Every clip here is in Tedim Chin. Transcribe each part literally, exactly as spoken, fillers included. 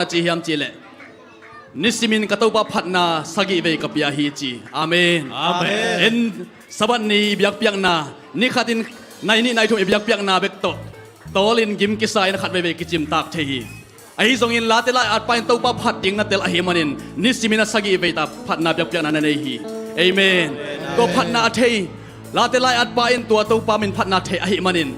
a ci hiam cihleh, nisimin ka Topa phatna sagih vei ka pia hi ci. Amen. Amen. En, Sabbath ni i biakpiakna, ni khatin nai nih nai thum i biakpiakna bek tawh tawlin gim kisa in khat veivei kicimtak thei hi. Ahi zongin Late lai-atpa in Topa phat ding na tel ahih manin nisimin a sagih veita phatna biakpiakna na nei hi. Amen. Tua phatna a thei, Late lai-atpa in tua Topa min phatna thei ahih manin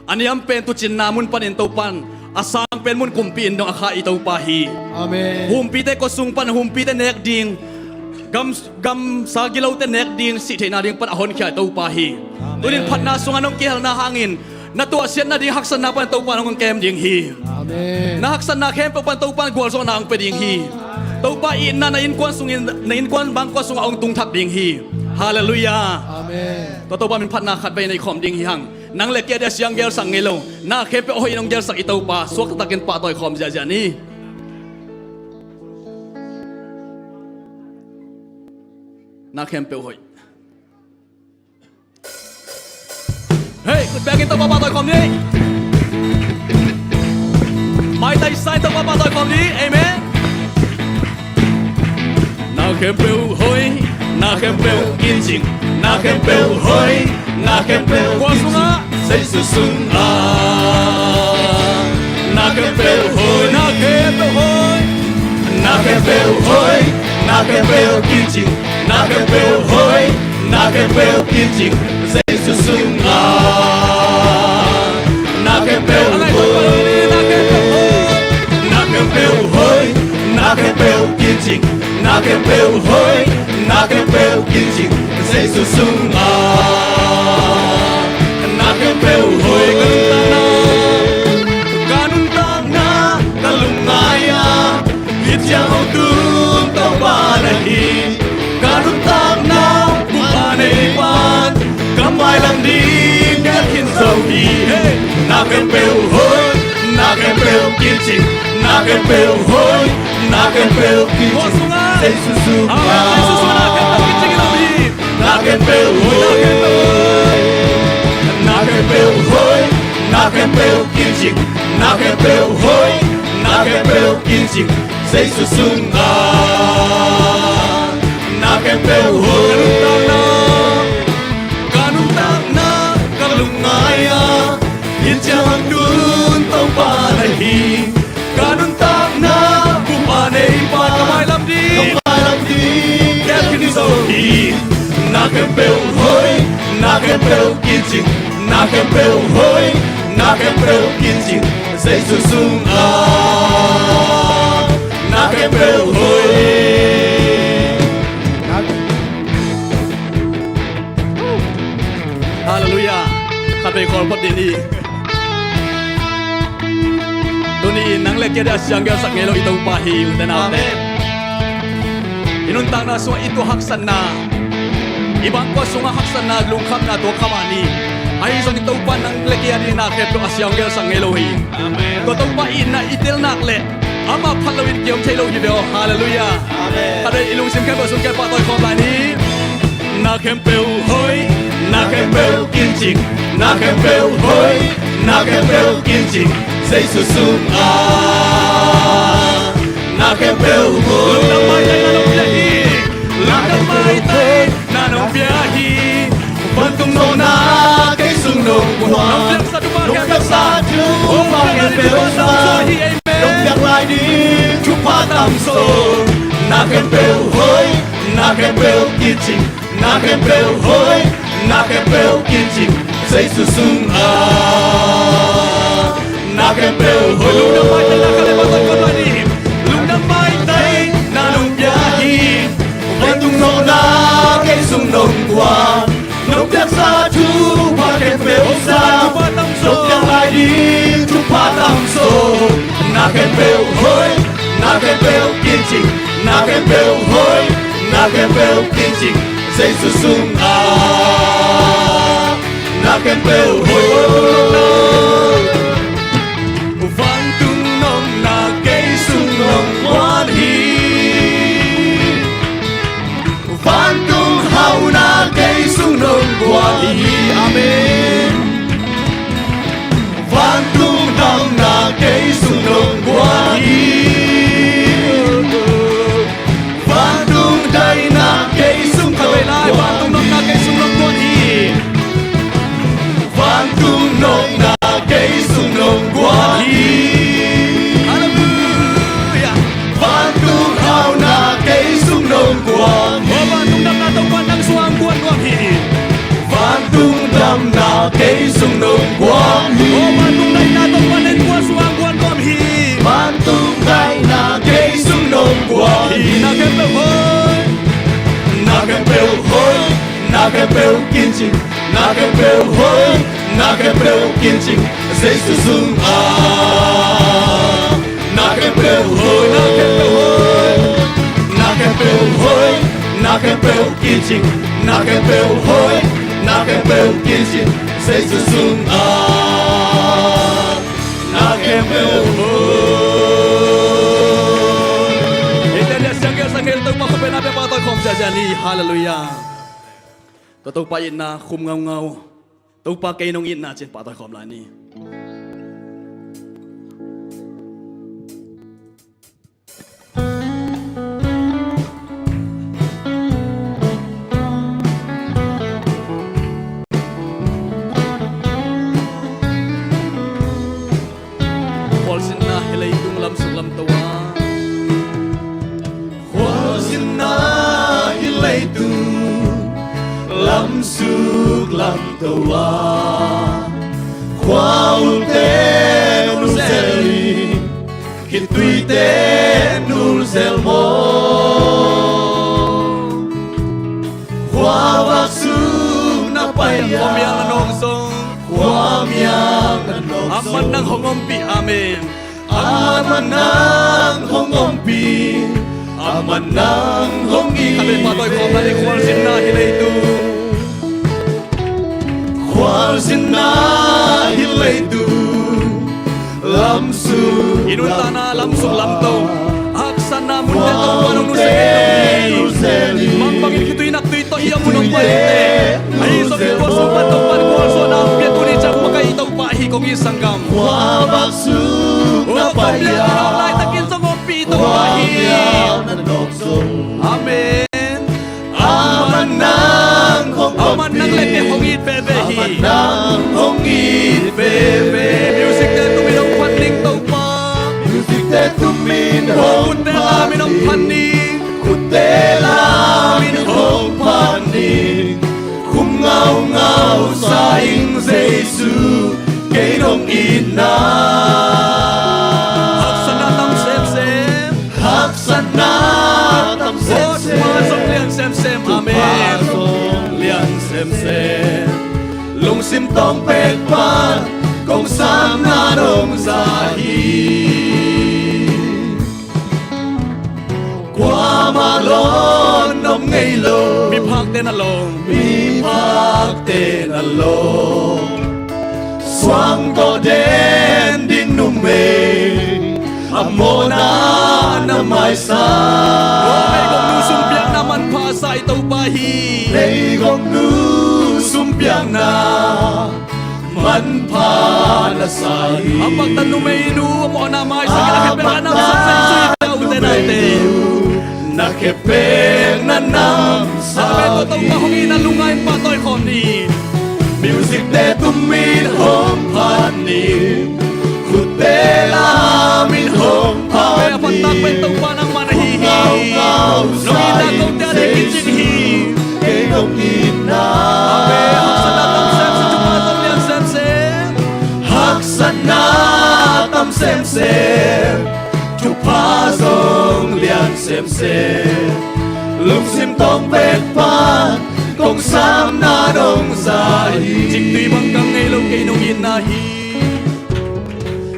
a niam pen tuucinna mun panin Topa in a sang pen mun kumpi in dong a kha i Topa hi. Amen. Humpite kua sung pan humpite nek ding, gam, gamsa gilote nek ding, sih theihna ding pan a honkhia i Topa hi. Amen. Tunin phatna sungah nong kihelna hangin na tuahsiat nading haksatna pan Topa in hong kem ding hi. Amen. Na haksatna khempeuh pan Topa in gualzawhna hong pia ding hi. Topa itna na innkuan sungin, na innkuan bangkua sungah hong tungthak ding hi. Halleluiah. Amen. Tua Topa min phatna khat vei nei khawm ding hi hang. Nang le kei a dia siang gelsak ngei lo, na khempeuh hoih in hong gelsak i Topa suak taktakin pahtawi khawm ziahziah ni. Na khempeuh hoih. Hei, khut bengin Topa pahtawi khawm ni. Maitai sa-in Topa pahtawi khawm ni. Amen. Na khempeuh hoih, na khempeuh kincing, na khempeuh hoih, na khempeuh kincing. Kua sungah? Jesu sungah. Na khempeuh hoih, na khempeuh hoih, na khempeuh hoih, na khempeuh kincing, na khempeuh hoih, na khempeuh kincing, Jesu sungah. Na khempeuh hoih, na khempeuh hoih, na khempeuh kincing, na khempeuh hoih, na khempeuh kincing, Jesu sungah. Na khempeuh hoih, ka nuntakna, ka nuntakna, ka lungngai ah hih ciang hong tun Topa na hi. Ka nuntakna bup a nei pan ka mailam ding gelh khin zo hi. Hey! Na khempeuh hoih, na khempeuh kincing, na khempeuh hoih, na khempeuh kincing, Jesu sungah. Amen. Jesu sungah na khempeuh kincing hi lo hi. Na khempeuh hoih, na khempeuh hoih, na khempeuh kincing, na khempeuh hoih, na khempeuh kincing, Jesu sungah. Na khempeuh hoih. Ka nuntakna, ka nuntakna, ka lungngai ah hih ciang hong tun Topa na hi. Ka nuntakna bup a nei pan ka mailam ding, ka mailam ding gelh khin zo hi. Na khempeuh hoih, na khempeuh kincing, na khempeuh hoih, na khempeuh kincing, Jesu sungah. Na khempeuh hoih. Halleluiah. Khat vei khawl phot dih ni. Tuni-in nang le kei a dia siang gelsak ngei lo i Topa hi, ute naute. Amen. I nuntakna sungah i tuah haksatna, i bangkua sungah haksatna, lungkhamna tuak kha mah ni. Ahi zongin Topa nang le kei a ding na khempeuh a siang gelsak ngei lo hi. Amen. Tua Topa itna i tel nak leh amah phat loin kiom thei lo hi ve aw. Halleluiah. Amen. Khat vei i lungsim khempeuh sung kiang pahtawi khawm lai ni. Na khempeuh hoih, na khempeuh kincing, na khempeuh hoih, na khempeuh kincing, Jesu sungah. Na khempeuh hoih. Lungdam maitang na nong pia hi. Lungdam maitang na nong pia hi. Vantung nopna kei sung nong guan. Nong piaksa thupha khempeuh, nong piaksa thupha khempeuh, nong piak lai ding thupha tamzaw. Na khempeuh hoih, na khempeuh kincing, na khempeuh hoih, na khempeuh kincing, Jesu sungah. Na khempeuh hoih. Lungdam maitang na khempeuh hoih. Lungdam maitang na nong pia hi. Vantung nopna kei sung nong guan. Nong piaksa thupha khempeuh sa, nong piak lai ding thupha tamzaw. Na khempeuh hoih, na khempeuh kincing, na khempeuh hoih, na khempeuh kincing, Jesu sungah. Na khempeuh hoih. Vantung nopna kei sung nong guan hi. Vantung hauhna kei sung nong guan hi. Amen. Vantung hauhna kei sung nong guan hi. Kei sung nong guang hi. O, vantung ngaihna Topa in kuan sungah kuan nuam hi. Vantung ngaihna kei sung nong guang hi. Na khempeuh hoih, na khempeuh hoih, na khempeuh kincing, na khempeuh hoih, na khempeuh kincing, Jesu sungah na khempeuh hoih, na khempeuh hoih, na khempeuh hoih, na khempeuh kincing, na khempeuh hoih, na khempeuh kincing, Jesu sungah na khempeuh hoih. Hih teng dia siangkel sanghel Topa khut bengna pia pahtawi khawm ziahziah ni. Halleluiah. Tua Topa itna khum ngaungau. Topa kei nong itna ci-in pahtawi khawm lai ni. Khualzinna hih leitung lamsuk lamto ah. Khualzinna hih leitung lamsuk lamto ah. Khuaute nulzel in, khittuite nulzel maw. Khua vak sung na pai a, khuamial na nawk zong, khuamial na nawk zong, amah nang hong ompih. Amen. Amah nang hong ompih, amah nang hong it. Khabe pahtawi khawm lai ni. Khualzinna hih leitung, khualzinna hih leitung lamsuk, i nuntakna lamsuk lamto, haksatna munte Topa nong nusia kei nong hi. Mangbangin khitui naktui tawh i a mun hong pai teh, ahi zongin tua sung pan Topa in khualzawhna hong pia tuni ciang makaih Topa ahi kong it sanggam. Khua vak sung na pai a, laitakin zong ompih Topa hi. Amen. Amah nang hong, amah nang le kei hong it veve hi. Amah nang hong it veve. Music te tumin hong phat ning Topa. Music te tumin hong phat ning. Khutte lamin hong phat ning. Khum ngaungau sa ing Jesu, kei nong itna. Haksatna tam semsem, haksatna tam semsem, Topa zong lian semsem. Amen. Topa zong lian semsem. Lungsim tawng pek pan kong samna nong za hi. Kuamah lawn nong ngei lo. Miphakte na lawng, miphakte na lawng. Suang tawh den ding numei a mawhna na maisak. Aw, meigong nu sumpiakna manpha sa i Topa hi. Meigong nu sumpiakna manpha na sa hi. A paktat numeinu a mawhna maisak in, a khepekna namsaksak in, sui teh ute naute. Na khepekna namsaksak in. Amen. Tua Topa hong itna lungngai in pahtawi khawm ni. Music te tumin hong phat ni. Khutte lamin hong phat ni. Amen. A pantak pen Topa nangmah na hi hi. Nong itna kote a ding kicing hi. Kei nong itna. Amen. Haksatna tam semsem, thupha zong lian semsem. Haksatna tam semsem, thupha zong lian semsem. Lungsim tawng pek pan kong samna nong za hi. Ciktui bang kam ngei lo, kei nong itna hi.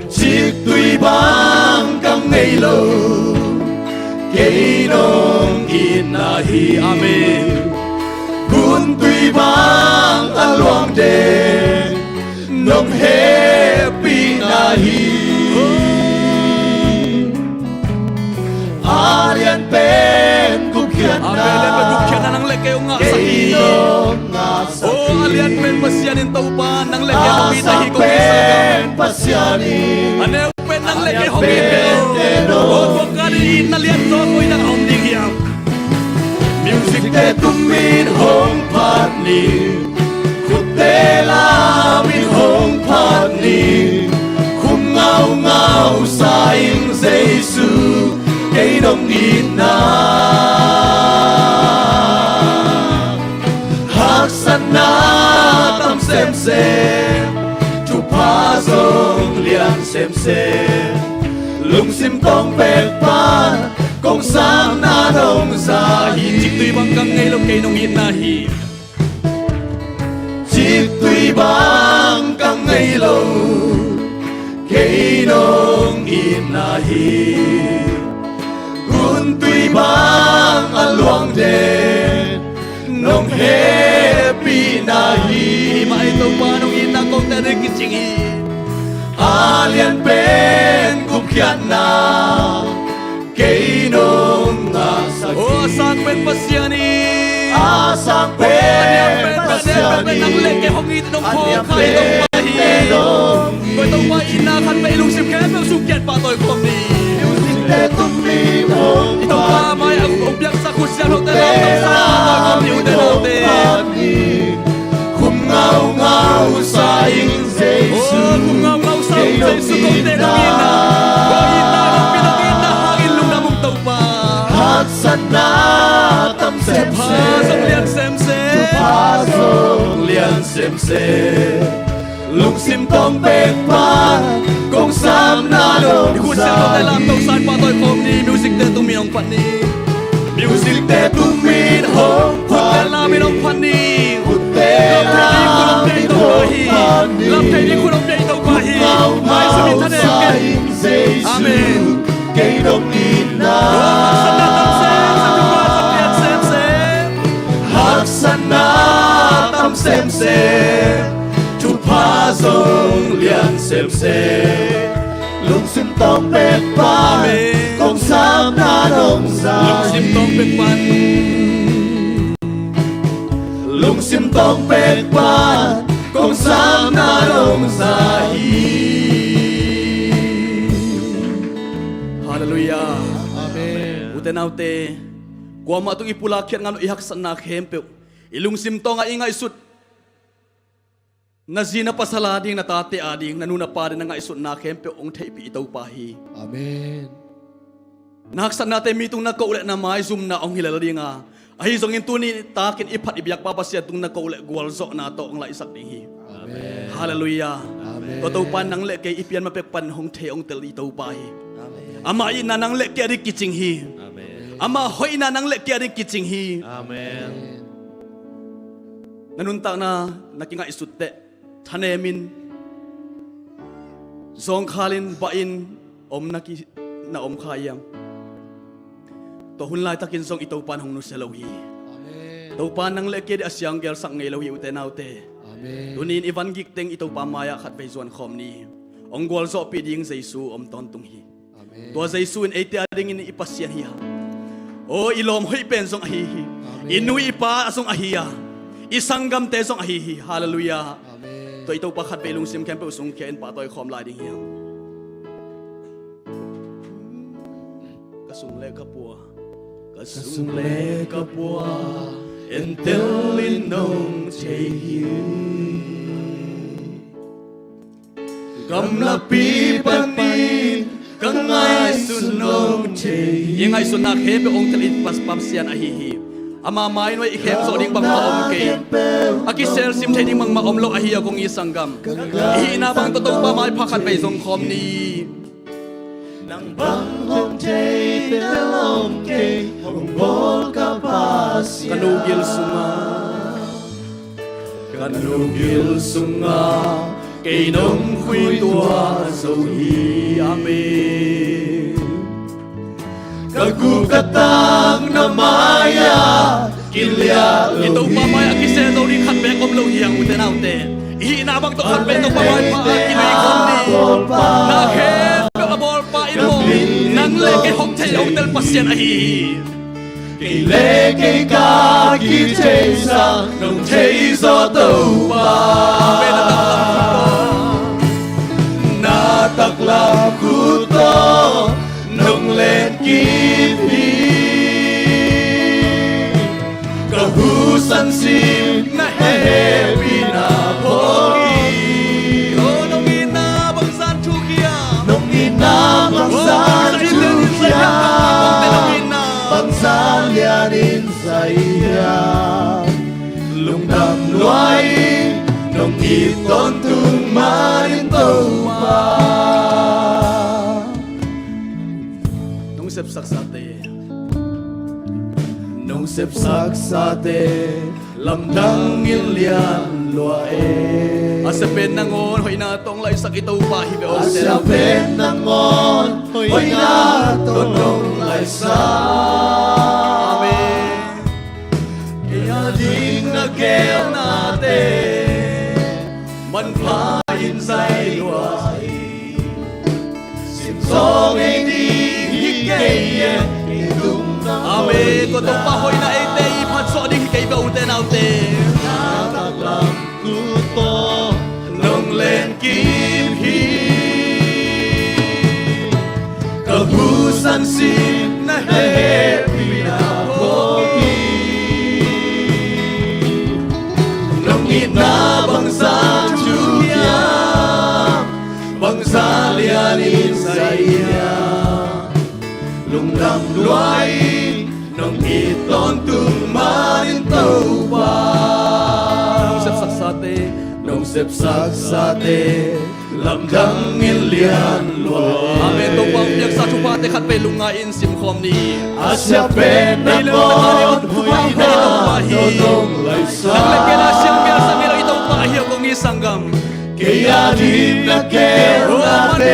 Ciktui bang kam ngei lo, kei nong itna hi. Amen. Guntui bang a luang den nong hehpihna hi. A lian pen gupkhiatna. Amen. Lian pen gupkhiatna nang le kei hong ngahsak hi. Kei nong ngahsak hi. Oh, a lian pen Pasian in Topa nang le kei hong itna hi. A sak pen Pasian in. A neu pen nang le kei hong it hi. Oh, tua ka ding itna lian zaw koi-ah hong ding hiam? Music te tumin hong phat ni. Khutte lamin hong phat ni. Khum ngaungau sa ing Jesu, kei nong itna. Haksatna tam sem semsem, thupha zong lian semsem. Lungsim tawng pek pan kong samna nong za hi. Ciktui bang ka ngei lo kei nong itna hi. Ciktui bang ka ngei lo kei nong itna hi. Guntui bang a luang den nong hehpihna hi. Mah ei Topa nong itna kong teh ding kicing hi. A lian pen gupkhiatna kei nong ngahsak hi. O a sang pen Pasian hi. A sang pen Pasian hi. Nang le kei hong it nong phawk kha hi Topa hi. Koi Topa itna khat vei lungsim khempeuh sung kiat pahtawi khawm ni. Music te tung mi hong i Topa mai a hong piaksak Khusiam lote lam tawh sang pahtawi khawm ni u te nau te. Khum ngaungau sa ing Jesu. O khum ngaungau sa ing Jesu kong te nong itna. Kong itna nong pi nong itna hangin lungdam ung Topa. Haksatna tam semsem. Thupha zong lian semsem. Thupha zong lian semsem. Lungsim tawng pek pan kong samna nong za hi. Khusiam lote lam tawh sang pahtawi khawm ni. Music te tung mi hong phat ni. Music te tung mi hong phat ni. Khut te lam in hong phat ni. Khut te lam in hong phat ni. Lam thei ding khut hong pia i Topa hi. Lam thei ding khut hong pia i Topa hi. Mai sum in thanem kei. Amen. Kei nong itna. O haksatna tam semsem, thupha zong lian semsem. Haksatna tam semsem, thupha zong lian semsem. Lungsim tawng pek pan kong samna nong za hi. Lungsim tawng pek pan. Lungsim tawng pek pan kong samna nong za hi. Halleluiah. Amen. U te nau te, kuamah tung i pulak khiat ngam lo i haksatna khempeuh, i lungsim tawngah i ngaihsut, na zi na pasal ading, na tate ading, na nu na pa ading na ngaihsutna khempeuh hong theihpih i Topa hi. Amen. Na haksatnate mi tung na koh leh na maizumna hong hi lel ding a, ahi zongin tuni takin i phat i biakpa Pasian tung na koh leh gualzawhna tawh hong laihsak ding hi. Amen. Halleluiah. Amen. Tua Topa nang le kei i pian ma pek pan hong thei hong tel i Topa hi. Amen. Amah itna nang le kei a ding kicing hi. Amen. Amah hoihna nang le kei a ding kicing hi. Amen. Na nuntakna na kingaihsut teh thanemin, zawngkhalin, bahin om na ki, na om kha hiam? Tua hun laitakin zong i Topa in hong nusia lo hi. Amen. Topa nang le kei ding a siang gelsak ngei lo hi u te nau te. Amen. Tuni in i van gik teng i Topa mai-ah khatvei zuan khawm ni. Hong gualzawhpih ding Jesu om tawntung hi. Amen. Tua Jesu in eite adingin i Pasian hi a, aw, i lawm hoih pen zong ahi hi. Amen. I nu i pa zong ahi a, i sanggamte zong ahi hi. Halleluiah. Amen. Tua i Topa khatvei lungsim khempeuh sungkhia in pahtawi khawm lai ding hiam? Ka sung le ka pua, ka sung le ka pua entel in nong thei hi. Gamlapi panin ka ngaihsun nong thei hi. I ngaihsutna khempeuh hong tel i Pasian ahi hi. Ama mai nuai i khem zawh ding bangmah om kei. A kiselsim thei ding bangmah om lo ahi a kong i sanggam. I hihna bang tawh Topa mai pha khatvei zong khawm ni. Nang bang hong thei tel om kei, hong bawl ka Pasian. Ka nu gil sungah, ka nu gil sungah kei nong khui tua zo hi. Amen. Ka guk ka tak na mai-ah kiliah lo hi. I Topa mai-ah kisel zo ding khat beek om lo hi hang, ute naute. I hihna bang tawh khat beek Topa mai pha-ah kilui khawm ni. Na khempeuh a bawlpa in maw, nang le kei hong thei hong tel Pasian ahi hi. Kei le kei ka kitheihsa nong thei zaw Topa. Amen. Na taklam khut tawh nong letkip hi. Ka hu sansim na hehpihna phawk hi. Oh, nong itna bangzah thuk hiam? Nong itna bangzah thuk hiam? Bangzah lianin zai hiam? Lungdam lua-in nong it tawntung manin Topa. Nong sepsaksate, nong sepsaksate lamdang in lian lua e. A siapen nangawn hoihna tawh hong laisak i Topa hi ve aw. A siapen nangawn hoihna tawh nong laisak. Amen. Kei a ding na geelnate manpha in zai lua hi. Simzaw ngei ding hi kei e, kei tung na. Amen. Tua Topa hoihna eite i phat zawh ding hi kei ve, ute naute. Na taklam khut tawh nong lenkip hi. Ka husan sim na hehpihna phawk hi. Nong itna bangzah thuk hiam, bangzah lianin zai hiam, lungdam lua ing, nong it tawntung manin Topa. Nong sepsaksate, nong sepsaksate lamdang in lian lua. Amen. Topa hong piaksa thuphate khat vei lungngai in simkhawm ni. A siapen nangawn hoihna tawh nong laisak. Nang le kei a siang gelsak ngei lo i Topa hi aw, kong it sanggam. Kei a ding na geelnate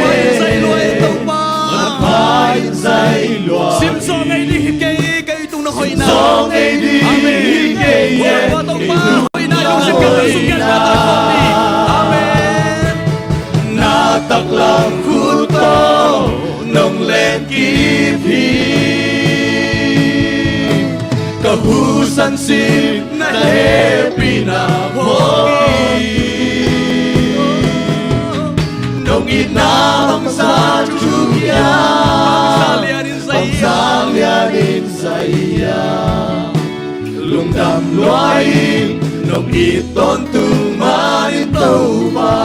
manpha in zai lua. Simzaw ngei ding hi kei, kei tung na hoihna. Simzaw ngei ding hi kei e. Amen. Topa hoihna lungsim kei tung sung kei na ta khawm ni. Amen. Na taklam khut tawh nong lenkip hi. Ka husan sim na hehpihna phawk hi. Nong itna bangzah thuk hiam, bangzah lianin zai hiam, lungdam lua ing, nong it tawntung manin Topa.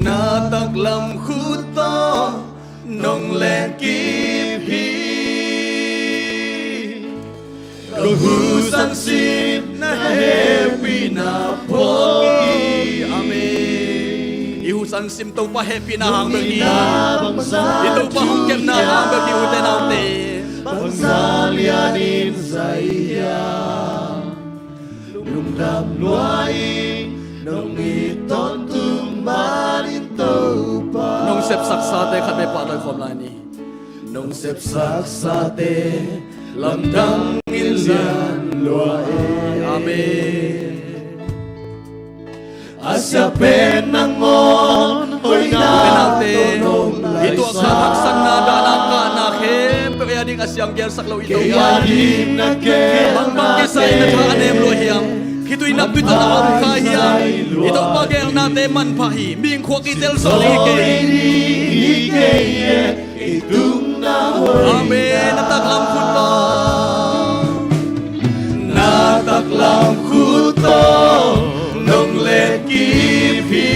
Na taklam khut tawh nong lenkip hi. Ka husan sim na hehpihna phawk hi. Amen. I husan sim Topa hehpihna hang bek hi. I Topa hong kepna hang bek hi, ute naute. Bangzah lianin zai hiam, lungdam lua ing, nong it tawntung manin Topa. Nong sepsaksate khat vei pahtawi khawm lai ni. Nong sepsaksate lamdang in lian lua e. Amen. A siapen nangawn hoihna tawh nong laisak. I tuahkhak haksatna, dahna, kahna khempeuh ei a ding a siang gelsak lo i Topa hi. Bangbang kisai na tha a nem lua hiam? Khitui naptui tawh na om kha hiam? I Topa geelnate manpha hi. Mihing khua kitel zawh ding hi kei. Amen. Na taklam khut tawh, na taklam khut tawh nong lenkip hi.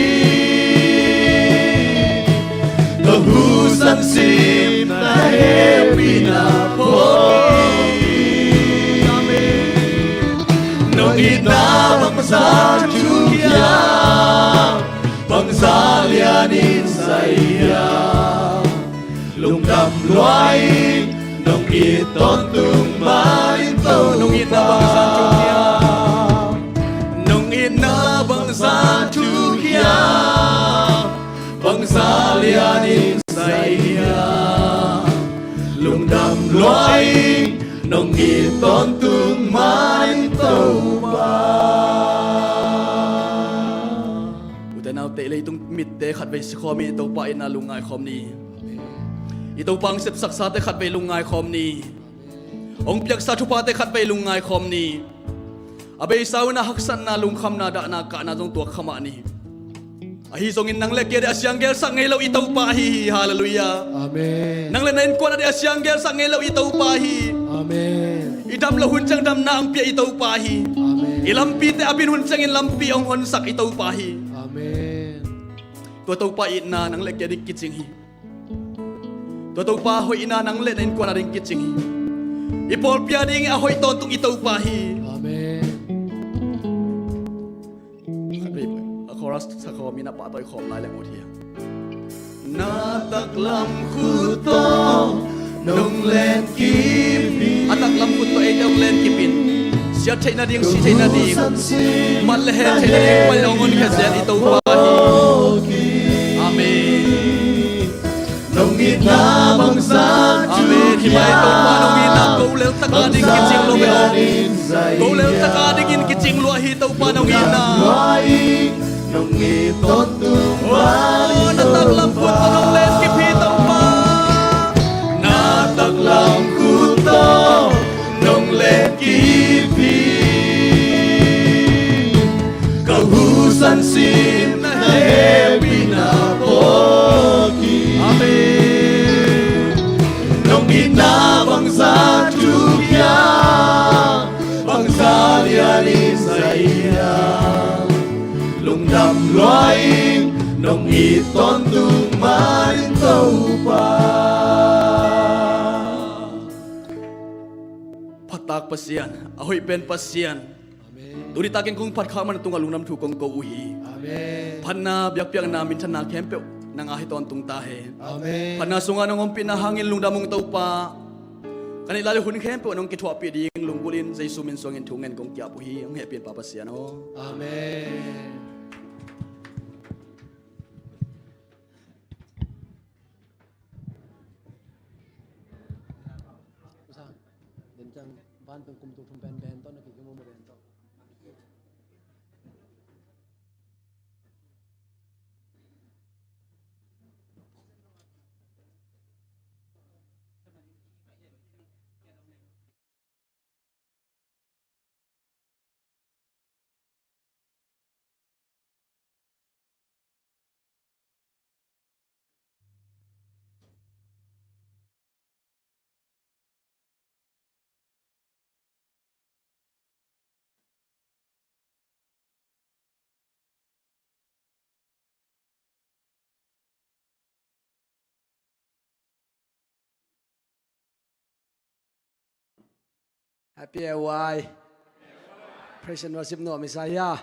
Ka husan sim na hehpihna phawk hi. Amen. Nong itna bangzah thuk hiam, bangzah lianin zai hiam, lungdam lua ing, nong it tawntung manin Topa. Nong itna bangzah thuk hiam, nong itna bangzah thuk hiam, bangzah lianin zai hiam, lungdam lua ing, nong it tawntung manin Topa. Ute naute, leitung mitte khat vei sikhawm in i Topa itna lungngai khawm ni. I Topa hong sepsaksate khat vei lungngai khawm ni. Hong piaksa thuphate khat vei lungngai khawm ni. A beisa un a haksatna, lungkhamna, dahna, kahna zong tuak kha mah ni. Ahi zongin nang le kei a ding a siang gelsak ngei lo i Topa ahi hi. Halleluiah. Amen. Nang le na innkuan a ding a siang gelsak ngei lo i Topa hi. Amen. I dam loh hun ciang damna hong pia i Topa hi. Amen. I lampite a bin hun ciangin lampi hong honsak i Topa hi. Amen. Tua Topa itna nang le kei a ding kicing hi. Tua Topa hoihna nang le na innkuan a ding kicing hi. I pawlpi a ding a hoih tawntung i Topa hi. Amen. sakhawm in a pahtawi khawm lai leng ut hi. Na taklam khut tawh nong len kip in. A taklam khut tawh eite hong len kip in. Siat theih nading, si theih nading, mat le het theih nading, pai hong honkhia zel i Topa hi. Amen. Nong itna bangzah. Amen. Hi mai Topa nong itna, ko lel taka ding kicing lua ve aw. Ko lel taka dingin kicing lua hi Topa nong itna. Nong it tawntung. Oh, na taklam khut tawh nong len kip hi Topa. Na taklam khut tawh nong len kip hi. Ka hu sansin na hehpihna phawk hi. Amen. Nong itna bangzah thuk hiam, bangzah lianin za hiam, lungdam lua ing, nong it tawntung mah in Topa. Phattak Pasian, a hoih pen Pasian. Amen. Tuni takin kong phat kha man tungah lungdam thu kong ko uh hi. Amen. Phatna, biakpiakna, minthanna khempeuh nang a hi tawntung ta hen. Amen. Phatna sungah nong ompihna hangin lungdam ung Topa. Ka neih lai le hun khempeuh nong kithuahpih ding lunggulhin Jesu min suangin thu ngen kong ki-ap uh hi. Hong hehpih in Pa Pasian aw. Amen. Usa, den ciang van pen kum tul thum pen ben tawh na kik i mu mu den tawh. Happy A Y. Praise and worship nuam i sa hia?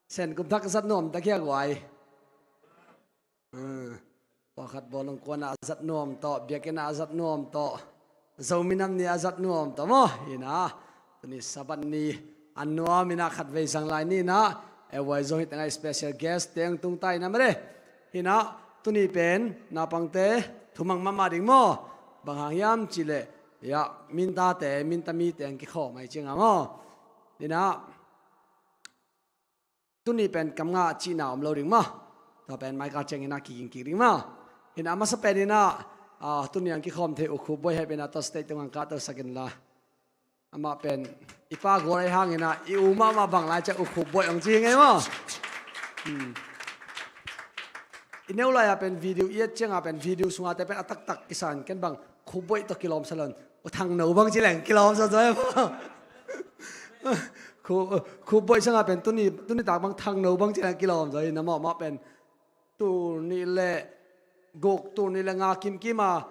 Sen kum thak zat nuam tak hia guai? Hmm. Pawlkhat bawlung kuanah a zat nuam tawh, biakinn ah a zat nuam tawh, Zomi Nam Ni ah a zat nuam tawh maw? Hi na, tuni Sabbath ni a nuam in ah khatvei zang lai ni na, A Y Zong hi tengah special guest teng tung ta in ah mare. Hi na, tuni pen naupangte thumang mahmah ding maw? Bang hang hiam cihleh, ya, mintate, minta mite ang kikhawm ai cianga maw? Hi na, tuni pen kam ngah cihna om lo ding maw? Tua pen maika ciangin ah kiging kik ding maw? Hi na, a masa pen in ah, ah, tuni ang kikhawm thei U Khup Buai hei pen ah tua stage tungah kahtosak inla. Amah pen i pa gual ahi hangin ah i u mahmah bang lai ciah U Khup Buai hong ci hi ngei maw? Hmm. I neu lai-a pen video i et ciangah pen video sungah te pen a taktak kisan ken bang Khup Buai tawh kilawmsa lo in, Thangno bang ci leng kilawmsa zaw e maw? Khu, Khup Buai sangah pen tuni, tuni tak bang Thangno bang ci leng kilawmsa hi na maw, mah pen tul nih le guk, tul nih le nga kimkim a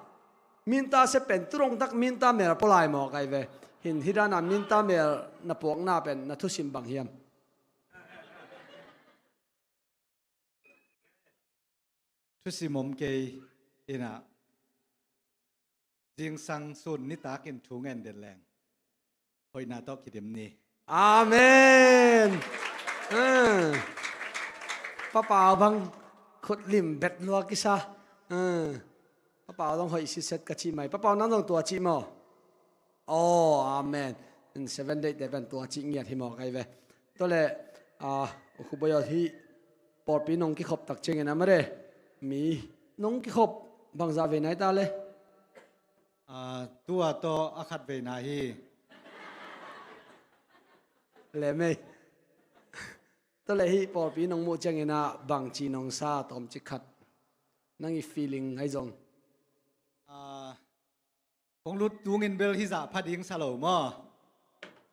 minta sep pen tu dong tak minta mel pua lai maw kai ve. Hin hi dana minta mel na puakna pen na thusim bang hiam? Thusim om kei in ah, zingsang sun nitakin thu ngen den leng hoihna tawh kidim ni. Amen. Ah. Papau bang khut lim bet lua kisa. Ah. Papau dong hoih siset ka cih mai. Papau nang dong tua cih maw? Oh, amen. In Seven Day te pen tua cih ngiat hi maw kai ve. Tua le, ah, U Khup Buai aw, hih pawlpi nong kikhop tak ciangin a mare, mi nong kikhop bangzah vei nai ta le? Ah, tua tawh a khat vei na hi. Le mei. Tua le hih pawlpi nong muh ciangin ah bangci nong sa tawmcik khat? Nang i feeling ahi zong. Ah, kong lut tungin bel hih zah pha ding sa lo maw?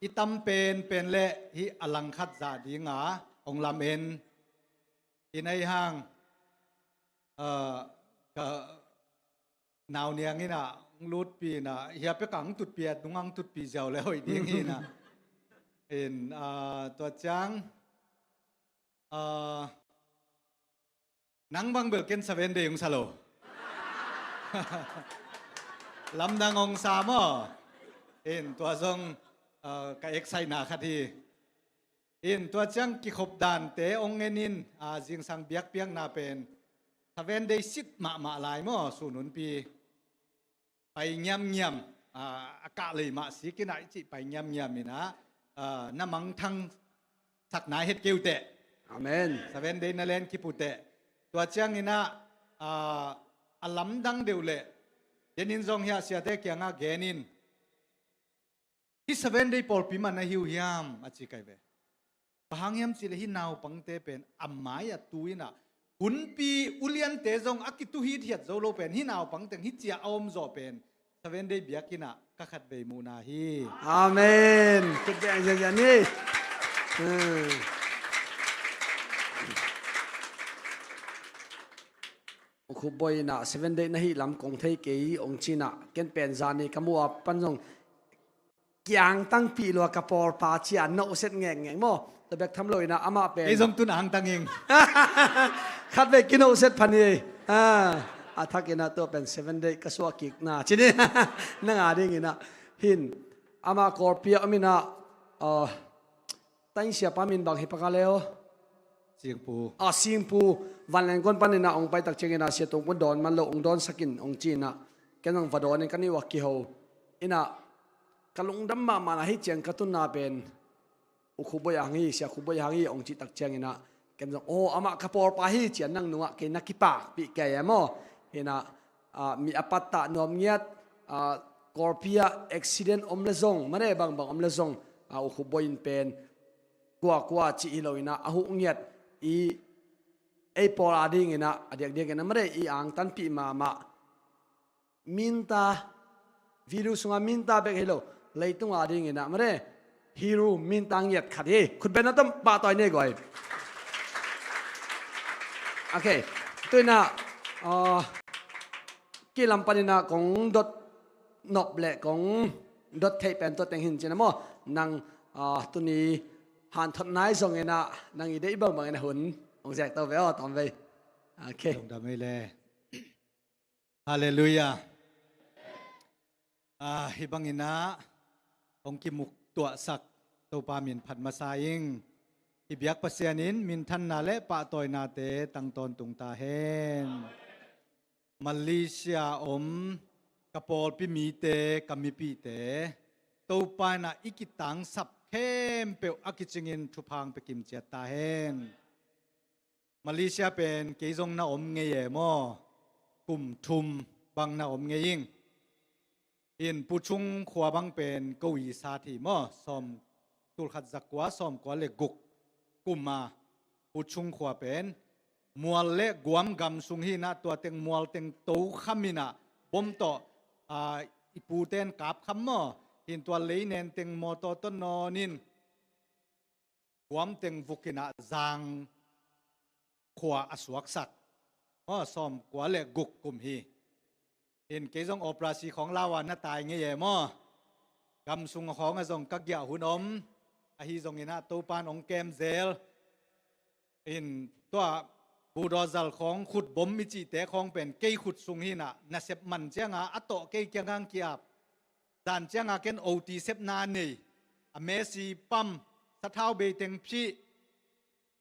I tam penpen le hih a langkhat zah dinga hong lam en. In ahi hang, ah, ka nau niang in ah hong lutpi in ah, hia pek a hong tutpi a, nung hong tutpi ziau le hoih ding hi in ah. In, ah, tua ciang, Ah, nang bang bel ken Seven Day hong sa lo. Lamdang hong sa maw. In tua zong, ah, ka excite na khat hi. In tua ciang kikhop dante hong ngen in, ah, zingsang biakpiakna pen Seven Day sit mahmah lai maw, sununpi. Pai ngiamngiam, ah, a kah lei mah sikin ah i cih pai ngiamngiam in ah, ah, na mangthang sak nai het kei uh teh. Amen. Seven Day na len kip uh teh. Tua ciangin ah, ah, a lamdang deuh leh, denin zong hiah siate kiangah gen in, hih Seven Day pawlpi mah na hi uh hiam, a ci kai ve. Bang hang hiam cih leh hih naupangte pen a mai-ah tu in ah, hunpi uliante zong a kitu hithiat zo lo pen, hih naupang teng hih ciah a om zawh pen Seven Day biakinn ah ka khatvei muhna hi. Amen. Khut beng ziahziah ni. Hmm. U Khup Bawi in ah Seven Day na hih lam kong thei kei ong ci in ah, ken pen zani ka muh a pan zong kiangtangpih lua ka pawlpa ci a, nohset ngekngek maw. Tua bek tham lo in ah amah pen. Kei zong tun angtang ing. Khatvei kinohset phan hi. Ah, a thak in ah tua pen Seven Day ka suah kikna ci ni. Nang a ding in ah hin amah Kawlpi ah om in ah, ah, Taing siapa min bang hi paka leo? Singpu. Ah, Singpu. Vanleng kon pan in ah ong pai tak ciangin ah Sia Tungpun dawn man lo, ong dawnsak in ong ci in ah, ken zong va dawn in ka nih uh a kiho in ah, ka lungdam mahmah na hi ciang ka tunna pen U Khup Bawi hang hi, Sia Khup Bawi hang hi ong cih tak ciangin ah, ken zong, oh, amah ka pawlpa hi ci a, nang nungah kei na kipakpih kei e maw. Hi in ah, ah, mi a pattah nuam ngiat, ah, Kawlpi ah accident om le zong, mane bangbang om le zong, ah, U Khup Bawi in pen kuakua cih hi lo in ah, a huh ngiat i, ei pawl a ding in ah, a diakdiak in ah mane i angtanpih mahmah. Minta, video sungah minta bek hi lo, leitung a ding in ah mane hero minta ngiat khat hi. Khut beng na tam, pahtawi nei guai. Okay. Tu in ah, ah, kei lam pan in ah kong dot nop le kong dot theih pen tua teng hi in ci in ah maw. Nang, ah, tuni hanthot nai zong in ah, nang i deih bangbang in ah hun ong zek to ve aw, tawm vei. Okay. Lungdam ei le. Halleluiah. Ah, hih bang in ah hong kimuktuahsak Topa min phat masa ing. I biak Pasian in minthanna le pahtawinate tang tawntung ta hen. Malaysia om ka pawlpi mite, ka mipihte, Topa in ah i kitangsap khempeuh a kicingin thupha hong pia kimciat ta hen. Malaysia pen kei zong na om ngei e maw? Kum thum bang na om ngei ing. In Pu Chung khua bang pen ko i sat hi maw? Sawm, tulkhat zakua sawmkua le guk kum a Pu Chung khua pen mual le guam gam sung hi in ah, tua teng mual teng tokham in ah, bom tawh, ah, i pute in kapkham maw. Hi in tua leinen teng mawtaw tawh nawn in guam teng vuk in ah Zang khua a suaksak. Aw, sawmkua le guk kum hi. In kei zong operasi khawng lau a na tai ngei e maw? Gam sung khawng ah zong ka giah hun om. Ahi zongin ah Topa in ong kem zel. In tua budoh zal khawng, khut bom i cihte khawng pen kei khut sung hi in ah, nasep man ciang a a tawh kei kiang hong ki-ap. Zan ciang a ken O T sepna nei, a mesi pam, sathau bei teng phih,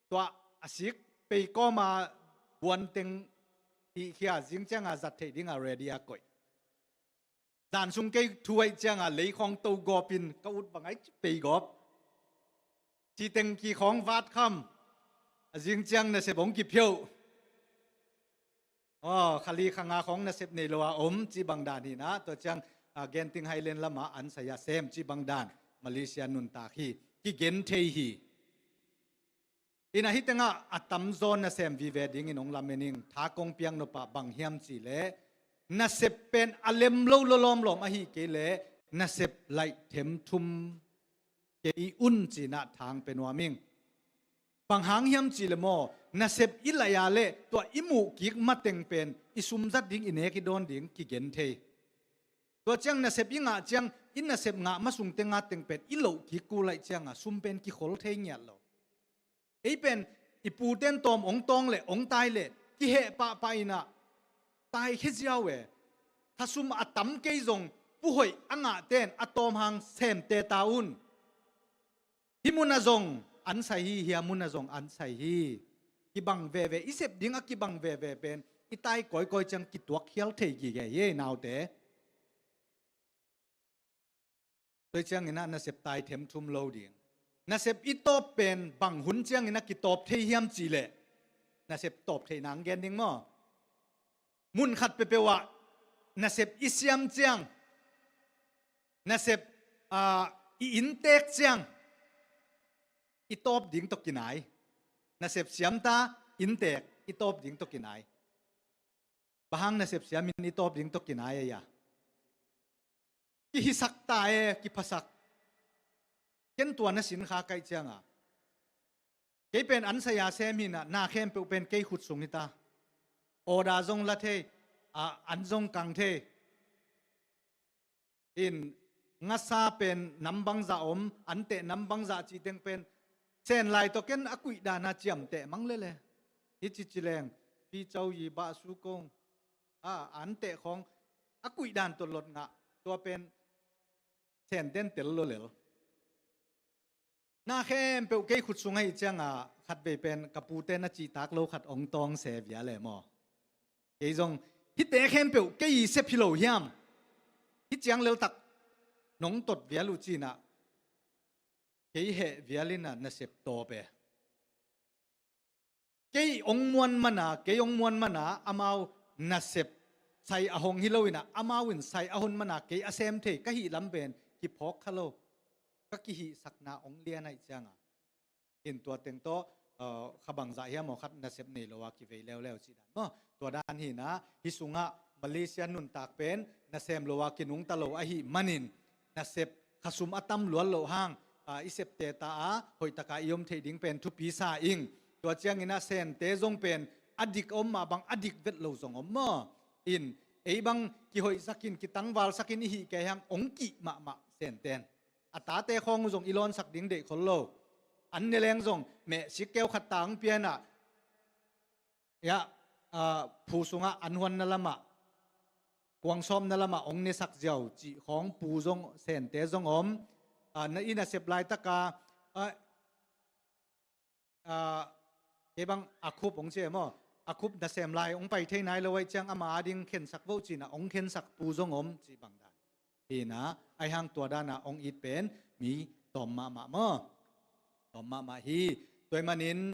tua a sik pei kawm a buan teng hihkhia, zing ciang a zat theih ding a ready a koih. Zan sung kei thu aih ciang a lei khawng to gawp in ka ut bang ai pei gawp. Ci teng ki khawng vat kham, a zing ciang nasep ong kiphiau. Aw, kha li kha nga khawng nasep nei lo a om, ci bang dan hi in ah, tua ciang, ah, Genting Highland lam ah an sai a sem, ci bang dan Malaysia nuntak hi, kigen thei hi. In ah hih teng ah a tamzaw nasem vive dingin ong lamen ing. Tha kong piak nop ah bang hiam cih leh, nasep pen a lem lo lawlawm lawm ahi kei leh, nasep laih them thum kei un ci in ah tha hong pia nuam ing. Bang hang hiam cih leh maw, nasep i laih a leh tua i muh kik mateng pen i sum zat ding, i nek i dawn ding kigen thei. Tua ciang nasep i ngah ciang, i nasep ngah ma sung teng a teng pen i loh kik kul laih ciang a sum pen kikhol thei ngiat lo. Ei pen i pute in tawm ong tawng leh ong tai leh kiheh pahpah inah taikhia ziau e. Khasum a tam kei zong puhoih a ngahte in a tawm hang semte ta un. Hih munah zong an sai hi, hia munah zong an sai hi. Kibang veve, i sep ding a kibang veve pen i tai kawikawi ciang kituak khial thei gige hi ei naute. Tua cianginah nasep tai themthum lo ding. Nasep i tawp pen bang hun cianginah kitawp thei hiam cihleh nasep tawp theih nang gen ding maw? Mun khat peuhpeuh ah nasep i siam ciang, nasep i inntek ciang i tawp ding tawh kinai. Nasep siam ta, inntek, i tawp ding tawh kinai. Bang hang nasep siamin i tawp ding tawh kinai a ia? Kihisak ta e, kiphasak. Ken tua na sin kha kaih cianga kei pen an saya sem hinah na khempeuh pen kei khut sung hita. Order zong la thei, an zong kang thei. In ngasa pen nam bangzah om, an teh nam bangzah cih teng pen sen lai tawh ken a kuih dana ciamteh mang lele. Hi cici leng, fi cau yi bah su kong a an teh khawng a kuih dan tawh lot ngah. Tua pen senten tel lo lel. Na khempeuh kei khut sung ahi cianga khatvei pen ka pute na cihtak lo khat ong tawng se vial e maw? Kei zong hihte khempeuh kei sep hi lo hiam? Hi ciang leltak nong tot vial uh cinah kei heh vial inah nasep tawp e. Kei ong muan mana, kei ong muan mana amau nasep sai a hong hi lo inah amau in sai a hon mana kei a sem thei ka hih lam pen kiphawk kha lo. Ka kihihsakna ong lian aih cianga in tua teng tawh khabangzah hiam aw khat nasep nei lo a kivei leuleu cih dan maw? Tua dan hinah hih sungah Malaysia nuntak pen nasem lo a kinungta lo ahi manin nasep khasum a tam luat loh hang i septe ta a hoihtaka i om theih ding pen thupi sa ing. Tua cianginah sente zong pen a dik a om mah bang a dik vet lo zong om maw? In ei bang kihoihsakin kitangvalsakin i hih kei hang ong kih mahmah senten a tate khawng uh zong i lawnsak ding deih khol lo. An ne leng zong mehsik keu khat ta ang pianah ia phu sungah an huanna lamah kuangsawmna lamah ong nesak ziau cih khawng pu zong sente zong om. Na i nasep laitaka kei bang a khup ong cia maw? A khup nasem lai ong pai thei nai lo aih ciang ama ading khensak voh cinah ong khensak pu zong om cih bang dan. Hinah aihang tua dana ong it pen mi tawm mahmah maw? Tawm mahmah hi. Tua ih manin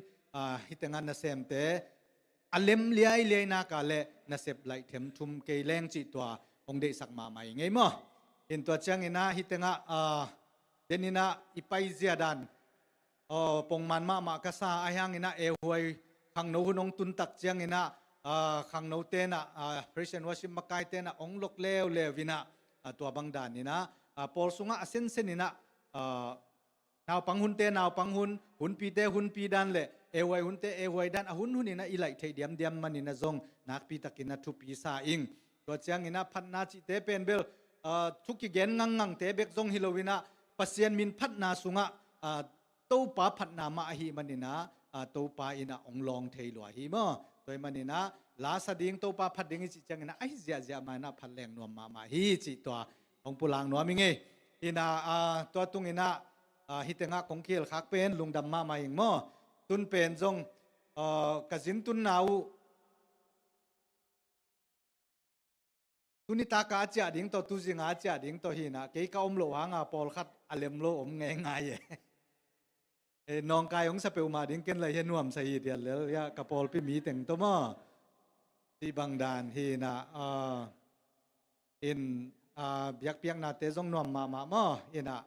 hih tengah nasemte a lem liailiai naka le nasep laih themthum kei leng cih tua ong deihsak mahmah i ngei maw? In tua cianginah hih tengah deninah i paizia dan pongman mahmah ka sa ahianginah ehuai khangno hun ong tuntak cianginah khangno tenah praise and worship makai tenah ong lok leuleu inah tua bang daninah pawl sungah a senseninah naupang hunte naupang hun, hunpite hunpi dan le ehuai hunte ehuai dan a hunhuninah i laih theih diamdiam maninah zong nakpitakinah thupi sa ing. Tua cianginah phatna cihte pen bel thu kigen nganngangte bek zong hi loinah Pasian min phatna sungah Topa phatna mah ahi maninah Topa inah ong lawng thei lua hi maw? Tua ih maninah lasa ding Topa phat ding i cih cianginah ahi ziahziah mah inah phat leng nuam mahmah hi cih tua ong pulak nuam i ngei. Inah tua tunginah hih tengah kong kihel khak pen lungdam mahmah ing maw? Tun pen zong ka zin tunna uh tuni taka a ciah ding tawh tuzinga a ciah ding tawh hinah kei ka om loh hanga pawlkhat a lem lo om ngeingai e. Nawngkai hong sa peuhmah ding ken lai hia nuamsa hi tiat lel ia ka pawlpi mi teng tawh maw? Cih bang dan hinah in biakpiaknate zong nuam mahmah maw? Inah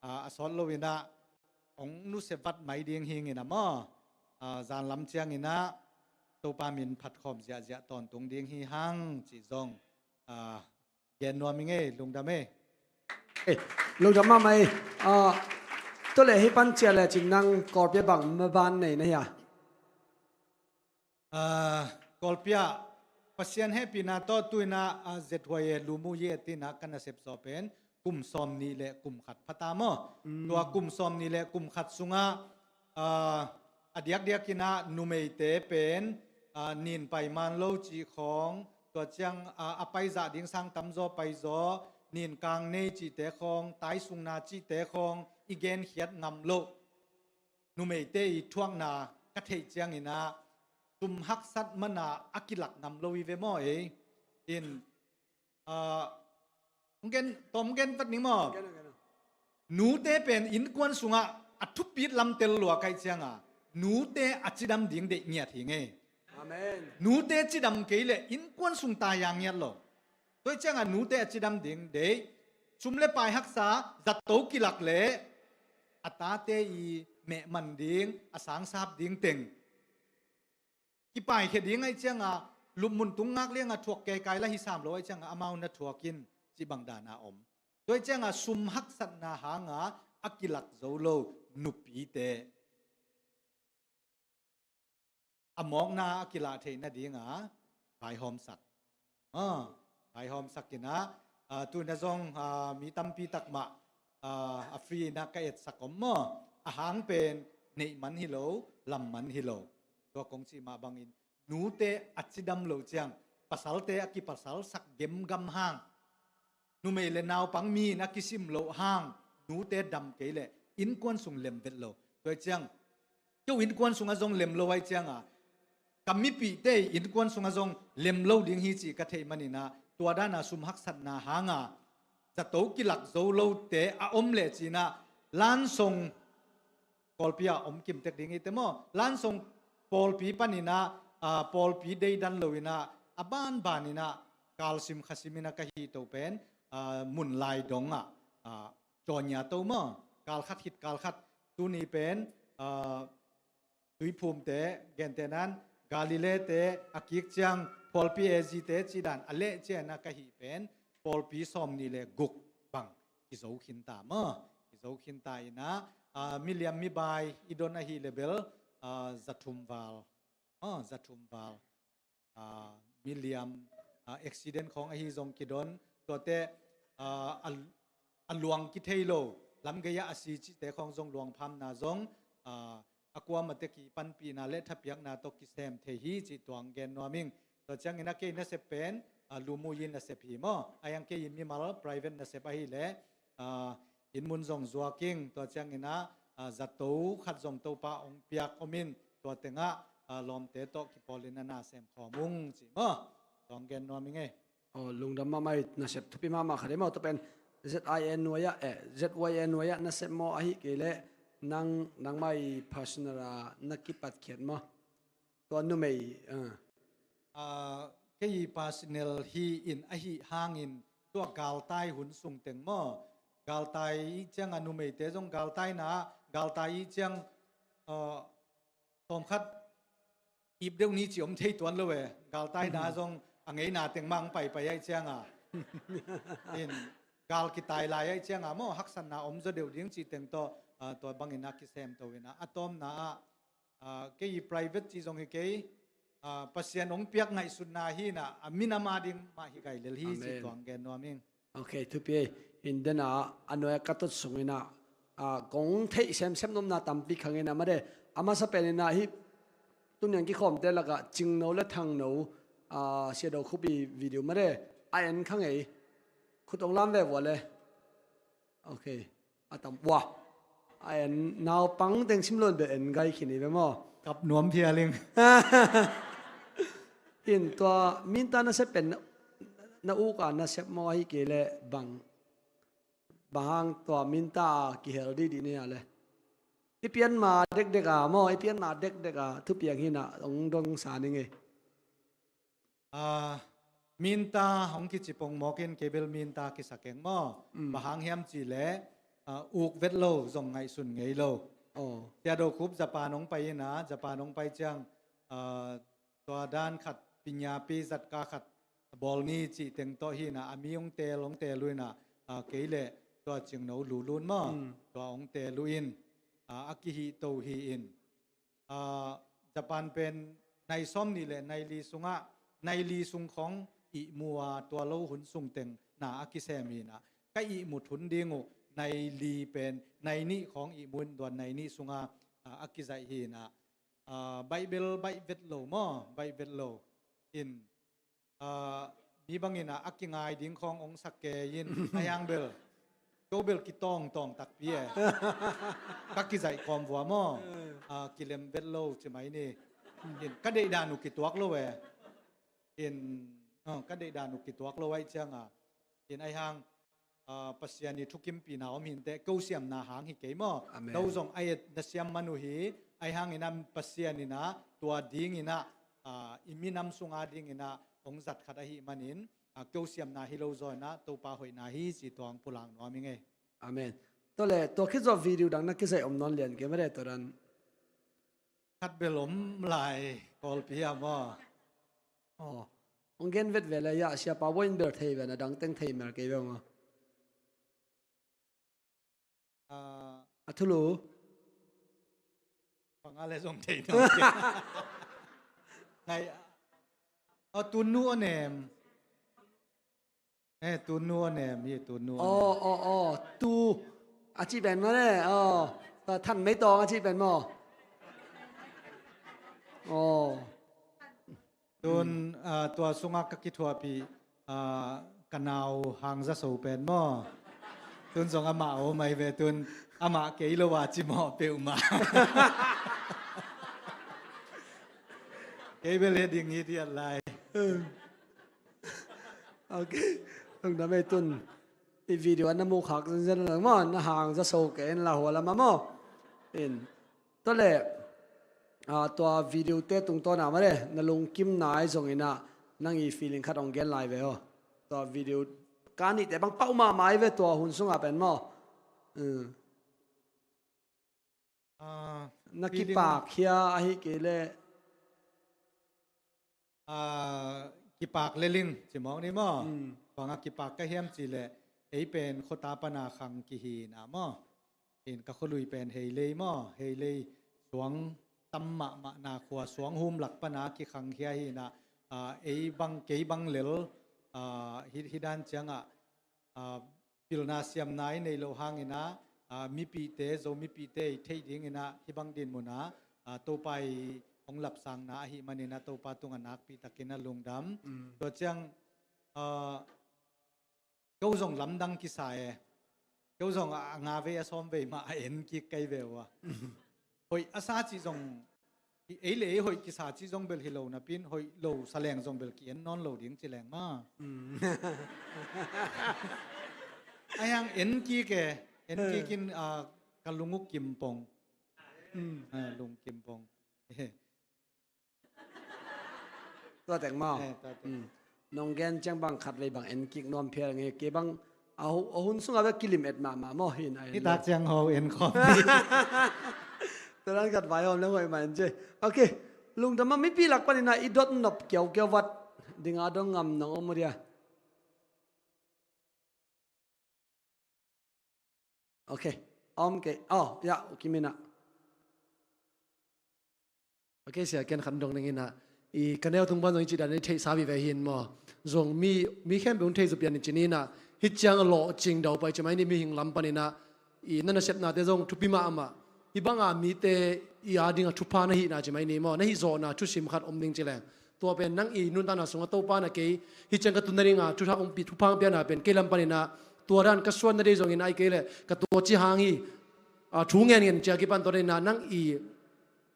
a sawt loinah ong nusia vat mai ding hing inah maw? Zanlam cianginah Topa min phatkhawm ziahziah tawntung ding hi hang cih zong gen nuam i ngei. Lungdam ei. Lungdam mahmah ei. Tua le hih pan ciah le cin nang Kawlpia bang maban nei na hia? Kawlpia Pasian hehpihna tawh tuinah a zethuai e lumu ye tinah ka nasep zaw pen kum sawm nih le kum khat phata maw? Tua kum sawm nih le kum khat sungah a A diakdiak in ah numeite pen, aa, nin pai man lo cih khawng, tua ciang, aa, a paizah ding sang tamzaw paizaw, nin kang nei cihte khawng, taisungna cihte khawng i genkhiat ngam loh numeite i thuakna ka theih ciangin ah, sum haksat mana a kilak ngam lo i ve maw ei? In, aa, hong gen, tawm hong gen vat ning maw? Gen, gen. Nute pen innkuan sungah a thupit lam tel lua kaih cianga, nute a cidam ding deih ngiat hi ngei. Amen. Nute cidam kei leh innkuan sung taya ngiat lo. Tua cianga nute a cidam ding deih, sum le pai haksa, zato kilak leh a tate i mehman ding, a sangsap ding teng kipaikhia ding aih cianga, lupmun tung ngak lianga thuak keikai la hi sam lo aih cianga, amau na thuak in, cih bang dana om. Tua cianga sum haksatna hanga a kilak zo lo nupite a mawkna a kilah theih nadinga vaihawmsak. Ah, vaihawmsak in ah, ah, tu in ah zong, ah, mi tampi tak mah, ah, a free in ah ka etsak om maw? A hang pen neih man hi lo, lam man hi lo. Tua kong cih mah bangin nute a cidam loh ciang, pasalte a kipasalsak gemgam hang, numei le naupang mi in a kisim loh hang, nute dam kei leh innkuan sung lem vet lo. Tua ciang, keu innkuan sungah zong lem lo aih cianga, ka mipihte innkuan sungah zong lem lo ding hi cih ka theih manin ah, tua dana sum haksatna hanga zato kilak zo lote a om leh ci-in ah, Lansong pawlpi ah om kimtek ding hi te maw? Lansong pawlpi panin ah, aa, pawlpi deidan lo in ah, a banban in ah, kalsim khasim in ah ka hih to pen, aa, mun lai dong ah, aa, cawnya to maw? Kal khat khit kal khat, tuni pen, aa, Tuiphumte, gentehnan Galilee-te, a kik ciang pawlpi A Z-te cih dan a leh ciang ah ka hih pen pawlpi sawmnih le guk bang kizo khin ta maw? Kizo khin ta in ah, aa, miliam mibai i don ahih leh bel, aa, zathum val, aa, zathum val, aa, miliam, aa, accident khawng ahi zong kidon, tuate, aa, a, a luang kithei lo, lamgei ah a si cihte khawng zong luangphamna zong, aa, a kuamah tek i panpihna le thapiakna tawh kisem thei hi cih tuang gen nuam ing. Tua ciangin ah kei nasep pen, aa, Lumuyi nasep hi maw? A iang kei mimal private nasep ahih leh, aa, inn mun zong zuak ing, tua ciangin ah, aa, zato khat zong Topa hong piak om in, tua tengah, aa, lawmte tawh kipawl in ah na sem khawm ung ci maw? Tuang gen nuam ing ei. Oh, lungdam mahmah ei, nasep thupi mahmah khat ei maw, tua pen Z I N nuai ah, eh, Z Y N nuai ah nasep maw, ahih kei leh nang, nangmah i personal a na kipatkhiat maw? Tua numei, ah. Ah, kei personal hi in ahih hangin tua galtai hun sung teng maw? Galtai i ciang a numeite zong galtaina, galtai i ciang, ah, tawmkhat ip deuh ni ci om thei tuan lo e. Galtaina zong a ngeina teng mah ang paipai aih ciang a. In, gal kitai lai aih ciang a maw, haksatna om zaw deuh ding cih teng tawh, ah, tua bangin a kisem to in a. A tawmna ah, ah, kei i private ci zong hi kei, ah, Pasian hong piak ngaihsutna hi in a, a minam a ding mah hi kei lel hi ci tuang gen nuam ing. Ok, thupi ei. In den a, a nuai a ka tot sung in a, ah, kong theih semsem nopna tampi khang in a made. A masa pen in a hih tuniang kikhawmte lakah Cingno le Thangno, ah, Sia Do Khup i video made. A en khang ei. Khut hong lam ve vua le. Ok. A tam, wah. A en naupang teng sim lo in bel en gai khin hi ve maw? Kap nuam phial ing. In tua minta nasep pen na uk a nasep maw, ahih kei leh bang, bang hang tua minta a kihel dihdih ni a le. I pian ma dekdek a maw, i pian ma dekdek a thupiang hi in a hong dong sa ning ei. Ah, minta hong kici pongmawk in kei bel minta kisa keng maw? Mm. Bang hang hiam cih leh, ah, uk vet lo zong ngaihsun ngei lo. Oh. Sia Do Khup Japan hong pai in a, Japan hong pai ciang, ah, tua dan khat, pinyapi zatka khat bawl ni cih teng tawh hi in a, a mi hong teel, hong teel uh in a, ah, kei leh tua Cingno Lu Lun maw? Mm. Tua hong teel uh in, ah, a kihih to hi in. Ah, Japan pen nai sawmnih le nai li sungah, nai li sung khawng ihmu a, tua lo hun sung teng na a kisem hi in a, ka ihmut hun ding uh nai li pen nai nih khawng ihmu in, tua nai nih sungah, ah, a kizaih hi in a. ah, baih bel baih vet lo maw, baih vet lo. In, ah, mi bangin ah a kingai ding khawng hong sak kei in, a hiang bel, ko bel kitawngtawng takpi e. Ka kizaih kawm vua maw, ah, kilem vet lo ci mai ni. In, ka deihdan uh kituak lo e. In, ah, ka deihdan uh kituak lo ahih cianga. In, a hiang, ah, Pasian i thukimpihna om hi inteh, ko siamna hang hi kei maw. Amen. No zong a et na siam man uh hi, a hiang in ah Pasian in ah tua dingin ah, ah, i minam sunga dingin ah hong zat khat ahih manin, ah, ko siamna hi lo zaw in ah Topa hoihna hi ci tuang pulak nuam ing ei. Amen. Tua leh, tua khit zawh video dang na kizaih om nawn lian kei mah de, tua dan. Khat bel om lai, Kawlpi ah maw. Aw. Hong gen vet ve le, ya, Siapa Bawi in bel thei ve, na dang teng thei mel kei ve maw. Ah. A thulu. Bang a le zong thei nawn kei. Ngai. Aw, tun nu aw nem. Eh, tun nu aw nem hi, tun nu aw nem. Aw, aw, aw, tu. A cih pen maw le, aw. Than mei tawng a cih pen maw. Aw. Tun, ah, tua sungah ka kithuahpih, ah, ka nau Hang Za So pen maw. Tun zong amah om mai ve, tun amah kei lo a cimawh peuhmah. Kei bel he ding hi tiat lai. Ok. Lungdam ei tun. I video a na muh khak zenzen lang maw, na Hang Za So kei in la hua lam ah maw. In. Tua leh, ah, tua video te tungtawn ah mah le, na lungkimna ahi zongin ah, nang i feeling khat hong gen lai ve aw. Tua video ka nihte bang pau mahmah ahi ve tua hun sungah pen maw. Hmm. Ah, na feeling kipak khia ahih kei leh. Ah, kipak lel ing, ci mawk ni maw. Hmm. Bang a kipak ka hiam cih leh, ei pen khuata pana khang kihi na maw. In ka khualui pen Heilei maw, Heilei suang tam mahmahna khua, suang hum lak pana kikhang khia hi na, ah, ei bang, kei bang lel, ah, hi, hi dan ciangah, ah, pilna siamna i neih loh hangin ah, ah, mipihte, Zo mipihte i theih dingin ah, hih bang dinmun ah, ah, Topa i hong lapsangna ahih manin ah, Topa tungah nakpi takin ah lungdam. Mm. Tua ciang, ah, ko zong lamdang kisa e. Ko zong a, a nga vei a sawm vei mah a en kik kei ve uh a. Hoih a sa cih zong, ei le ei hoih kisa cih zong bel hi lo napi in, hoih lo sa leng zong bel ki-en nawn lo ding ci leng maw. Mm. A hiang en kik e, en kik in, ah, ka lung uh kim pong. Mm. Ah, lung kim pong. Tua teng maw. Eh, tua teng. Mm. Nong gen ciang bang khat vei bang en kik nuam phial nge, kei bang a hu-, a hun sungah bek kilim et mahmah maw hi na. Hi tak ciang ho en khawm. Tua dan khat vai om le hoih mah in ci. Ok. Lungdam a, mipi lak panin ah i dot nop kiaukiau vat ding a dong ngam nong om uh dia. Ok. Om kei. Oh, ya, kimin ah. Ok, sia, ken khat dong ning in ah. I ka neu tung pan zong i cih dan i theihsa vive hi in maw. Zong mi, mi khempeuh hong thei zaw pian i ci ni in ah. Hih ciang a lawhcing dau pai ci mai ni, mihing lam panin ah. I na nasepnate zong thupi mahmah. Hih banga mite i a dingah thupha na hihna ci mai ni maw. Na hih zawhna thusim khat om ding ci leng. Tua pen nang i nuntakna sungah Topa na kei, hih ciang ka tun nadingah thupha hong pi, thupha hong piakna pen kei lam panin ah, tua dan ka suan nading zongin ahih kei leh ka tua ci hang hi, ah, thu ngen ngen cia kipan tua dan in ah nang i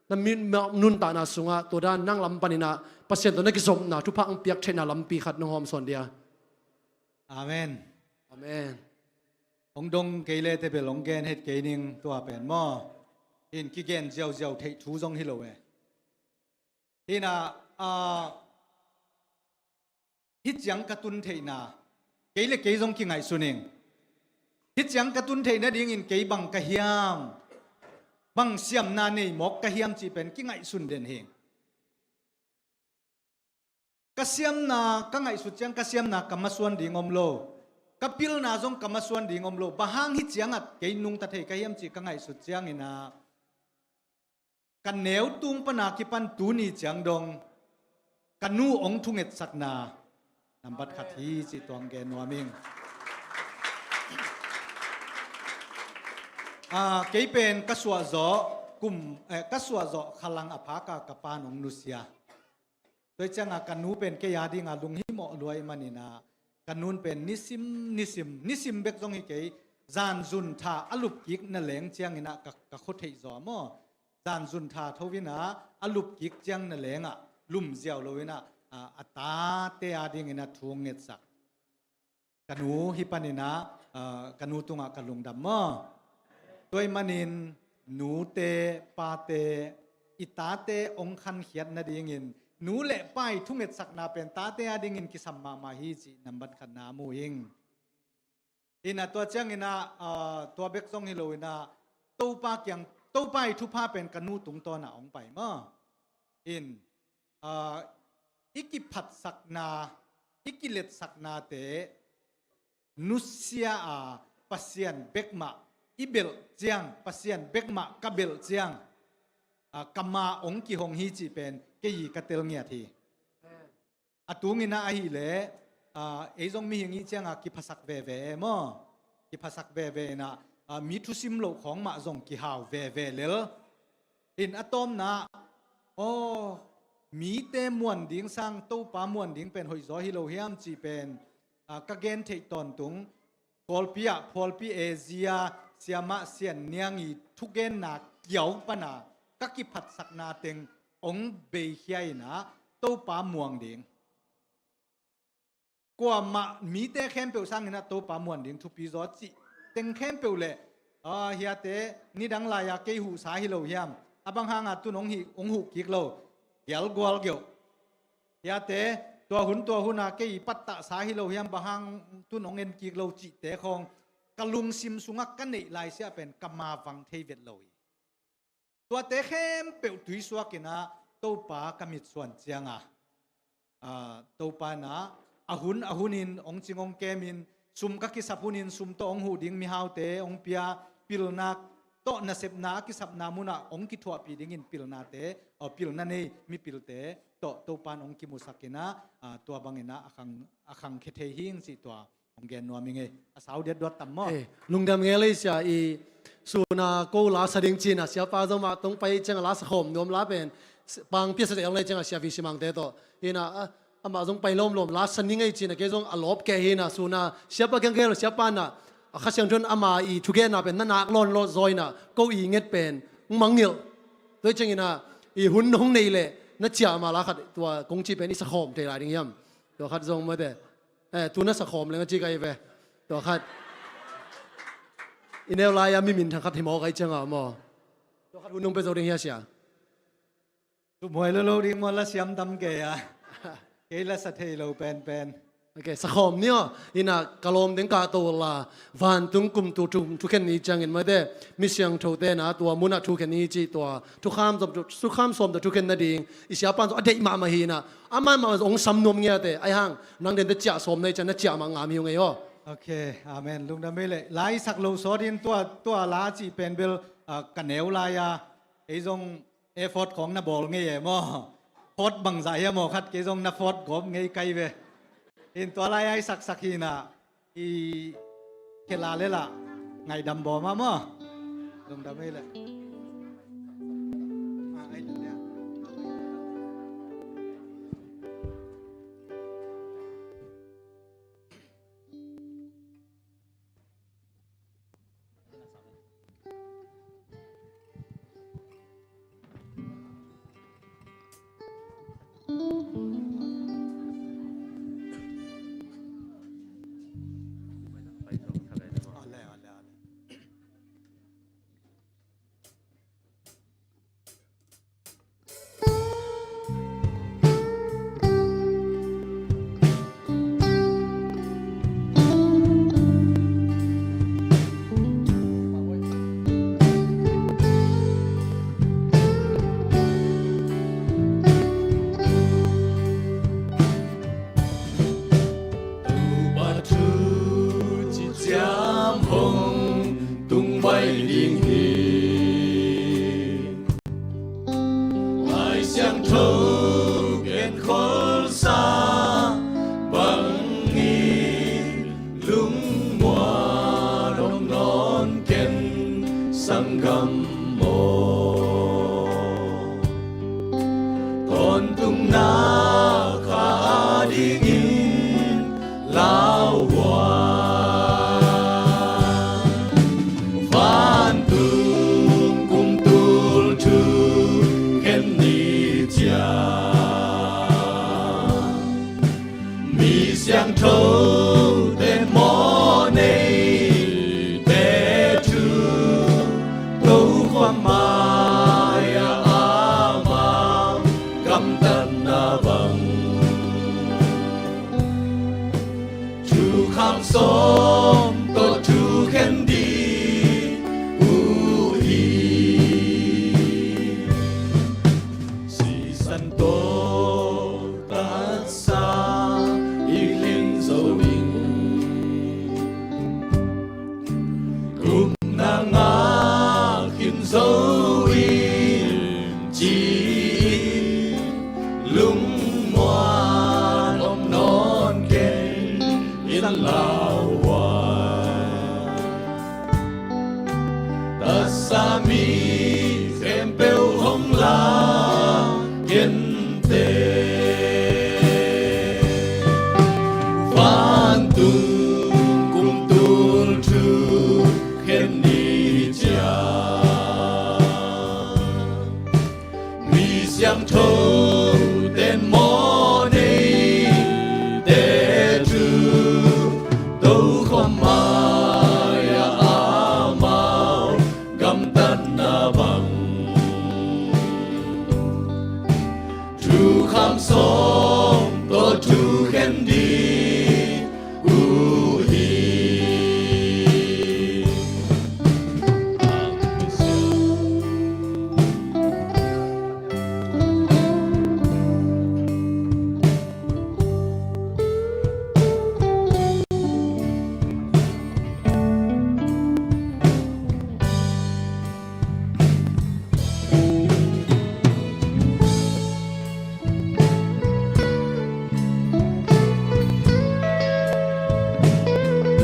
na min, ma, nuntakna sungah tua dan nang lam panin ah Pasian tawh na kizopna thupha hong piak theihna lampi khat nong hawm sawn dia. Amen. Amen. Hong dong kei le te bel hong gen het kei ning tua pen maw. In kigen ziauziau theih thu zong hi lo e. Hi na, ah, hih ciang ka tun theihna, kei le kei zong kingaihsun ing. Hih ciang ka tun theih nadingin kei bang ka hiam, bang siamna nei mawk ka hiam cih pen kingaihsun den hi ing. Ka siamna, ka ngaihsut ciang ka siamna ka masuan ding om lo. Ka pilna zong ka masuan ding om lo. Bang hang hih ciangah kei nungta thei ka hiam cih ka ngaihsut ciangin ah, ka neu tung pana kipan tuni ciang dong ka nu hong thungetsakna nambat khat hi cih tuang gen nuam ing. Ah, kei pen ka suahzawh kum, eh, ka suahzawh khalang a phaka ka pa'n hong nusia. Tua cianga ka nu pen kei a dinga lunghimawh luai maninah ka nun pen nisim, nisim, nisim bek zong hi kei, zan zun tha a lupkik na leng cianginah ka, ka khua theih zaw maw. Zan zun tha thoinah a lupkik ciang na lengah lumziau loinah, a, a tate a dinginah thu hong ngetsak. Ka nu hi paninah, ah, ka nu tungah ka lungdam maw. Tua ahih manin nute, pate, i tate hong khankhiat nadingin nu le pa i thungetsakna pen tate a dingin kisam mahmah hi cih nambat khatna mu ing. Inah tua cianginah, ah, tua bek zong hi loinah Topa kiang, Topa i thupha pen ka nu tungtawnah hong pai maw. In, ah, i kiphatsakna, i kiletsaknate nusia a, Pasian bekmah i belh ciang, Pasian bekmah ka belh ciang, ah, ka ma hong kihong hi cih pen kei ka telngiat hi. A tunginah ahileh, ah, ei zong mihing i cianga kiphasak veve e maw. Kiphasak veve inah, ah, mi thusim loh khawng mah zong kihau veve lel. In a tawpna, aw, mite muan ding sang Topa muan ding pen hoihzaw hi lo hiam cih pen, ah, ka gen theih tawntung, Kawlpi ah, Phawlpi Asia, Siamah Sian Niang i thugenna kiau pana ka kiphatsakna teng hong beikhia inah Topa muang ding. Kuamah mite khempeuh sanginah Topa muan ding thupi zaw cih teng khempeuh le, ah, hiate nidang lai-a kei huhsa hi lo hiam? A bang hanga tun hong hi, hong huh kik lo, gialgual geuh. Hiate, tua hun tua huna kei i pattahsa hi lo hiam, bang hang tun hong en kik lo cihte khawng ka lungsim sungah ka neih laisiah pen ka ma vang thei vet lo hi. Tuate khempeuh tuisuakinah Topa ka mitsuan cianga, ah, Topa inah a hun a hunin hong cing hong kemin, sum ka kisap hunin sum tawh hong huh ding mihaute hong pia, pilna tawh nasepna a kisapna munah hong kithuahpih dingin pilnate, aw, pilna nei mipilte tawh Topa in hong kimusakinah, ah, tua banginah a khang, a khangkhia thei hing cih tua hong gen nuam ing ei. A sau diatduat tam maw? Eh, lungdam ngel ei sia, i suna ko la sa ding cinah siapa zong mah tong pai cianga la sa khawm nuam la pen pang piasa te ong lei cianga sia vi simangte tawh. Inah, ah, amah zong pai lawmlawm la sa ning ei cinah kei zong a lawp keh hinah suna siapa kiang gel siapa nah a Kha Siangtho in ama i thugenna pen na nak lawnlawt zaw inah ko i nget pen hong mangngilh. Tua hi cianginah i hun hong nei leh na ciah mah la khat tua kong ci pen i sa khawm thei lai ding hiam? Tua khat zong mawte. Eh, tu na sa khawm leng a ci ka hi ve. Tua khat i neu lai-a mi minthang khat hi mawk a i cianga maw. Tua khat hun nong pia zo ding hia sia? Tumhuai lo lo ding maw, la siam tam kei a. Kei la sa thei lo penpen. Ok, sa khawm ni aw. Inah ka lawm ding kahto la vantung kum tul thum thukhen ni ciangin mawte mi siangthote na tua munah thukhen ni cih tua thukham sawm tawh, thukham sawm tawh thukhen nading i siapa in zong a deih mahmah hinah amah mah hong sam nuam ngiate. Ahi hang nang dente ciah sawm na hi ciang na ciah mah ngam hi ung ei aw. Ok, amen. Lungdam ei leh. La i sak lo sawtin tua, tua la cih pen bel, ah, ka neu lai-a ei zong effort khawng na bawl ngei e maw. Fort bangzah hiam aw khat kei zong na fort gawp ngei kai ve. In tua lai-a i saksak hinah i khela lela ngaihdam baw mah maw. Lungdam ei leh. Ah, ai leh. sawm tawh thukhen ding uh hi. Sisan tawh taksa i khen zo ding, gupna ngah khin zo in ci-in lungmuan om nawn kei in lauhuai. Taksa mi khempeuh hong la kente, vantung kum tul thukhen ni ciang, mi siangtho ten mawh neite thu tokhom mai-ah amau gamtatna bang, thukham sawm tawh thukhen ding uh hi.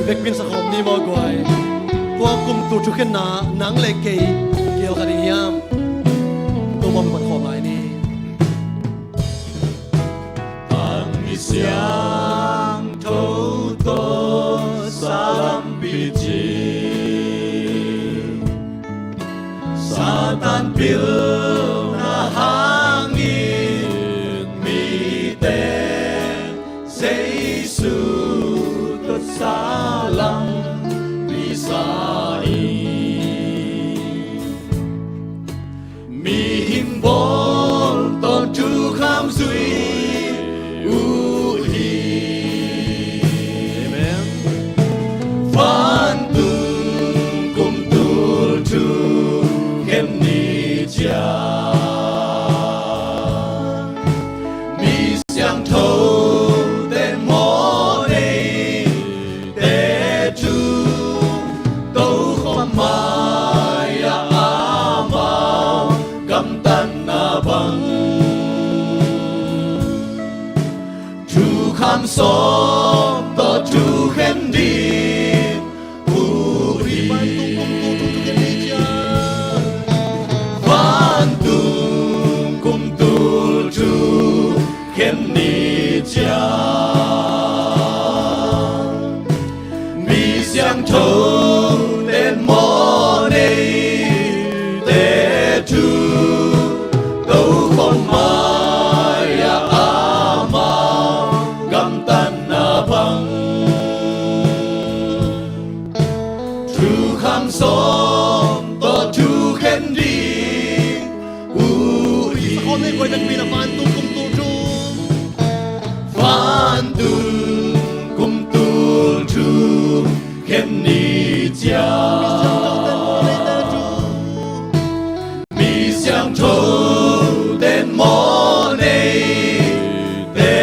Vekpin sakhawm ni maw guai. Tua kum tul thukhenna nang le kei kial kha ding hiam? Tua bang pan khawm lai ni. An mi siangtho tawh sa lampi ci, Satan pilna hangin mite Jesu tawh sa lampi sa in, mihing bawl tawh thukham zui uh hi. Amen. Vantung kum tul thukhen ni ciang, mi siangtho ten mawh nei te thu tokhom mai-ah amau gamtatna bang, thukham sawm tawh thukhen ding uh hi. Vantung kum tul thukhen ni ciang, mi siangtho ten mawh neite thu tokhom mai-ah amau gamtatna bang, thukham sawm tawh thukhen ding uh hi. Sakhawm ni guai, vekpi-in a, vantung kum tul thu, vantung kum tul thukhen ni ciang, mi siangtho ten mawh neite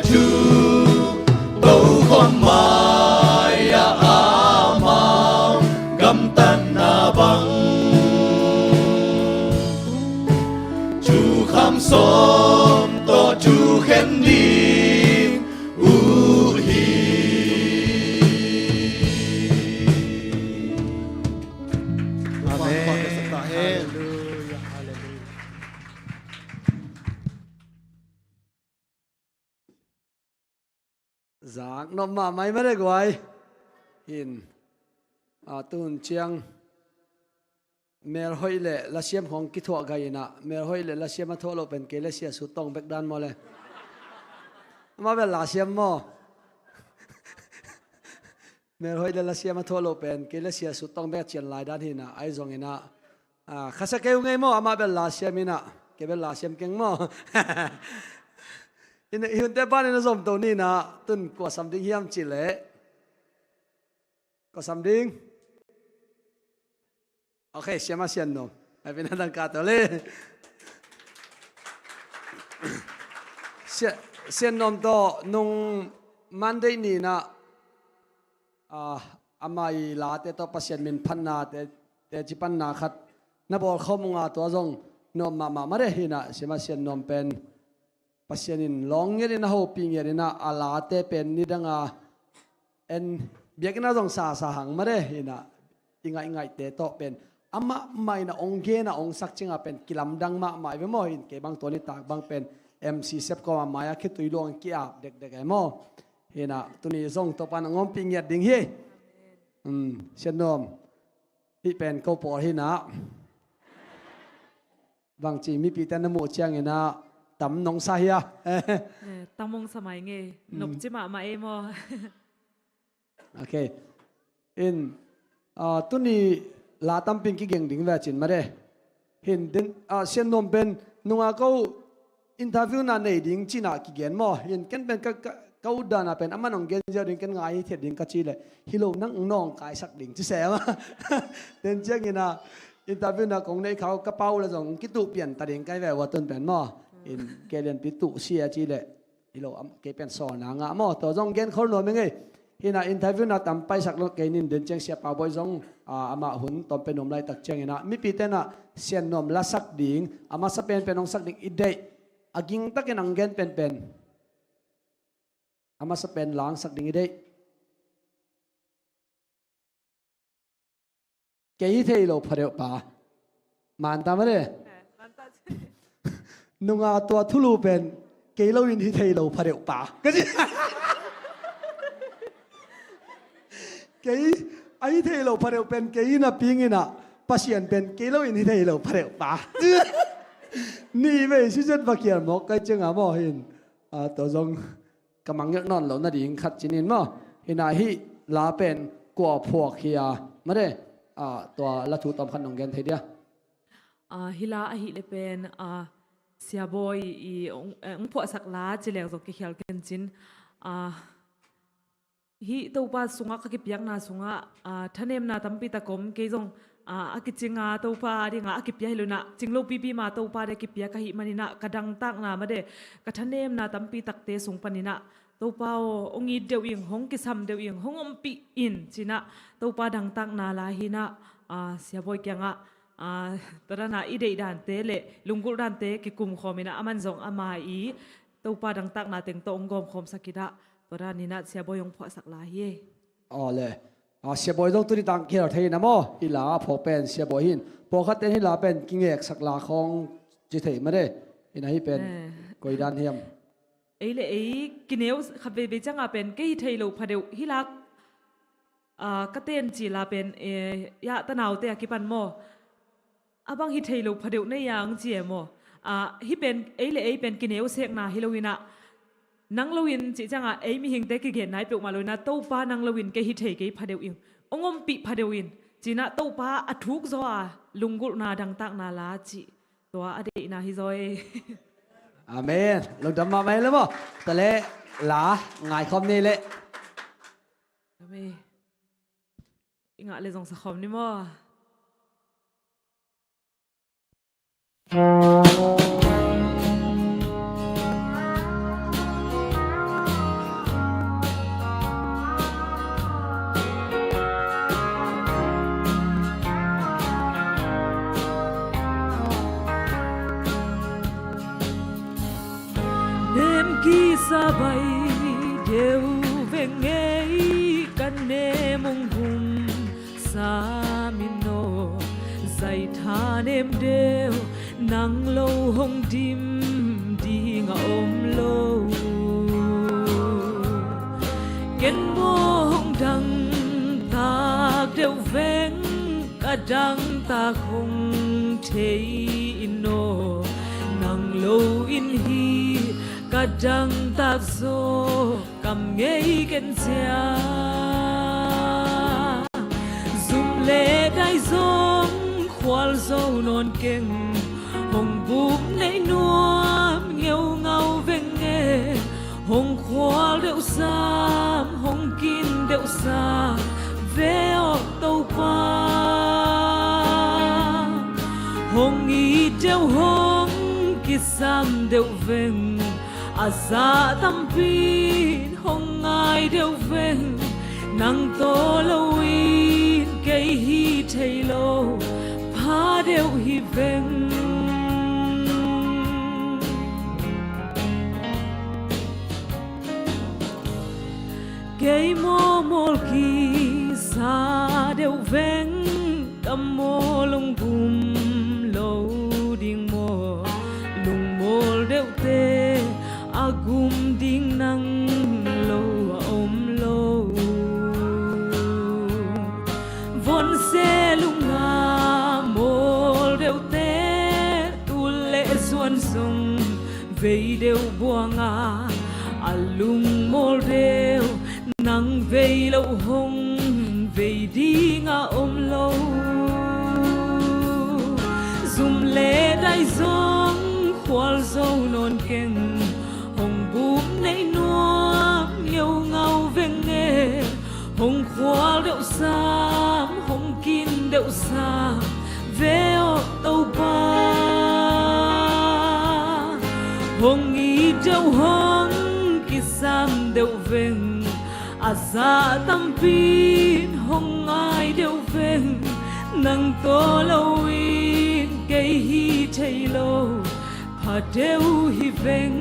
thu tokhom mai-ah amau gamtatna bang, thukham sawm tawh thukhen ding uh hi. Amen. Hallelujah, hallelujah. Zak nop mahmah mah de guai. Hin. A, tun ciang melhoih le lasiam khawng kithuah gai inah, melhoih le lasiam a thuah loh pen kei le Sia Sut Tawng bek dan maw le? Amah bel lasiam maw? Melhoih le lasiam a thuah loh pen kei le Sia Sut Tawng bek a cian lai dan hi inah, ahi zong inah, a, khasia kei uh ngei maw, amah bel lasiam inah, kei bel lasiam keng maw? Inah, i hunte panin a zomto ni inah, tun kua sam ding hiam cih leh, Kua sam ding? Ok, Siama Sian Nuam. Happy na tangka to le. Sia-, Sian Nuam tawh nung Monday ni-in ah, ah, ama i late tawh Pasian min phatna te, teci panna khat na bawl khawm ung a, tua zong nuam mahmah mah de. Hi-in ah Siama Sian Nuam pen Pasian in lawng ngiatin a hopih ngiatin ah, a late pen nidanga en biakinn ah zong sasa hang mah de. Hi-in ah i ngaihngaihnate tawh pen amah mah in ah hong gen a hong sak ciangah pen kilamdang mahmah hi ve maw. Hi-in kei bang tua nitak bang pen M C sep kawm a mai-ah khitui luang ki-ap dekdek hi maw. Hi-in ah tuni zong Topa'n hong ompih ngiat ding hi. Hmm, Sian Nuam, hih pen ko pawl hi-in ah bangci mipite na muh ciangin ah tam nong sa hia? Eh, tam hong sa mai ing ei. Mm. Nopci mahmah ei maw. Ok. In, ah, tuni la tampi in kigeng ding ve cin mah de. Hi-in den, ah, Sian Nuam pen nunga ko interview na nei ding ci-in ah kigen maw. Hi-in ken pen ka, ka, ka utdan ah pen aman hong gen ziau ding, ken ngai hi thiat ding ka cih leh, hi lo, nang nawngkaisak ding ci se mah. Den ciangin ah interview na kong neih kha uh ka pa uh leh zong kituh pian ta ding ka hi ve ua, tun pen maw. Hi-in kei lianpi tuh sia cih leh, hi lo, am, kei pen sawlna ngah maw. Tua zong gen khol nuam ing ei. Hi-in ah interview na tam paisak lo kei ning, den ciang Siapa Bawi zong, ah, amah hun tawm pen nuam laitak ciangin ah mipite in ah Sian Nuam la sak ding, a masa penpen hong sak ding i deih, a gingtakin hong gen penpen, a masa pen la hong sak ding i deih. Kei hi thei lo pha deuh pa. Man ta mah de. Eh, man ta ci. Nunga tua thulu pen kei lo in hi thei lo pha deuh pa ka ci. Kei a hi thei lo pha deuh pen kei in a ping in ah, Pasian pen kei lo in hi thei lo pha deuh pa. Ni vei si zet va khial mawk ka hih ciangah maw. Hi-in, ah, tua zong ka mangngilh nawn loh nading khat ci-in maw. Hi-in ah hih la pen kua phuak hia mah de, ah, tua la thu tawm khat nong gen thei dia? Ah, hih la ahih leh pen, ah, Sia Bawi i hong, eh, hong phuahsak la ci leng zong kikhial ken cin. Ah, hih Topa sungah ka kipiakna sungah, ah, thanemna tampi tak om. Kei zong, ah, a kicing a Topa a dingah a kipia hi lo-in ah, cing lo pipi mah Topa ding a kipia ka hih manin ah, ka dangtakna mah de, ka thanemna tampi takte sung panin ah, Topa aw, hong it deuh ing, hong kisam deuh ing, hong ompih in ci-in ah, Topa dangtakna la hi-in ah, ah, Sia Bawi kiangah, ah, tua dan a i deih dante leh lunggulh dante kikum khawm in ah, aman zong ama i Topa dangtakna teng tawh hong gawm khawmsak in ah, tua dan in ah Sia Bawi hong phuahsak la hi ei. Aw le. Ah, Sia Bawi zong tuni tang kihel thei na maw. Hih la a phawk pen Sia Bawi hi-in, pawlkhatte in hih la pen kingeksak la khawng ci thei mah de. Hi-in ah hih pen, eh, koi dan hiam? Ei le ei kineu khat veivei ciangah pen kei hi thei lo pha deuh, hih la, ah, ka ten ci la pen, eh, ya tanaute a kipan maw. A bang hi thei lo pha deuh nei a hong ci e maw. Ah, hih pen ei le ei pen kineu sekna hi lo-in ah, nang lo-in cih ciangah ei mihingte kigen nai peuhmah lo-in ah, Topa nang lo-in kei hi thei kei pha deuh ing, hong ompih pha deuh in ci-in ah, Topa a thuk zaw a lunggulhna dangtakna la cih, tua a deihna hi zaw ei. Amen. Lungdam mahmah ei le maw. Tua leh la ngaikhawm ni leh. Amen. I ngah leh zong sa khawm ni maw. Nem kisa bai deuh veng ei, ka nem ung hun sa min aw. Zai thanem deuh nang lo hong dim ding a om lo. Ken maw hong dangtak deuh veng, ka dangtak hong thei in aw. Nang lo-in hi ka dangtak zaw, kam ngei ken zia. Zum le dai zong khual zo nawn keng, hong bup nei nuam ngeungau veng e. Hong khual deuh sam, hong kin deuh sam, ve aw Topa. Hong it deuh hong kisam deuh veng, a zah tampi in hong ngai deuh veng. Nang tawh lo in kei hi thei lo, pha deuh hi veng. Kei mawmawl kisa deuh veng, ka mawl hong gum lo ding maw? Lungmawl deuhte a gum ding nang lo a om lo. Vonse lunga mawl deuhte tul le zuan zong vei deuh buanga a lungmawl deuh, nang vei loh hong vei dinga om lo. Zum le dai zong khual zo nawn keng, hong bum neih nuam ngeungau veng e. Hong khual deuh sam, hong kin deuh sam ve aw Topa. Hong it deuh hong kisam deuh veng, a zah tampi in hong ngai deuh veng. Nang tawh lo in kei hi thei lo, pha deuh hi veng.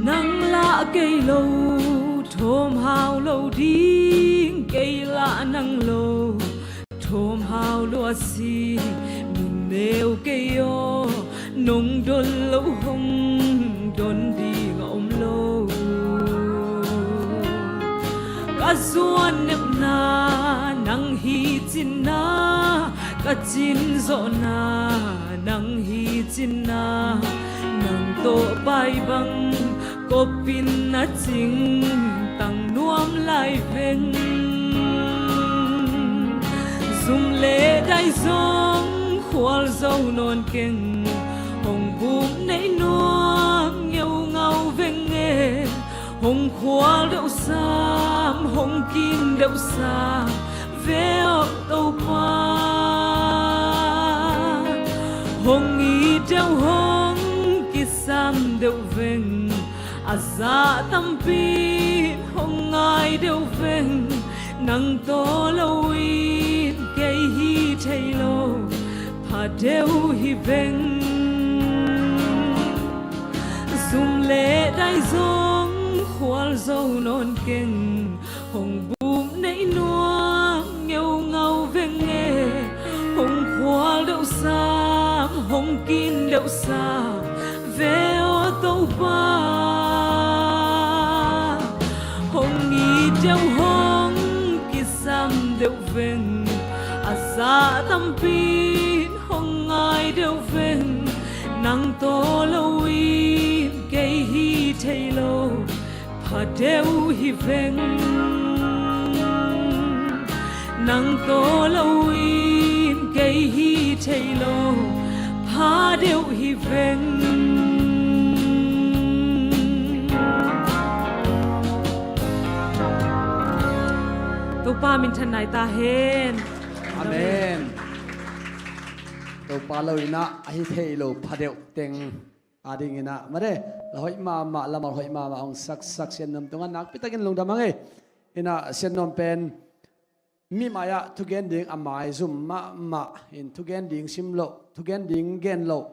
Nang lah kei lo thawm hau lo ding, kei lah nang lo thawm hau lua si. Minneu kei aw, nong don lo hong don ding a om lo. Ka zuan neuhna nang hi cinna, ka cin zawhna nang hi cinna. Nang tawh pai bang kopin a cingtang nuam lai veng. Zum le dai zong khual zo nawn keng, hong bum neih nuam ngeungau veng e. Hong khual deuh sam, hong kin deuh sam ve aw Topa. Hong it deuh hong kisam deuh veng, a zah tampi in hong ngai deuh veng. Nang tawh lo in kei hi thei lo, pha deuh hi veng. Zum le dai zong khual zo nawn keng, hong bum neih nuam ngeungau veng e. Hong khual deuh sam, hong kin deuh sam ve aw Topa. Hong it deuh hong kisam deuh veng, a zah tampi in hong ngai deuh veng. Nang tawh lo in kei hi thei lo, pha deuh hi veng. Nang tawh lo in kei hi thei lo, pha deuh hi veng. Topa minthan nai ta hen. Amen. Topa lo in ah a hi thei lo pha deuh teng a ding in ah, mare, la hoih mahmah, lamah hoih mahmah hong saksak Sian Nuam tungah nakpi takin lungdam hang e. In ah Sian Nuam pen mi mai-ah thugen ding a maizum mahmah in, thugen ding sim loh, thugen ding gen loh,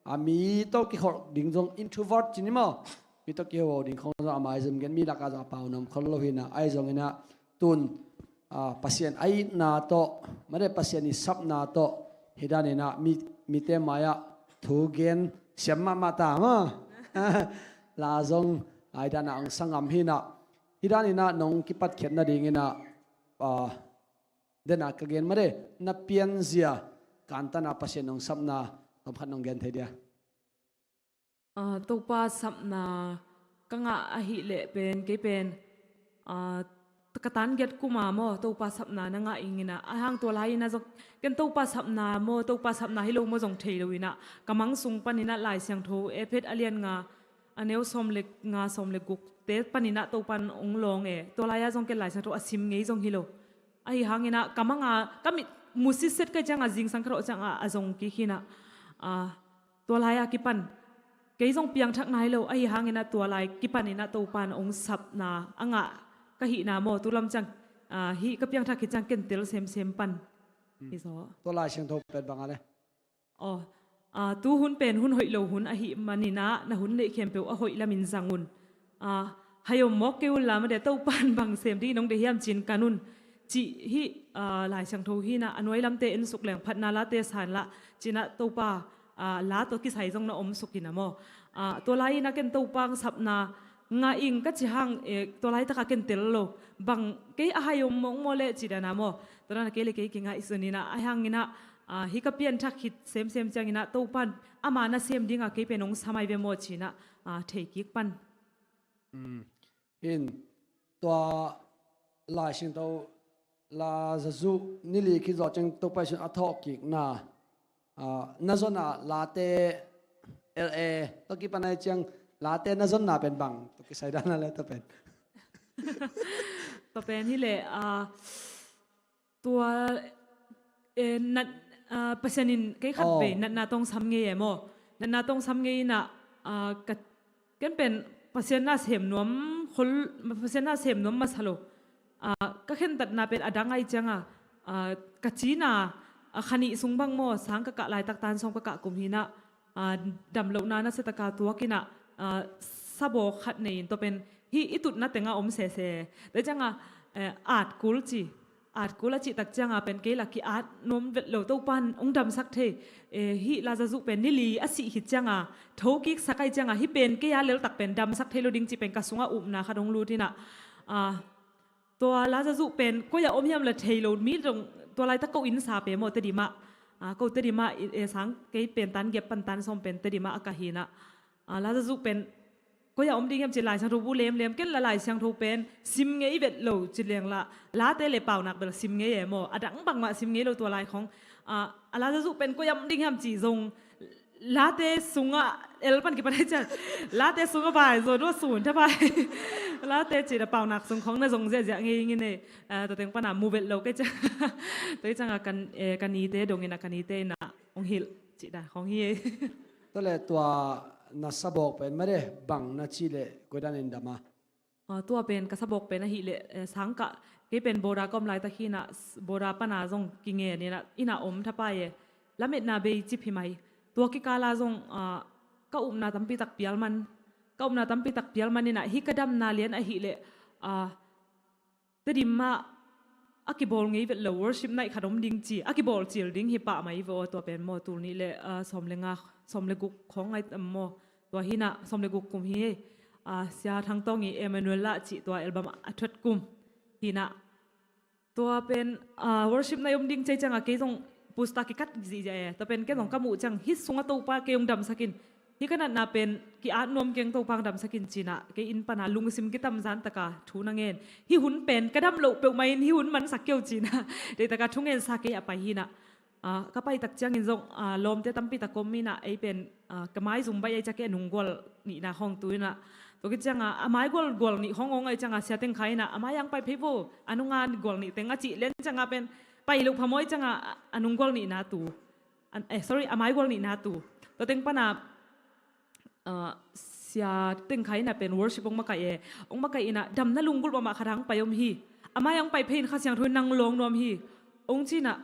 a mi tawh kikholh ding zong introvert ci ni maw, mi tawh kiho ding khong zong a maizum gen, mi lakah zong a pau nuam khol lo hi in ah, ahi zongin ah tun, ah, Pasian a itna tawh, mare, Pasian i sapna tawh, hi dan in ah mi, mite mai-ah thugen siam mahmah ta maw. La zong a hi dan ah hong sa ngam hi in ah, hi dan in ah nong kipatkhiat nading in ah, ah, den a ka gen, mare, na pianzia kantan a Pasian hong sapna tawmkhat nong gen thei dia? Ah, Topa sapna ka ngah ahih leh pen, kei pen, ah, ka tan giat kuma maw, Topa sapna na ngah ing ina, a hang tua lai ina zong, ken Topa sapna maw, Topa sapna hi lo maw zong thei lo ina, ka mang sung pan ina Lai Siangtho, Ephet a lian nga, a neu sawm le nga, sawm le guk te pan ina Topa in ong lawng e, tua lai a zong ken Lai Siangtho a sim ngei zong hi lo. Ahi hang ina, ka mang a, ka mit mu sitset ka ciang a, zingsang ka rawh ciang a, a zong kik hi ina, ah, tua lai a kipan, kei zong piangthak nai lo, ahi hang ina tua lai kipan ina Topa in ong sapna a ngah ka hihna maw, tu lam ciang, ah, hih ka piangthak hi ciang ken tel semsem pan. Hi zaw. Tua Lai Siangtho pen bang a le? Aw, ah, tu hun pen hun hoih lo hun ahih man ina, na hun neih khempeuh a hoih lam in zang un. Ah, hai om mawk kei un la, made Topa in bang sem ding in ong deih hiam ci-in kan un. Cih hih, ah, Lai Siangtho hi ina, a nuai lamte en suk leng, phatna late sa in la, ci ina Topa, ah, la tawh kisai zong na om suk ina maw. Ah, tua lai ina ken Topa sapna ngah ing ka ci hang, eh, tua laitak a ken tel lo. Bang kei a hai om mawk maw le ci dan a maw. Tua dan a kei le kei kingaihsun ina, ahi hang ina, ah, hih ka pianthak khit semsem ciang ina Topa in ama nasem ding a kei pen ong sa mai ve maw ci ina, ah, thei kik pan. Mm. Hin, tua Lai Siangtho la zazuh ni li khit zawh ciang Topa Jesu in a thawhkikna, ah, na zon a late L A tawh kipan ahih ciang late na zonna pen bang tawh kisai dan a le tua pen? Tua pen hi leh, ah, tua, eh, nat, ah, Pasian in kei khat vei natna tawh ong sam ngei e maw. Natna tawh ong sam ngei ina, ah, ka, ken pen Pasian na sem nuam khol, Pasian na sem nuam masa lo. Ah, ka khentatna pen a dang ahih ciang a, ah, ka cina, ah, kha nih sung bang maw, sang ka kah laitak tan sawm ka kah kum hi ina, ah, damlohna nasia taka tuak ina, ah, sabawk khat nei in, tua pen hih i tutna teng a om sese. Tua ciang a, eh, at kul ci. At kul a cih tak ciang a pen kei la ki-at nuam vet lo, Topa in ong damsak thei. Eh, hih la zazuh pen ni li a sih khit ciang a, thokik sak ahih ciang a, hih pen kei a leltak pen damsak thei lo ding cih pen ka sung a upna khat ong lut ina. Ah, tua la zazuh pen koi a om hiam la thei lo, mi dong tua laitak ko inn sa pen maw, Tedim ah. Ah, ko Tedim ah, eh, sang kei pen tan giat pan tan sawm pen Tedim ah a ka hi ina. Ah, la zazuh pen koi a om ding hiam ci Lai Siangtho bu lemlem, ken la Lai Siangtho pen sim ngei vet lo ci leng la, late le Paunak bel sim ngei e maw, a dang bangmah sim ngei lo tua lai khong. Ah, a la zazuh pen koi a om ding hiam ci zong, late sungah el pan kipan ahih ciang, late sungah vai zaw dua sun tha vai. Late ci da Paunak sung khong na zong ziahziah ngei ing ina, ah, tua teng pan a mu vet lo kei ciang. Tua ciang a kan, eh, ka nite dong ina, ka nite ina ong hilh ci da khong hi. Tua le tua na sabawk pen made bang na ci le koi dan in dam a? Ah, tua pen ka sabawk pen ahih leh, eh, sang kah, kei pen border ka om laitak hi ina, s-, border pan a zong kingen ina, ina om thapai e. Lametna bei cip hi mai. Tua kikal a zong, ah, ka upna tampi tak pial man. Ka upna tampi tak pial man ina, hih ka damna lian ahih leh, ah, Tedim ah a kibawl ngei vet lo, worship night khat om ding ci, a kibawl cil ding hi pah mai ve aw, tua pen maw, tul nih le, ah, sawm le nga, sawm le guk khawng ngai tam maw, tua hi ina, sawm le guk kum hi, ah, Sia Thang Tawng i Emmanuel lah cih tua album a thuat kum hi ina. Tua pen, ah, worship night om ding ci ciang a kei zong pusta kikat zihziah e, tua pen kei zong ka muh ciang hih sungah Topa kei ong damsak in, hih ka natna pen ki-at nuam keng, Topa ong damsak in ci ina, kei inn pan a lungsim kitamzan taka thu na ngen. Hih hun pen ka dam loh peuhmah in hih hun mansak kei o ci ina, deih taka thu ngen sa kei a pai hi ina. Ah, ka pai tak ciangin zong, ah, lawmte tampi tak om ina, ei pen, ah, ka maizum baih ahih ciang kei a nunggual nihna khong tu ina. Tua khit ciang a, a maigual gual nih khong ong ahih ciang a, Sia Teng Khai ina, a mai ang pai phei vo, a nunga gual nih teng a cih lian ciang a pen, pai loh phamawh ahih ciang a, a nunggual nihna tu. An, eh, sorry, a maigual nihna tu. Tua teng pan a, ah, Sia Teng Khai ina pen worship ong makaih e. Ong makaih ina, damna lunggulh mahmah khat hong pai om hi. A mai ang pai phei in Kha Siangtho in nang lawng nuam hi. Ong ci ina,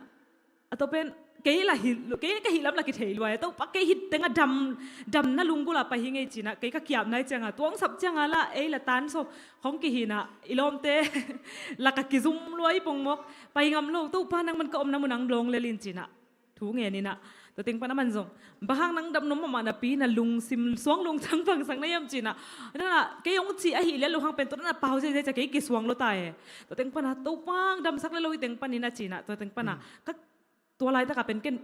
a tua pen, kei la hi, kei ka hih lam la kithei lua e. Topa kei hih teng a dam, damna lunggulh a pai hi ngei ci ina, kei ka kiapna ahih ciang a, tua ong sap ciang a la, ei la tan sawm khong kihi ina, i lawmte lak a kizum lua i pongmawk, pai ngam lo, Topa nangman ka omna mun ah ong lawng lel in ci ina. Thu ngen ina, tua teng pan aman zong, bang hang nang dam nuam mahmah napi na lungsim suang lungtang bangsak na hiam ci ina. Nana, kei ong cih ahih leh lo hang pen, tua nana pau ziahziah ciang kei kisuang lua ta e. Tua teng pan a, Topa ong damsak lel lo hi teng pan ina ci ina, tua teng pan a, ka, tua laitak a pen ken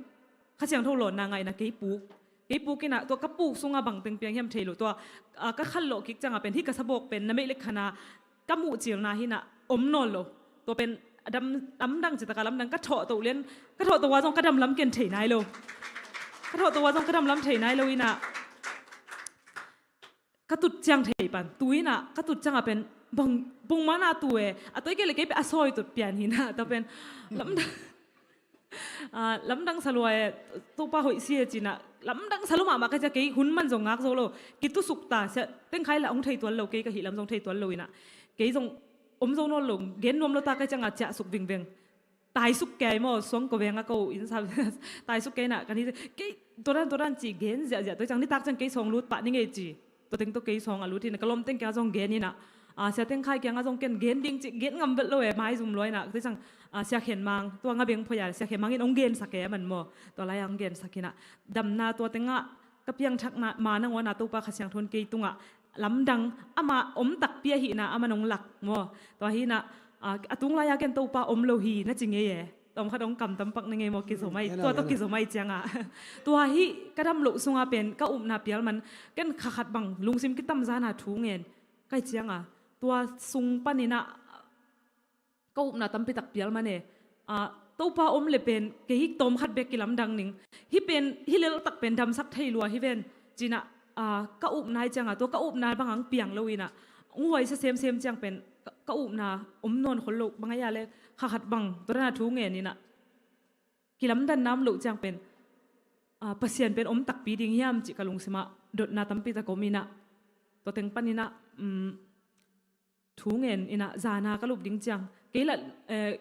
Kha Siangtho lawnna ngah ina kei puk. Kei puk inah tua ka puk sungah bangteng piang hiam thei lo. Tua, ah, ka khanlawh kik ciangah pen hih ka sabawk pen na meih le khana ka muh cilna hinah om nawn lo. Tua pen a dam, lamdang citaka lamdang ka thawh toh lian, ka thawh toh a zong ka damlam ken thei nai lo. Ka thawh toh a zong ka damlam thei nai lo inah ka tut ciang thei pan. Tu inah ka tut ciangah pen bang, bungmana tu e. A toi kei le kei pen a sawi tut pian hinah. Tua pen lamdang, ah, lamdang salua e, Topa hoih si e cinah. Lamdang salu mahmah ka cia kei hun man zong ngak zo lo. Kitusuk ta, Sia Teng Khai lah hong thei tuan lo, kei ka hih lam zong thei tuan lo inah. Kei zong om zo nawn lo, gen nuam lo ta ka ciangah ciahsuk vingveng. Taisuk kei maw, suang ko veng a ko in sa, taisuk kei inah, kan hi kei, tua dan, tua dan ci gen ziahziah, tua ciang nitak ciang kei sawng lut pah ni ngei ci. Tua teng tawh kei sawng a lut inah, ka lawm teng kiang zong gen inah. Ah, Sia Teng Khai kiangah zong ken gen ding ci, gen ngam vet lo e, maizum lua inah, tua ciang, ah, Sia Khen Mang, tua nga beng phoia, Sia Khen Mang in hong gensak e a man maw. Tua lai-ah hong gensak inah. Damna tua tengah, ka piangthakna, ma nangawn a Topa Kha Siangtho in kei tungah lamdang, ama om takpi ahihna, ama nong lak maw. Tua hinah, ah, a tung lai-a ken Topa om lo hi na ci ngei e. Tawm khat hong kamtam pak na ngei maw, kizom ai. Hmm, tua tawh kizom ai ciangah. Tua hih ka dam loh sungah pen ka upna pial man, ken kha khat bang lungsim kitam zana thu ngen. Kai ciangah. Tua sung paninah ka upna tampitak pial man e. Ah, Topa om le pen kei hih tawm khat bek kilamdang ning. Hih pen, hih leltak pen damsak thei lua hi ven. Cinah, ah, ka upna hi ciangah, tua ka upna bang ang piang lo inah. Nguaisa semsem ciang pen, ka, ka upna om nawn khol lo, bang ai a le, kha khat bang, tua dana thu ngen inah. Kilamdan nam loh ciang pen, ah, Pasian pen om takpi ding hiam cih ka lungsimah, dotna tampitak om inah. Tua teng paninah, um, thu ngen inah zana ka lup ding ciang. Kei lah, eh,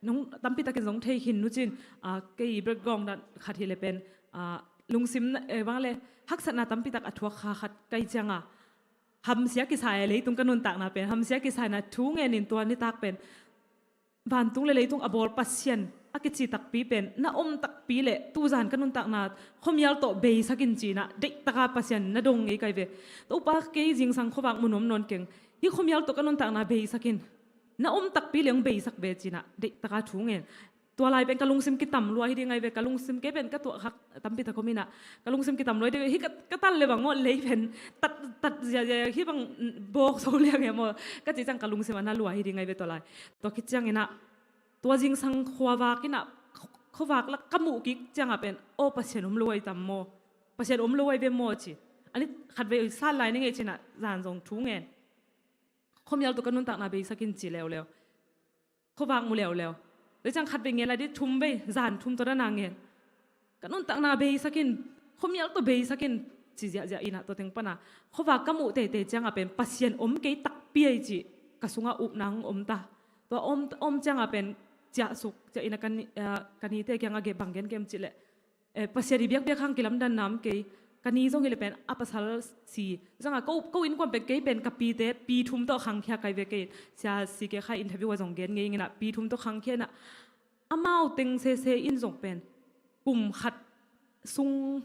nong tampitakin zong thei khin nu cin, ah, kei background dan khat hi le pen, ah, lungsim na, eh, bang le haksatna tampitak a thuak kha khat kai ciangah. Hamsia kisa e leitung ka nuntakna pen, hamsia kisa inah thu ngen in tua nitak pen. Vantung le leitung a bawl Pasian a kici takpi pen, na om takpi le tuzan ka nuntakna khuamial tawh beisakin cinah, deihtaka Pasian na dong ngei kai ve. Topa kei zingsang khuavak mu nuam nawn keng. Hih khuamial tawh ka nuntakna beisakin. Na om takpi le hong beisak ve cinah, deihtaka thu ngen. Tua lai pen ka lungsim kitam lua hi ding ai ve, ka lungsim kei pen ka tuah khak tampitak om inah. Ka lungsim kitam lua hi ding, hih ka, ka tal le bang maw, lei pen tat, tat ziazia, hih bang bawk so liang e maw. Ka ci ciang ka lungsim a na lua hi ding ai ve tua lai. Tua khit ciang inah, tua zingsang khuavak inah, khuavak lak ka muh kik ciangah pen, aw Pasian om lo ai tam maw. Pasian om lo ai ve maw ci. Ani khatvei sat lai ni ngei cinah, zan zong thu ngen. Khuamial tawh ka nuntakna beisakin ci leuleu. Khuavak mu leuleu. Tua ciang khatvei ngen lai di thum vei, zan thum tua dana ngen. Ka nuntakna beisakin, khuamial tawh beisakin, ci ziahziah inah tua teng pana. Khuavak ka muh teitei ciangah pen, Pasian om kei takpi ai cih, ka sungah upna hong om ta. Tua om, om ciangah pen, ciahsuk, ciah inah ka ni, eh, ka nite kiangah ge bang gen kem cih leh. Eh, Pasian i biakbiak hang kilamdan nam kei, ka ni zong hi le pen a pasal si. Zanga ko, ko innkuan pen kei pen ka pite, pi thum tawh khangkhia kai ve kei. Sia si ke kha interview a zong gen ngei inah, pi thum tawh khangkhia inah. Amau teng sese in zong pen kum khat sung,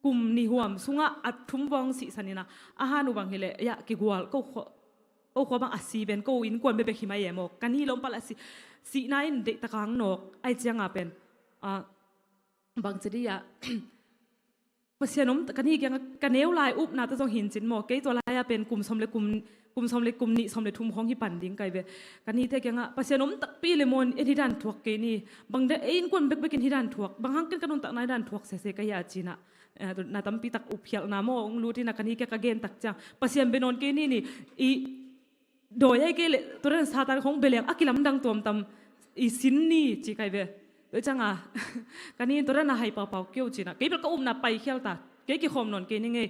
kum nih huam sungah a thum vawng sihsan inah, a han uh bang hi le, ya, kigual, ko khua, ko khua bang a si pen ko innkuan bebek hi mai e maw. Ka ni lawmpal a si, sihna in deihtaka hong nawk ai cianga pen, ah, bangci dih ah, Pasian om, ka ni kiangah ka neu lai upna tawh zong hincin maw, kei tua lai-ah pen kum sawm le kum, kum sawm le kum nih sawm le thum khawng hi pan ding kai ve. Ka nite kiangah Pasian om takpi le maw, en hi dan thuak kei ni. Bang de ei innkuan bekbek in hi dan thuak, bang hang ken ka nuntakna hi dan thuak sese ka hi a cinah, eh, na tampi tak upkhialhna maw hong lut inah ka ni kiang ka gen tak ciang, Pasian be nawn kei ni ni, i dawi ai kei leh tua dan Satan khong bia leng a kilamdang tuamtuam i sin ni ci kai ve. Tua cianga ka ni in tua dan a hai paupau keu cinah, kei bel ka upna paikhial ta, kei kikhawm nawn kei ni ngei.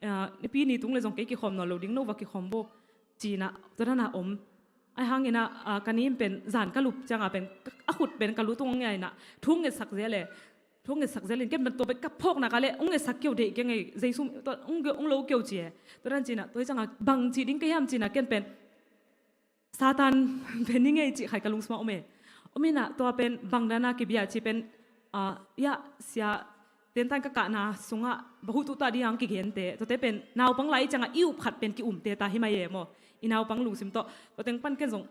Ah, nipi ni tung le zong kei kikhawm nawn lo ding, no va kikhawm bo cinah tua dan a om. Ai hang inah, ah, ka ni in pen zan ka lup cianga pen a khut pen ka lu tung ngei inah thu ngetsak zel e. Thu ngetsak zelin ken ban tua bek ka phawkna ka le hong ngetsak keu deih kei ngei, Jesu tua hong, hong lo keu ci e. Tua dan cinah, tua hi cianga bang ci ding ka hiam cinah ken pen Satan pen ni ngei cih khai ka lungsima om e. Om inah tua pen bang dana kibia ci pen, ah, ya, sia, tentan ka kahna sungah bahutu ta dihang kigente. Tuate pen naupang lai cianga i up khat pen ki umte ta hi mai e maw. I naupang lungsim tawh. Tua teng pan ken zong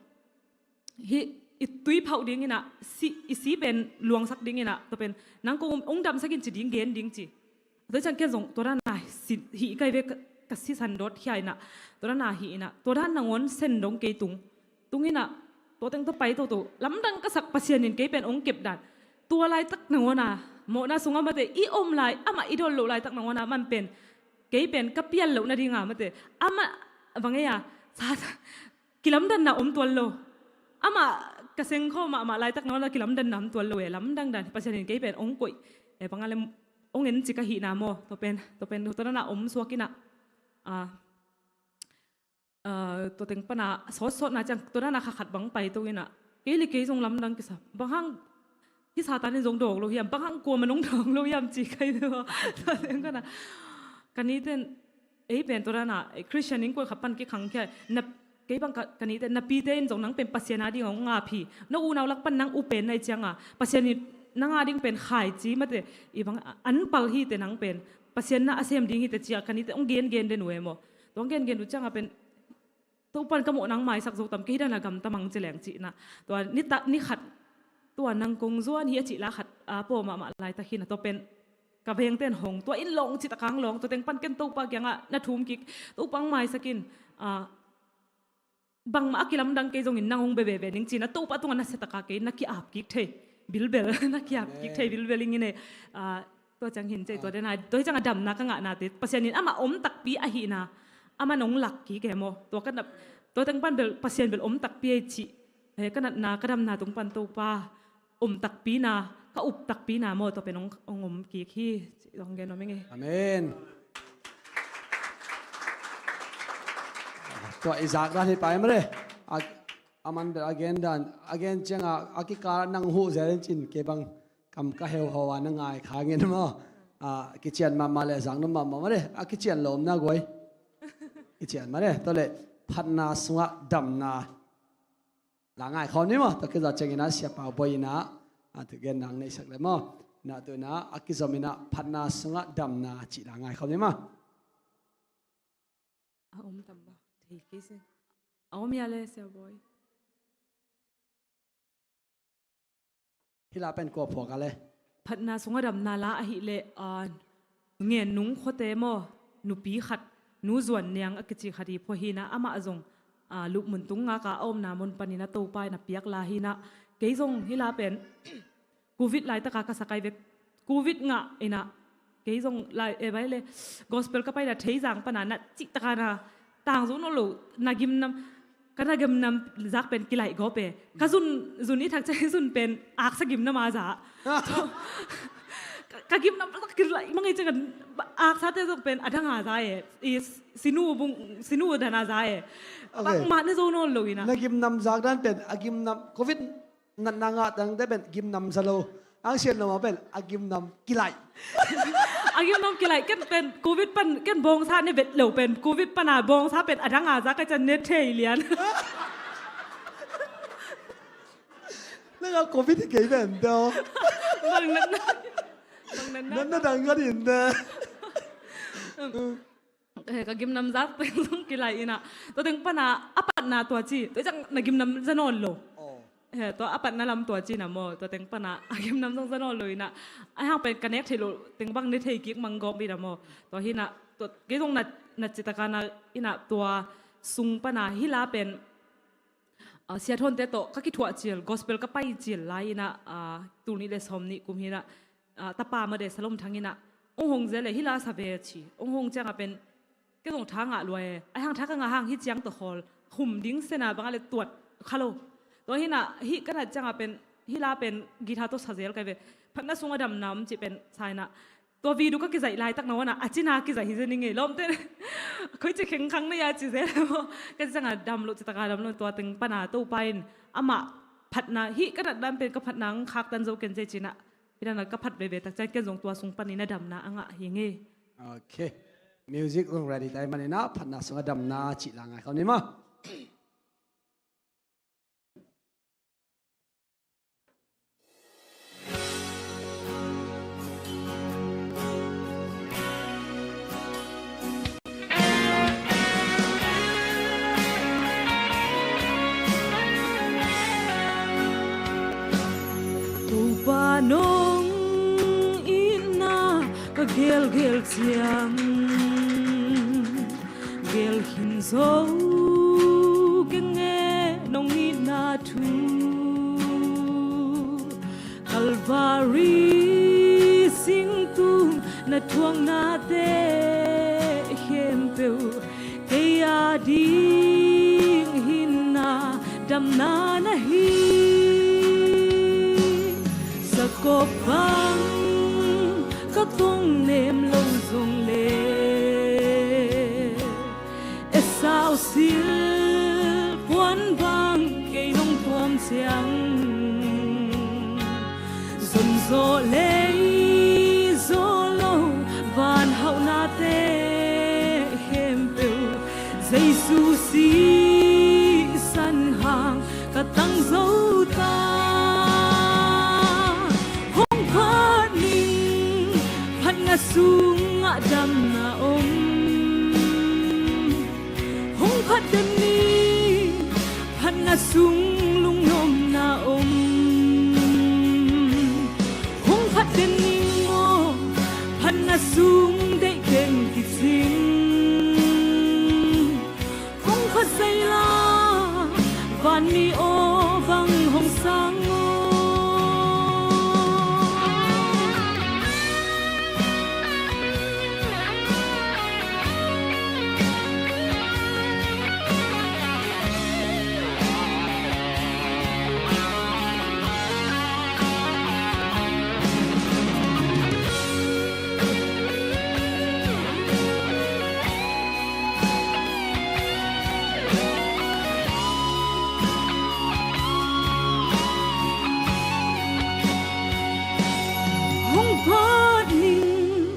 hih i tui phauh ding inah, si, i si pen luangsak ding inah, tua pen nang ko um, hong damsak in ci ding, gen ding ci. Tua ciang ken zong tua dan a hih kai ve, ka, ka sisan dawt khia inah, tua dan a hih inah, tua dan nangawn sen dong kei tung. Tung inah, tua teng tawh pai toto, lamdang ka sak Pasian in kei pen hong kep dan. Tua laitak nangawn a, mawhna sungah mate, i om lai, amah i dawn loh laitak nangawn a, man pen, kei pen ka pial loh nading a mate, amah, bang ei a, sa, sa, kilamdanna om tuan lo. Amah ka sengkhawm mahmah laitak nangawn a kilamdanna om tuan lo e, lamdang dan, Pasian in kei pen hong koih. E, bang a lem, hong en cik ahihna maw, tua pen, tua pen, tua dan a om suak inah. Ah, ah, tua teng pana sawtsawtna ciang, tua dan a kha khat bang pai to inah. Kei le kei zong lamdang kisa. Bang hang, hih Satan in zong dawng lo hiam, bang hang kuamah nong dawng lo hiam ci kai ve maw. Tua teng pana. Ka niten, ei pen tua dan a, eh, Christian in koi khat pan kikhang khia. Na, kei bang ka, ka niten, na pite in zong nang pen Pasian a ding hong ngap hi. Na unau lak pan nang u pen na hih ciang a, Pasian in nang a ding pen khaici mate, i bang a, an pal hi te nang pen. Pasian na a sem ding hi te ci a, ka niten hong gengen den uh e maw. Tua hong gengen uh ciang a pen, Topan ka mawh nang maisak zo tam, kei dan a gamta mang ci leng cihna. Tua ni ta, ni khat, tua nang kong zuan hi a cih la khat, a, pawh mahmah laitak hi na tua pen. Ka vengten hong, tua in lawng cih takang lawng, tua teng pan ken Topa kiangah na thum kik, Topa hong maisak in, a, bangmah a kilamdang kei zongin nang hong bia veve ning cihna, Topa tungah na sia taka kei, na ki-ap kik thei, bilbel, na ki-ap kik thei, bilbel ing in e, a, Tua ciang hin cei tua den a, tua hi ciang a damna ka ngahnate, Pasian in amah om takpi ahihna, amah nong lak kik e maw. Tua ka na, tua teng pan bel, Pasian bel om takpi ei cih. He, ka natna, ka damna tung pan Topa om takpi na, ka up takpi na maw, tua pen hong, hong om kik hi, cih hong gen om ing e. Amen. Tua i zak dan hi pai mare. A, a man bel a gen dan, a gen ciang a, a kikal a nang huh zel in cin kei bang. Kam ka heuho a na ngai kha ngin maw. A, kician mahmah le zang nuam mahmah mah le. A kician lawmna guai. Kician mah le. Tua le phatna sungah damna. La ngai khawm ni maw. Tua kizat ciangin a siapa buai in a. A, tu gen nang neihsak le maw. Na tu in a, a kizom in a phatna sungah damna cih la ngai khawm ni maw. A om tam ba. Thei kei sin. A om ia le sia buai. Hih la pen kua phuak a le? Phatna sungah damna la ahih leh, a, Ngen Nung khuate maw, nupi khat, Nu Zuan Niang a kici khat i phua hi na, amah zong, a, Lupmun tung ngaka a omna mun panin a Topa in a piak la hi na. Kei zong hih la pen, Covid laitaka ka sa kai vek, Covid ngah in a, kei zong lai, e, bai le, gospel ka pai na Theizang pana na cih taka na, tang zo nawn lo, na gimnam, ka na gimnam zak pen kilaih gawp e. Ka zun, zun i thak ciang zun pen aksa gimnam a za. Ka, ka gimnam kilaih mang e ciang aksa te zong pen a dang a za e. I sinu bung, sinu dan a za e. Ok. Bangmah ne zo nawn lo in a. Na gimnam zak dan pen, a gimnam, Covid natna ngah dangte pen gimnam za lo. Ang sian lo ma pen a gimnam kilaih. A gimnam kilaih, ken pen Covid pan, ken bawngsa ne vet lo pen, Covid pana bawngsa pen a dang a za ka ciang ne thei lian. Nang a Covid hi kei pen teo. Bang natna. Bang natna. Natna dang ka din te. Eh, ka gimnam zak teng zong kilaih in a. Tua teng pana a patna tua ci. Tua ciang na gimnam za nawn lo. Oh. Eh, tua a patna lam tua ci na maw. Tua teng pana a gimnam zong za nawn lo in a. A hang pen ka nek thei lo teng bang ne thei kik mang gawp in a maw. Tua hi na, tua kei zong na, na citaka na in a tua sung pana hih la pen, ah, Sia Thawnte tawh ka kithuah cil, gospel ka pai cil lai in a, ah, tul nih le sawm nih kum hi na. Ah, tapa made Salom Thang in a, hong hong zel e, hih la sa ve a ci. Hong hong ciang a pen, kei zong tha ngah lua e. A hang tha ka ngah hang hih ciang tawh khawl. Khum ding sena bang a le tuat kha lo. Tua hi na, hih ka nat ciang a pen, hih la pen, guitar tawh sa zel kai ve. Phatna sung a damna om ci pen, sa in a. Tua video ka kizaih laitak na wan a, a cina kizaih hi zel ning e. Lawmte, khoi ci khengkhang na ia ci zel e maw. Ka ci ciang a dam lo, ci taka dam lo, tua teng pana Topa in. Amah phatna, hih ka nat dan pen ka phatna ang khak tan zo ken ci ci na. Hih dan a ka phat veve tak ciang ken zong tua sung panin a damna a ngah hi ing e. Ok. Music zong ready tai manin a phatna sung a damna cih la ngai khawm ni maw. Topa nong itna ka gelgel ciang, gel khin zo keng e nong itna thu. Kalvari singtung na thuaknate khempeuh kei a ding hinna damna na hi. Sakop bang ka tong nem lo zong le, Esau silpuan bang kei nong tuam ciang, zon zawh lei zawh lo van hauhnate khempeuh Jesu sisan hang ka tang zo ta. Hong phat ning, phatna sungah damna om. Hong phat den ning, phatna sung lungnopna om. Hong phat den ning maw, phatna sung deih teng kicing. Hong phat zaila, vanmi aw bang hong sang aw. Hong phat ning,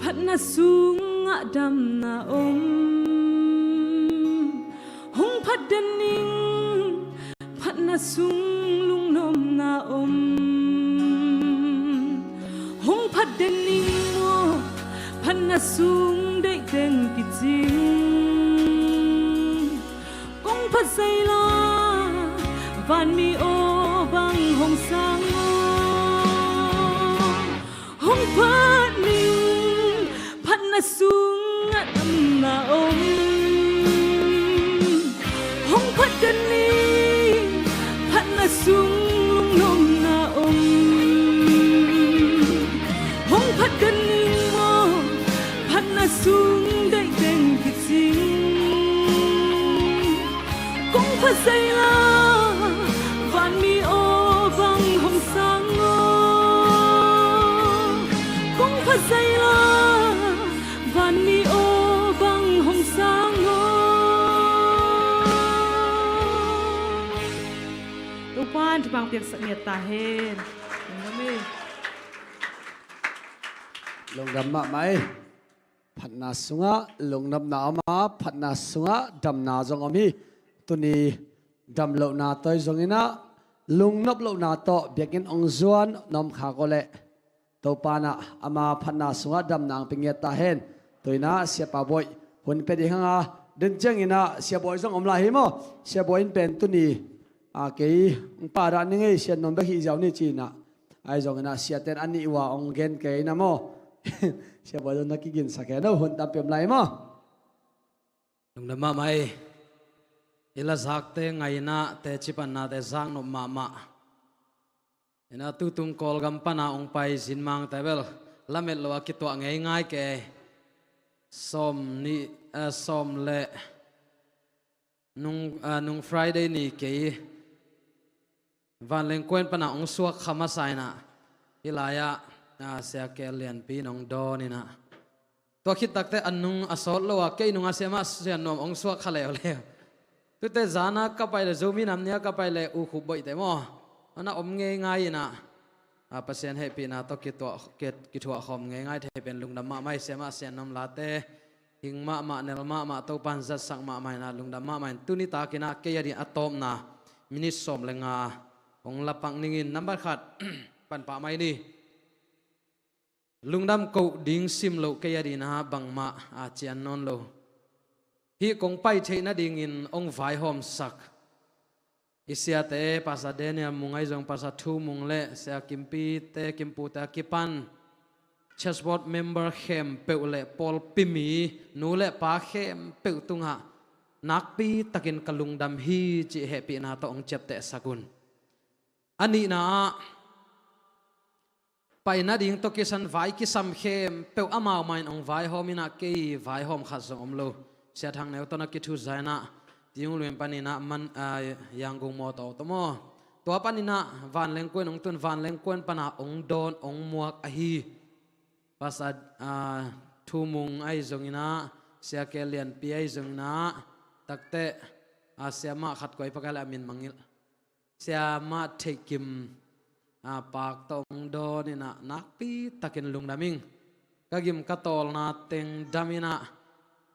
phatna sungah damna om. Hong phat den ning, phatna sung lungnopna om. Hong phat den ning maw, phatna sung deih teng kicing. Kong phat zaila, vanmi aw bang hong sang aw. Hong phat ning, phatna sungah damna om. Hong phat den ning, phatna sung lungnopna om. Hong phat den ning maw, phatna sung deih teng kicing. Kong phat zaila, vanmi aw bang hong sang aw. Kong phat zaila, vanmi aw bang hong sang aw. Topa'n thupha piaksak ngiat ta hen. Lungdam mahmah ei. Phatna sungah lungnopna om a, phatna sungah damna zong om hi. Tuni damlohna tawh zong inah, lungnop lohna tawh biakinn hong zuan na om khak uh leh, Topa'n ah ama phatna sungah damna hong pia ngiat ta hen. Tu inah Siapa Bawi hun pia ding hang a, den ciang inah Sia Bawi zong om lai hi maw. Sia Bawi in pen tuni a, kei hong padah ning ei, Sia in nuam bek hi ziau ni ci inah. Ahi zongin ah Siate'n a nih uh a hong gen kei na maw. Sia Bawi zong na kiginsak hen aw, hun tampi om lai maw. Lungdam mahmah ei. I la zakte ngainate, cipannate zaknop mahmah. Inah tutung Kawlgam pana hong pai zinmangte bel lamet lo a kituah ngeingai kei. Sawm nih, eh, sawm le nung, ah, nung Friday ni kei vanleng kuan pana hong suak kha masa inah, hih lai-ah, ah, Sia Kel Lianpi in hong dawn inah, tua khit takte a nung a sawt lo a, kei nung a siamah Sia Nuam hong suak kha leuleu. Tute zana ka pai le, Zomi Nam Ni-a ka pai le, U Khup Bawi te maw, a na om ngeingai inah, a, Pasian hehpihna tawh kituah, ki-, kithuah khawm ngeingai thei pen lungdam mahmah ei. Siamah Sia Nuam late hing mahmah, nel mahmah, Topa'n zatsak mahmah inah, lungdam mahmah in. Tuni tak inah kei a ding a tawpna minit sawm le nga hong lapak ningin, nambat khat, panpah mai ni. Lungdam koh ding sim loh, kei a ding ah bangmah a cian nawn lo. Hih kong pai theih nadingin hong vaihawmsak i siate, Pastor Daniel Mung ahi zong, Pastor Thu Mung le Sia Kimpi te, Kimpu te a kipan church board member khempeuh le pawlpi mi nu le pa khempeuh tungah nakpi takin ka lungdam hi cih hehpihna tawh hong ciaptehsak un. A nihna ah, pai nading tawh kisan vai kisam khempeuh amau mah in hong vaihawm in ah, kei vaihawm khat zong om lo. Sia Thang Neu tawh na kithuza in ah, Tingluin panin ah man, ah, Yangon mawtaw tawh maw, tua panin ah vanleng kua in hong tun, vanleng kua in pan ah hong dawn, hong muak ahi. Pastor, ah, Thu Mung ahi zongin ah, Sia Ke Lianpi ahi zongin ah, takteh, ah, siamah khat kua i pakai le a min mangngilh, siamah Theih Kim, ah, Pak tawh hong dawn in ah, nakpi takin lungdam ing. Ka gim ka tawlna teng dam in ah,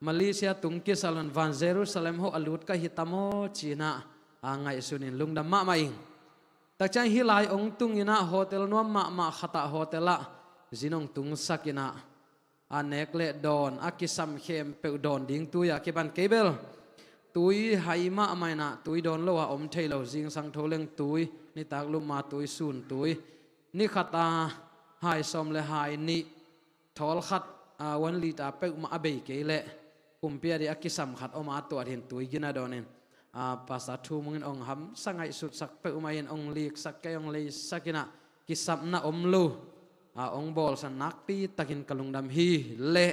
Malaysia tung kisal un van Jerusalem hoh a lut ka hi ta maw ci in ah, ah, ngaihsun in lungdam mahmah ing. Tak ciang hih lai hong tung in ah, hotel nuam mahmah khat ah, hotel ah zin hong tungsak in ah, a nek le dawn, a kisam khempeuh dawn ding tui a kipan kei bel tui hai mahmah in ah, tui dawn lo a om thei lo, zingsang tho leng tui, nitak lum ma tui, sun tui, ni khat a hai sawm le hai nih, thawl khat, ah, one litre peuhmah a bei kei leh, pumpi a dih a kisam khat om a, tua dih in tui gina dawn in, ah, Pastor Thu Mung in hong hamsa ngaihsutsak peuhmah in, hong liksak kei, hong leisak in ah, kisapna om lo, ah, hong bawlsan nakpi takin ka lungdam hi. Le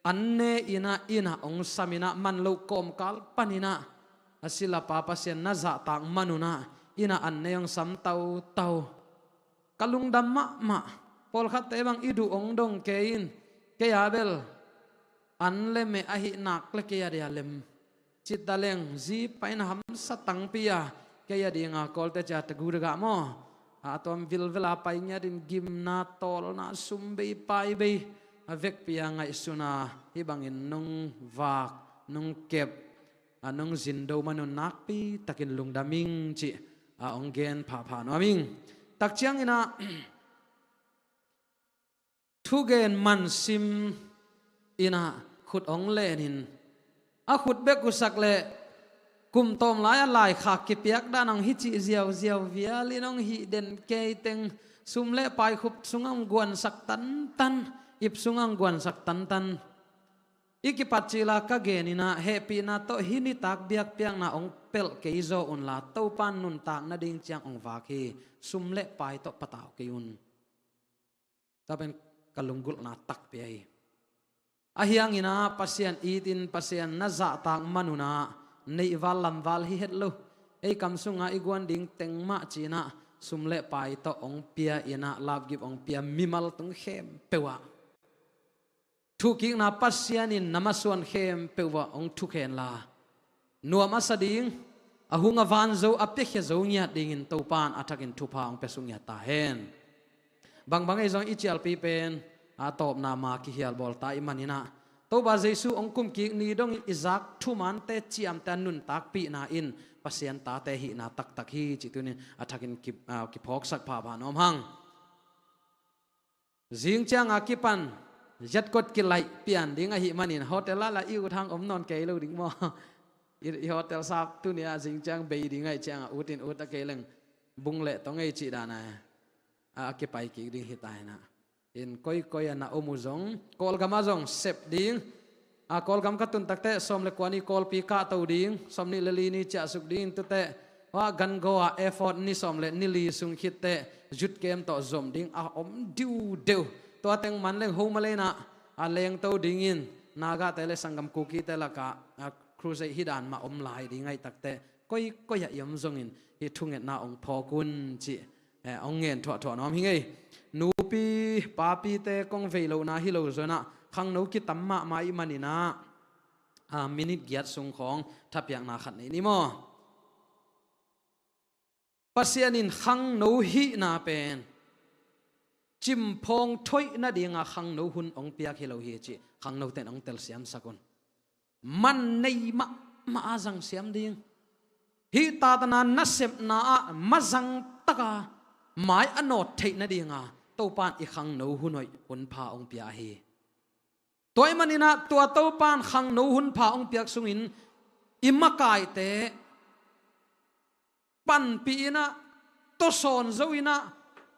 an ne in ah, inn ah hong sam in ah, man loh kawmkal pan in ah, a silapa Pasian na zahtak man un ah, inn ah an ne hong sam tautau. Ka lungdam mahmah. Pawlkhatte bang i duh hong dong kei in, kei a bel an le meh ahih nak le kei a dia lem cit ta leng, zi pa in hamsa tangpi a, kei a dinga Kawlte cia ta gu dega maw, a tuam vilvel a pai ngiat in, gimna, tawlna, sum bei pai bei a vekpi a ngaihsun a, hih bangin nong vak, nong kep, a nong zindo man un nakpi takin lungdam ing cih a hong gen phapha nuam ing. Tak ciangin ah, thugen man sim in ah khut hong len in, a khut bek uh sak leh, kum tawm lai a laikhak kipiak dan hong hi cih ziauziau vial in hong hih den kei teng, sum le pai khut sungah hong guansak tantan, ip sungah hong guansak tantan. I kipat cil a ka gen in ah, hehpihna tawh hih nitak biakpiakna hong pelh kei zaw unla, Topa nuntak nading ciang hong vak hi, sum le pai tawh patau kei un. Tua pen ka lunggulhna takpi ahi. Ahi hangin ah, Pasian itin, Pasian na zahtak man un ah, neihval lamval hi het lo, ei kam sungah i guan ding teng mah ci in ah, sum le pai tawh hong pia in ah, lapgip hong pia mimal tung khempeuh ah, thukikna Pasian in na masuan khempeuh ah hong thukhen la, nuam a sa ding, a hung a van zo, a piakhia zo ngiat dingin Topa in a thakin thupha hong pia suk ngiat ta hen. Bangbang ei zong i cialpi pen a tawpna ma kihial bawl ta i man in ah, Topa Jesu hong kumkik ni dongin i zak thumante ciamte a nuntakpihna in Pasian tate hihna taktak hi cih tuni-in a thakin ki, a, kiphawksak phapha nuam hang. Zing ciang a kipan, ziatkot kilaih pian ding ahih manin, hotel ah lah i ut hang om nawn kei lo ding maw? I, i hotel sap tuni-ah zing ciang bei ding ahih ciangah ut in, ut a kei leng bung leh tong ei cih dan a, a kipai kik ding hi ta hi na. In koikoi a na om uh zong, Kawlgam ah zong sep ding. A, Kawlgam ka tun takteh sawm le kua ni Kawlpi kahto ding, sawm nih le li ni ciahsuk ding, tuteh, hua gango a effort ni sawm le ni li sung khitteh youth camp tawh zom ding a om diudeu. Tua teng man leng ho ma lei na, a lengto dingin Nagate le sanggam Kukite lakah, a, crusade hi dan mah om lai ding ahih takteh, koikoi ah i om zongin hih thungetna hong phawk un cih, eh, hong ngen thuahthuah nuam hi ngei. Nupi papite kong vei lohna hi lo zongin ah, khangno kitam mahmah i hih manin ah, ah, minute giat sung khawng thapiakna khat nei ni maw? Pasian in khangno hihna pen cimphawng thoih nadinga khangno hun hong piak hi lo hi cih khangnote in hong telsiamsak un. Man nei mahmah a zangsiam ding, hih tatana nasepna ah mazang taka mai a nawt theih nadinga Topa in i khangno hun hoih hun pha hong pia hi. Tua ahih manin ah tua Topa in khangno hun pha hong piak sungin i makaite panpih in ah, tawsawn zo in ah,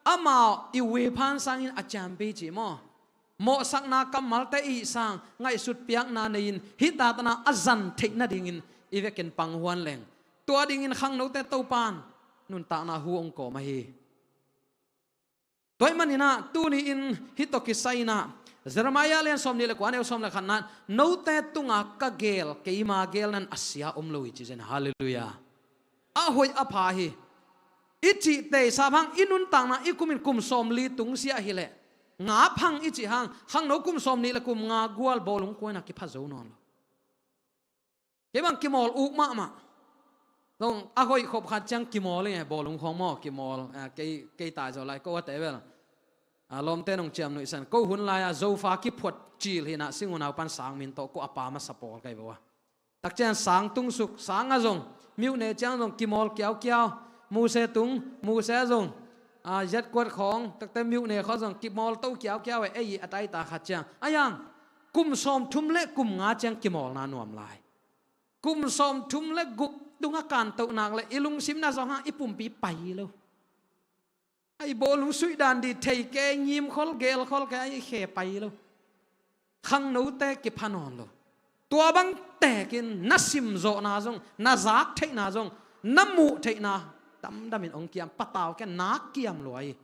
Amau i wephan sangin a ciampi ci maw? Mawhsakna kammalte i sang ngaihsut piakna nei-in hih tatana a zan theih nadingin i vekin panghuan leng, tua dingin khangnote Topan nuntakna hu hong kawm ahi. Tua ahih maninah tuni-in hih tawh kisai-inah Jeremiah lian sawmnih le kua, a neu sawm le khatna, note tunga ka geel, keima geel nan a sia om lo hi ci zen. Halleluiah. A hoih a pha hi. I cih teisa bang i nuntakna i kumin kum sawmli tungsiah hileh, nga phang i cih hang, khangno kum sawmnih le kum nga gual bawlung kuaina kipha zo nawn lo. Kei bang kimawl uk mahmah. Zong a hoih khop khat ciang kimawl i nge, bawlung khawng maw kimawl. Kei, kei tai zaw lai ko a te bel, a lawmte nong ciam nuihsan ko hun lai-a Zofa kiphuat cil hinah Singunau pan sang min tawh ko a pa masa pawl kai bo a. Takcian sang tungsuk, sang a zong miuhne ciang zong kimawl kiaukiau. Muse tung, muse a zong a yatkuat khawng takte miuhne khawng zong kimawl to kiaukiau e, ei a taita khat ciang a yang kum sawmthum le kum nga ciang kimawlna nuam lai. Kum sawmthum le guk tunga kantohnak le i lungsimna zawhang i pumpi pai lo. A i bawlung suihdan di thei ke, ngim khol geel khol ke, a i khe pai lo. Khangnote kipha nawn lo. Tua bang tekin na simzawhna zong, na zak theihna zong, na muh theihna damdamin hong kiam, patau ke nak kiam lua hi.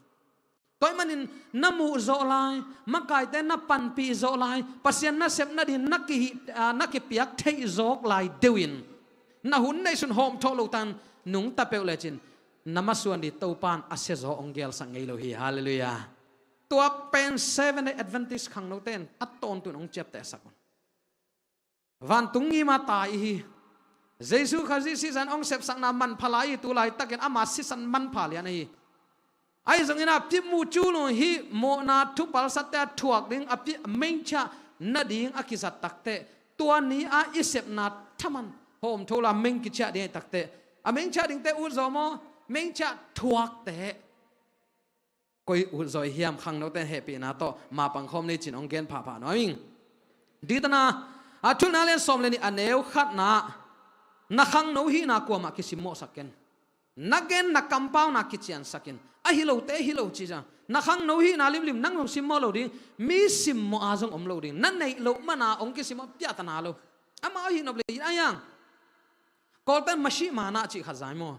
Tua ahih manin na muh zawh lai, makaite na panpih zawh lai, Pasian nasep nadin na kihi, aa, na kipiak theih zawk lai deuhin na hun neihsun hawmthawh lo tan nungta peuh lecin na masuan di Topan a siazaw hong geelsak ngei lo hi. Halleluiah. Tua pen Seventh Day Adventist khangnote in a tawntung hong ciaptehsak un. Vantung ngima tai ihi. Jesu Khazih sisan hong sepsakna manpha lai ihi, tu laitakin ama sisan manpha lian ahi. Ahi zongin a pimmu culung hih mawhna thupalsate a thuak ding a pi mengchiah nading a kizat takteh, tua ni-a i sepna thaman hawmtho la meng kichiah ding ahi takteh, a mengchiah dingte utzaw maw? Mengchiah thuakte koi utzaw hiam? Khangnote hehpihna tawh mapang khawm ni cin hong gen phahphah nuam ing. Ditana a thulna lian sawm le nih a neu khatna, na khangno hihna kuamah kisimmawhsak ken. Na gen na kampauna kiciansak in. A hi lote hi lo ci zang. Na khangno hihna limlim nang zong simmawh lo ding, mi simmawh a zong om lo ding. Na neih loh mana hong kisimmawh piahtana lo. Amau hi nop le hi a hiang. Kawlten masih mana cih khat zai maw?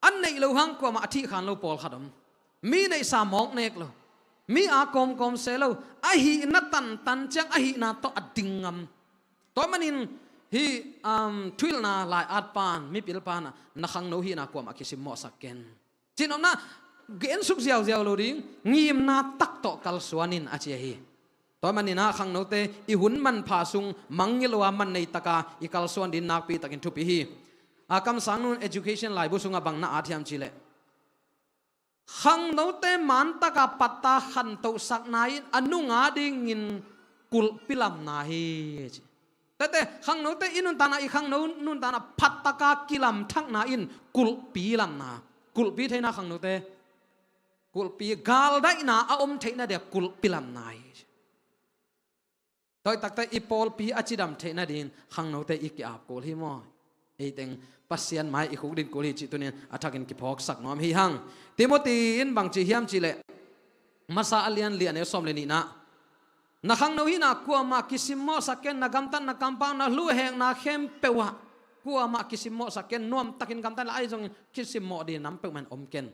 A neih lo hang kuamah a thih khan lo pawlkhat om. Mi neihsa mawk nek lo. Mi a kawmkawm se lo. A hihna tantan ciang a hihna tawh a ding ngam. Tua manin hih, um, thuhilhna lai-at pan, mipil pan ah, na khangno hihna kuamah kisimmawhsak ken. Cinopna gensuk ziauziau lo ding, ngimna tak tawh kalsuan in a ci ahi. Tua maninah khangnote i hun manpha sung mangngilh uh a man nei taka i kalsuan din nakpi takin thupi hi. A kamsang nun education laibu sungah bang na at hiam cihleh, khangnote man taka patta khantohsakna in a nunga dingin kulhpi lamna hi ci. Tete, khangnote i nuntakna, i khangno nuntakna phattaka kilamthakna in kulhpi lamna. Kulhpi theina khangnote. Kulhpi galdaihna a om theihna dia kulhpi lamna hi. Tua takte i pawlpi a cidam theihna dingin khangnote i ki-ap kul hi maw? Eiteng Pasian mai i khukdin kul hi cih tunin a thakin kiphawksak nuam hi hang. Timothy in bangci hiam cihleh, masa a lian li a neu sawm le nihna, na khangno hihna kuamah kisimmawhsak ken, na gamtat na kampau na luhhekna khempeuh ah kuamah kisimmawhsak ken, nuamtakin gamtat la ahi zongin kisimmawh ding nam peuhmah in om ken.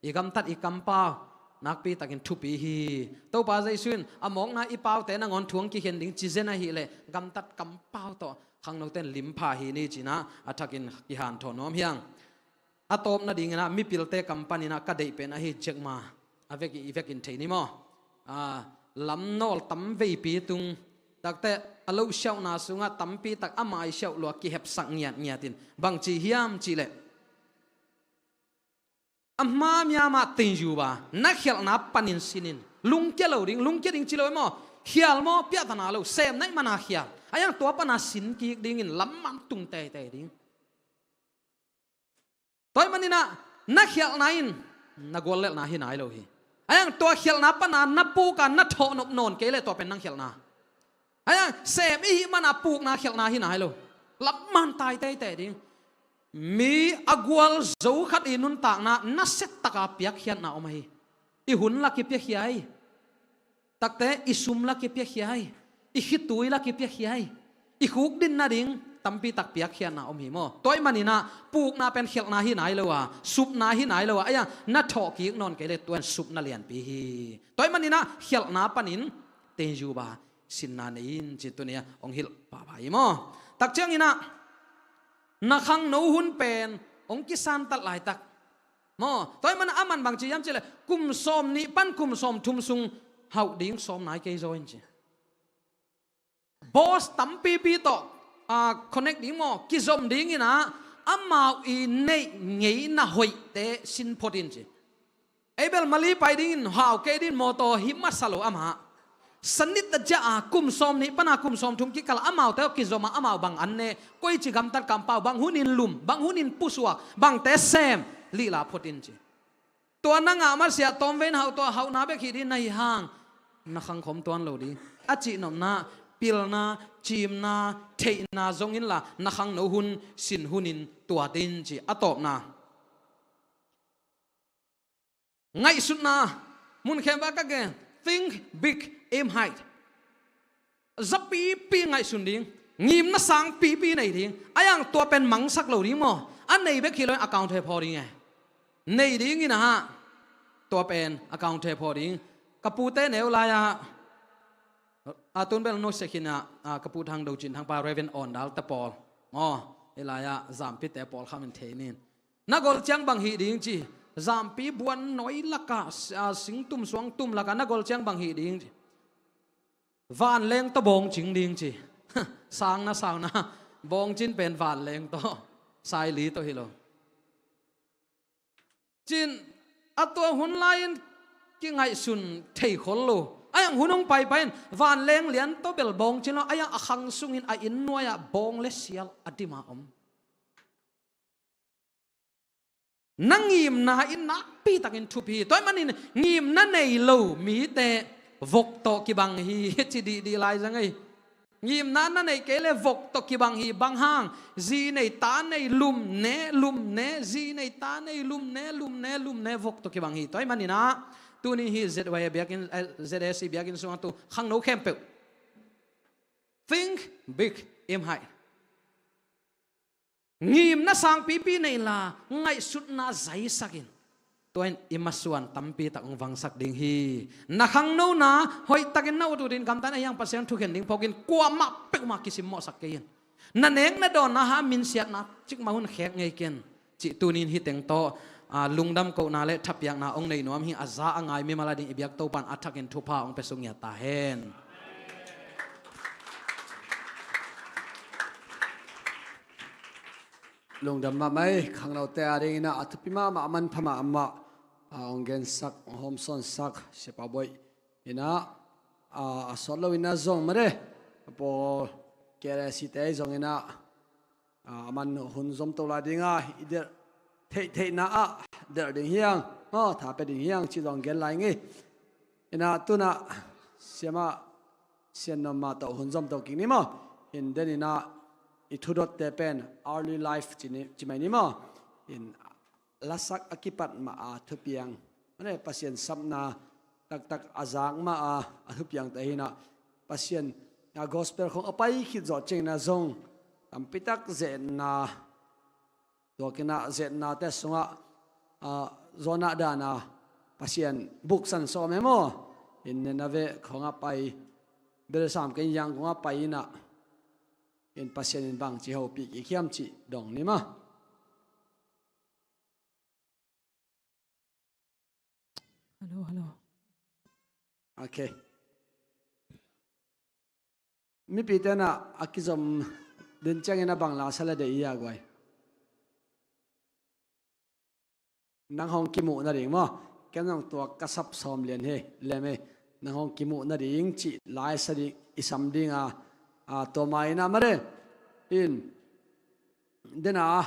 I gamtat i kampau nakpi takin thupi hi. Topa Jesu in a mawkna i paute nangawn thu hong kikhen ding ci zen ahileh gamtat kampau tawh khangnote in limpha hi ni cinah a thakin kihanthawn nuam hiang. A tawp nadinginah mipilte kam paninah ka deih pen ahi Jack Ma, a vekin i vekin thei ni maw? A, lamnawl tam veipi tung takte a lo siauhna sungah tampi tak a mai siauh lua kihepsak ngiatngiat in bangci hiam cihleh, a hma miamah tengjuba na khialhna panin sinin lungkia lo ding, lungkia ding ci lo e maw? Khial maw? Piahtana lo, sem naih mana khial. A yang tua pana sin kik dingin lamman tung teitei ding. Tua ahih maninah na khialhna in na guallelhna hi nai lo hi. A yang tua khialhna pana na puka na thawhnop nawn kei leh tua pen nang khialhna. A yang sem i hih mana pukna khialhna hi nai lo. Lamman tai teitei ding. Mi a gual zo khat i nuntakna nasia taka piakkhiatna om ahi. I hun la kipiakhia hi. Takte i sum la kipiakhia hi. I khitui la kipiakhia hi. I khukdin nading tampi tak piakkhiatna om hi maw? Tua ahih manin ah pukna pen khialhna hi nai lo a, supna hi nai lo a, ahi a, na thawh kik nawn kei leh tua in supna lianpi hi. Tua ahih manin ah khialhna panin teinjuba sinna nei in ci tuni-a hong hilh pahpah hi maw? Tak ciangin ah na khangno hun pen hong kisantat laitak maw? Tua ahih manin ah aman bang ci hiam cih leh kum sawmnih pan kum sawmthum sung hauh ding sawm nai kei zaw in ci. Boss tampipi tawh, ah, connect ding maw, kizom dingin ah amau i neih ngeina hoihte sin phot in ci. Ei bel Mali pai dingin hau kei dingin mawtaw hi masa lo amah. Sanit a zia a kum sawmnih pan a kum sawmthum kikal amaute aw kizom a amau bang an ne, koici gamtat kampau, bang hunin lum, bang hunin pusuak, bangte sem, lihla phot in ci. Tua na ngah masiah tawmvei in hauh, tua hauhna bek hi ding na hi hang na khangkhawm tuan lo ding. A cihnopna, pilna, cimna, theihna zong inla na khangno hun sin hunin tuat in ci. A tawpna, ngaihsutna, mun khempeuh ah ka gen, think big, aim high. Zapipi ngaihsun ding, ngimna sangpipi nei ding, ahi hang tua pen mangsak lo ding maw? A nei bek hi lo in account he phaw ding e. Nei dingin ah tua pen account he phaw ding. Ka pute neu lai-ah, a tun bel nusia khin ah, a, ka pu Thang Do Cin Thang pa, Reverend Awn Dal te pawl maw, hih lai-ah zampite pawl kham in thei nin. Na gol ciang bang hih ding ci. Zampi buan nawi lakah, a, singtum suangtum lakah na gol ciang bang hih ding ci. Vanleng tawh bawngcing ding ci. Sangna, sangna. Bawngcin pen vanleng tawh, saili tawh hi lo. Cin, a tua hun lai-in kingaihsun thei khol lo. Ahi hang hun hong paipai in vanleng lian tawh bel bawngcin lo, ahi hang a khang sungin a inn nuai-ah bawng le sial a dim a om. Na ngimna in nakpi takin thupi hi. Tua ahih manin ngimna nei lo mite vok tawh kibang hi, ci dihdih lai zang ei. Ngimna na neih kei leh vok tawh kibang hi. Bang hang? Zi nei, ta nei, lum ne, lum ne, zi nei, ta nei, lum ne, lum ne, lum ne, vok tawh kibang hi. Tua ahih manin ah tuni hih Z Y A biakinn, eh, Z A C biakinn sungah tu khangno khempeuh, think big, aim high. Ngimna sangpipi nei inla, ngaihsutna zaisak in. Tua in i masuan tampi tak hong vangsak ding hi. Na khangnona hoihtakin na ut utin gamta in, ahi hang Pasian thukhen ding phawkin kuamah peuhmah kisim mawhsak kei in. Na nek na dawnna hang minsiatna cikmah hun khek ngei ken. Cih tuni in hih teng tawh, a, lungdam kohna le thapiakna hong nei nuam hi. A za a ngai mimal a ding i biak Topa'n a thakin thupha hong pia suk ngiat ta hen. Lungdam mahmah ei, khangnote a dingin ah a thupi mahmah, a manpha mahmah, a, hong gensak, hong hawmsawnsak Sia Pa Bawi in ah, a, a sawt loin ah zong mah de, a pawl K L A C te zongin ah, a, a man hun zomto lai ding a, i delh theihtheihna ah delh ding hi hang, aw, tha pia ding hi hang cih zong gen lai ing ei. In ah tu-in ah siamah Sian Nuam mah tawh hun zomto kik ni maw. In den in ah i thudotte pen early life ci ni, ci mai ni maw. In lasak a kipat mah a thupiang, mane Pasian sapna taktak a zak mah a, a thupiangte hi in ah, Pasian, a, gospel khawng a pai khit zawh ciangin ah zong tampi tak ze-etna, tua kin ah ze-etnate sungah, a, Jonah dan a Pasian buksan sawm e maw. In Nineveh khawngah pai, belsam kei in Yangon ah pai in ah, in Pasian in bangci hopih kik hiam cih dong ni maw. Hello, hello. Ok. Mipite in ah a kizom den ciangin ah bang la sa le deih i hia guai? Nang hong kimuh nading maw? Ken zong tua ka sap sawm lian hi lem ei. Nang hong kimuh nading cih la i sa ding, i sam ding a, a, tua mah in ah mah de. In den a,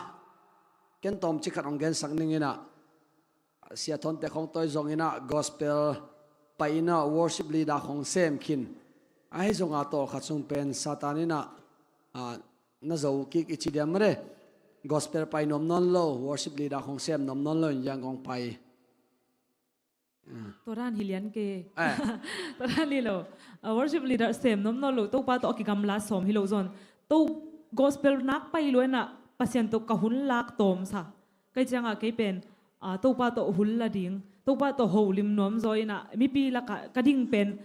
ken tawmcik khat hong gensak ning in ah, Sia Thawnte khawng tawi zongin ah gospel pai in ah worship leader khawng sem khin. Ahi zongin ah tawlkhat sung pen Satan in ah, a, na zo kik i ci diam mah de. Gospel pai nuam nawn lo, worship leader khawng sem nuam nawn lo in Yangon pai. Tua dan hi lian ke. Tua dan hi lo. Worship leader sem nuam nawn lo, Topa tawh a kigamla sawm hi lo zawn. To gospel nak pai luaina Pasian tawh ka hun lak tawmsa. Kei ciangah kei pen Topa tawh hun la ding, Topa tawh holim nuam zaw inah mipi lakah ka ding pen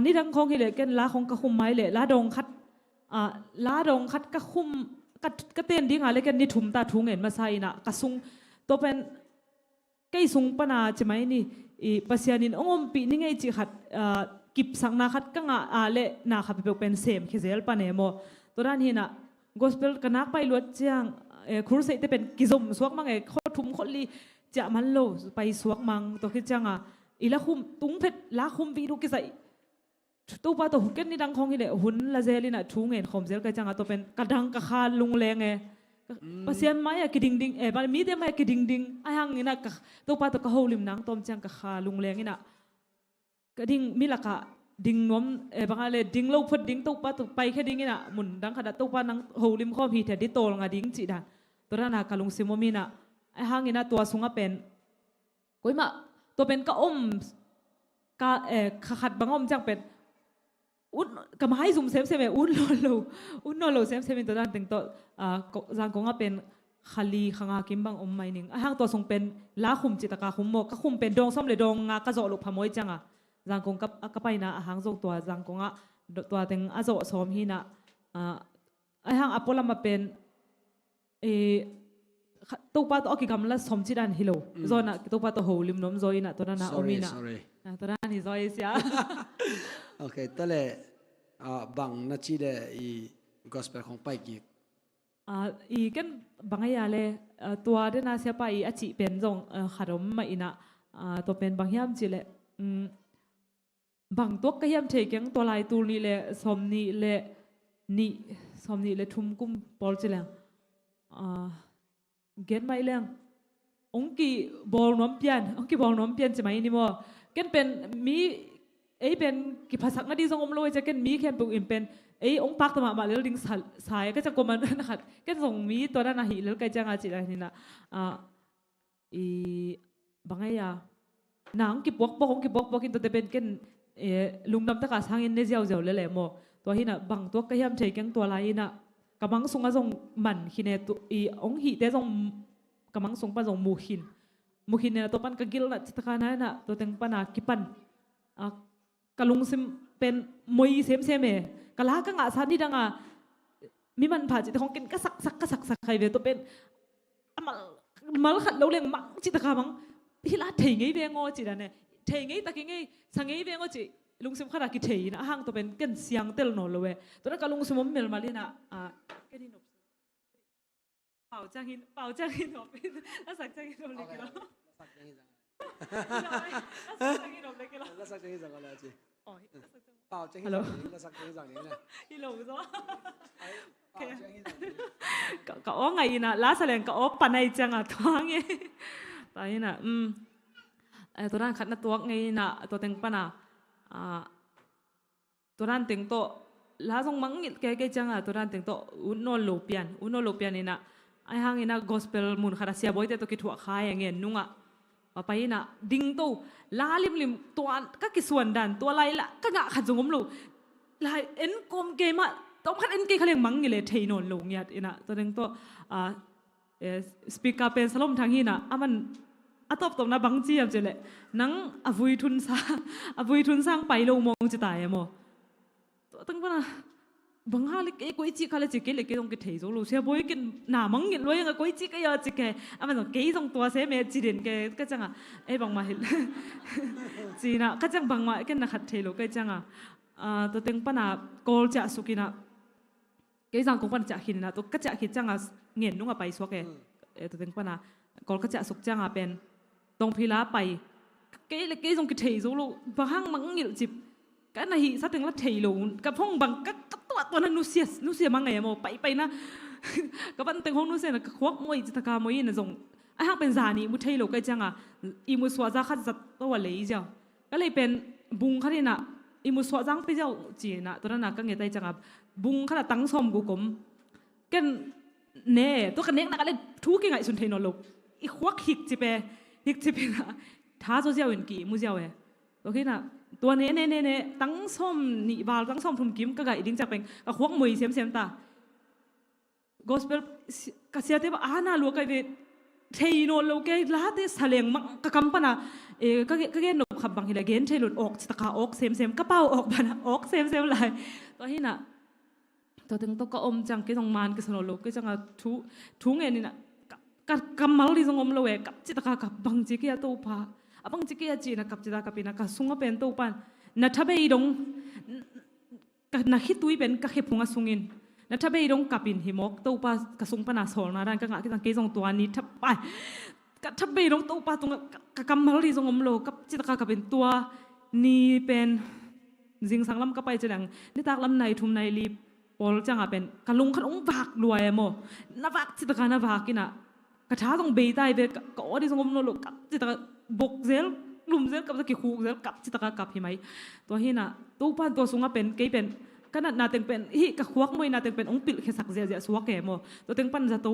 nidang khawng hileh ken la khawng ka khum mai leh la dawng khat la dawng khat ka khum ka ten dinga le ken ni thum ta thu ngen masa inah ka sung tua pen kei sung pana ci mai ni, Pasian in hong ompih ni ngei cih khat kipsakna khat ka ngah a le na khat peuhpeuh pen sem khezel pan e maw. Tua dan hinah gospel ka nak pai luat ciang khurseihte pen kizom suak mang e, khaw thum khaw li ciah man lo pai suak mang. Tua khit cianga i la khum tungphet la khum vih duk kizaih Topa tawh ken nidang khawng hileh hun la zel inah thu ngen khawm zel kai cianga tua pen ka dang ka kha lungleng e. Pasian mai-ah kidingding e, mite mai-ah kidingding a hang inah Topa tawh ka holim nang tawm ciang ka kha lungleng inah ka ding mi lakah ding nuam e, bangah le ding lo phot ding, Topa tawh paikhia ding inah mun dang khatah Topa nang holim khawm hi thei di tawl nga ding cih dan. Tua dana ka lungsim om inah a hang inah tua sungah pen koimah tua pen ka om ka kha khat bang om ciang pen ut ka mai zum semsem e, ut nawn lo, ut nawn lo semsem in tua dan teng tawh Zangkong ah pen khali khanga kim bang om mai ning. A hang tua sung pen la khum cih taka khum maw, ka khum pen dawng sawm le dawng nga ka zawh loh phamawh cianga Zangkong ka paina a hang zong tua Zangkong ah tua teng a zawh sawm hinah a hang a pualam a pen Topa tawh a kigamla sawm cih dan hi lo. Zawnah Topa tawh holim nuam zaw inah tua dana om inah tua dan hi zaw i sia. Ok, tua le bang na ci le i gospel khong pai kik i ken bang a ia le tua dena siapa i a cih pen zong khat om mah inah tua pen bang hiam cih le bang tuak ka hiam thei keng tua lai tul nih le sawm nih le nih sawm nih le thum kum pawl ci leng gen mai leng ong kibawl nuam pian, ong kibawl nuam pian ci mai ni maw. Ken pen mi ei pen kiphasak na di zong om lo ei cia ken mi khempeuh in pen ei ong pakta mahmah lel ding sa e ka cia kuaman na khat ken zong mi tua dan a hih lel kai cianga cih dan hinah i bang a ia na ang kipuakpuak, ang kipuakpuak in tuate pen ken lungdam taka sangin ne ziauziau lele maw. Tua hinah bang tuak ka hiam thei keng tua lai inah ka mang sungah zong man khin e, i ong hihte zong ka mang sung pan zong mu khin, mu khin inah tua pan ka gilna citaka na inah tua teng pana kipan ka lungsim pen moi semsem e. Ka la ka ngahsa nidanga mi manpha cihte khong ken ka saksak ka saksak hai ve tua pen a mal, mal khat lo leng mang cih taka mang hi la thei ngei ve ngaw cih dan e. Thei ngei tak i ngei sa ngei ve ngaw cih lungsim khata kithei inah a hang tua pen ken siangtel nawn lo e. Tua na ka lungsim om melmal inah ken hi nop Pau ciang hin, pau ciang hin hop in. Lasak ciang hin hop lek lo. Lasak ciang hin zang. Lasak ciang hin hop lek lo. Lasak ciang hin zang lo ci. Pau ciang hin zang. Lasak ciang hin zang ni na. Hi lo zo. Ka aw ngai ina la sa leng ka aw panai cianga tuang e. Ta ina um. Ai tua dan khat na tuak ngai ina tua teng pana. Tua dan teng tawh la zong mangngilh kei kei cianga tua dan teng tawh ut nawn lo pian, ut nawn lo pian ina. Ai hang ina gospel mun khata siabawite tawh kithuah khai a ngen nungah a pai ina ding to la limlim tua ka kisuan dan tua lai la ka ngah khat zong om lo. Lai en kawm kei mah tawm khat en kei kha leng mangngilh e thei nawn lo ngiat ina tua ding tawh speaker pen Salom Thang hina aman a tawptawpna bang ci hiam cih leh nang a vui thun sang a vui thun sang pai lo mawng ci ta e maw? Tua tang pana bang ha le kei koi ci kha le ci kei le kei zong kithei zo lo sia bawi ken na mangngilh luai anga koi ci kei a ci kei aman zong kei zong tua se me ci den kei ka cianga ei bangmah hilh cina ka ciang bangmah ken na khat thei lo kei cianga tua teng pana kawl ciah suk ina kei zangkong pana ciah khin ina tua ka ciah khit cianga ngen nunga pai suak e. Tua teng pana kawl ka ciah suk cianga pen tongphila pai kei le kei zong kithei zo lo bang hang mangngilh cip ka na hih sa teng la thei lo ka phong bang ka tuah tuahna nusia nusia mang ngai a maw pai pai na ka van teng hong nusia na ka khuak mawi ci taka mawi ina zong a hang pen zani mu thei lo kai cianga i mu suah za khat zat to a lei ziau ka lei pen bung khat ina i mu suah zang pi ziau ci ina tua na ka nge tai cianga bung khat a tang sawm gu kom ken ne tua ka nek na ka le thu ki ngaihsun thei nawn lo i khuak hik ci pe hik ci pe na tha zaw ziau in ki mu ziau e. Tua khin ah tua ne ne ne ne tang sawm nih val tang sawm thum kim ka gaih ding ciang pen ka khuak mui semsem ta. Gospel si- ka siate bang ana lua kai ve thei nawn lo kei late saleng mang ka kam pana, eh, ka ge- ka gen nop khap bang hileh gen thei lo awk citaka awk semsem ka pau awk pana awk semsem lai. Tua hi nah tua teng tawh ka om ciang kei zong man kisa nawn lo kei cianga thu thu ngen inah ka- ka kammal di zong om lo e kap citaka kap bang ci kei a Topa a bang ci kei a ci inah kap citaka kap inah ka sunga pen Topan na thabei dong ka na khitui pen ka khephung a sungin na thabei dong kapin hi mawk Topa ka sung pana sawlna dan ka ngah kizang kei zong tua ni thapai ka thabei dong Topa tungah ka- ka kammal ri zong om lo kap citaka kapin tua ni pen zingsang lam ka pai cileng nitak lam nai thum nai li pawl cianga pen ka lung khat ong vak lua e maw na vak citaka na vak inah ka tha zong bei tai ve ka aw di zong om nawn lo kap citaka bok zel lum zel kap kikhuk zel kap citaka kap hi mai. Tua hi nah Topan tua sunga pen kei pen ka natna teng pen hi ka khuak mawina teng pen ong pilh khiasak ziahziah suak e maw tua teng pan zato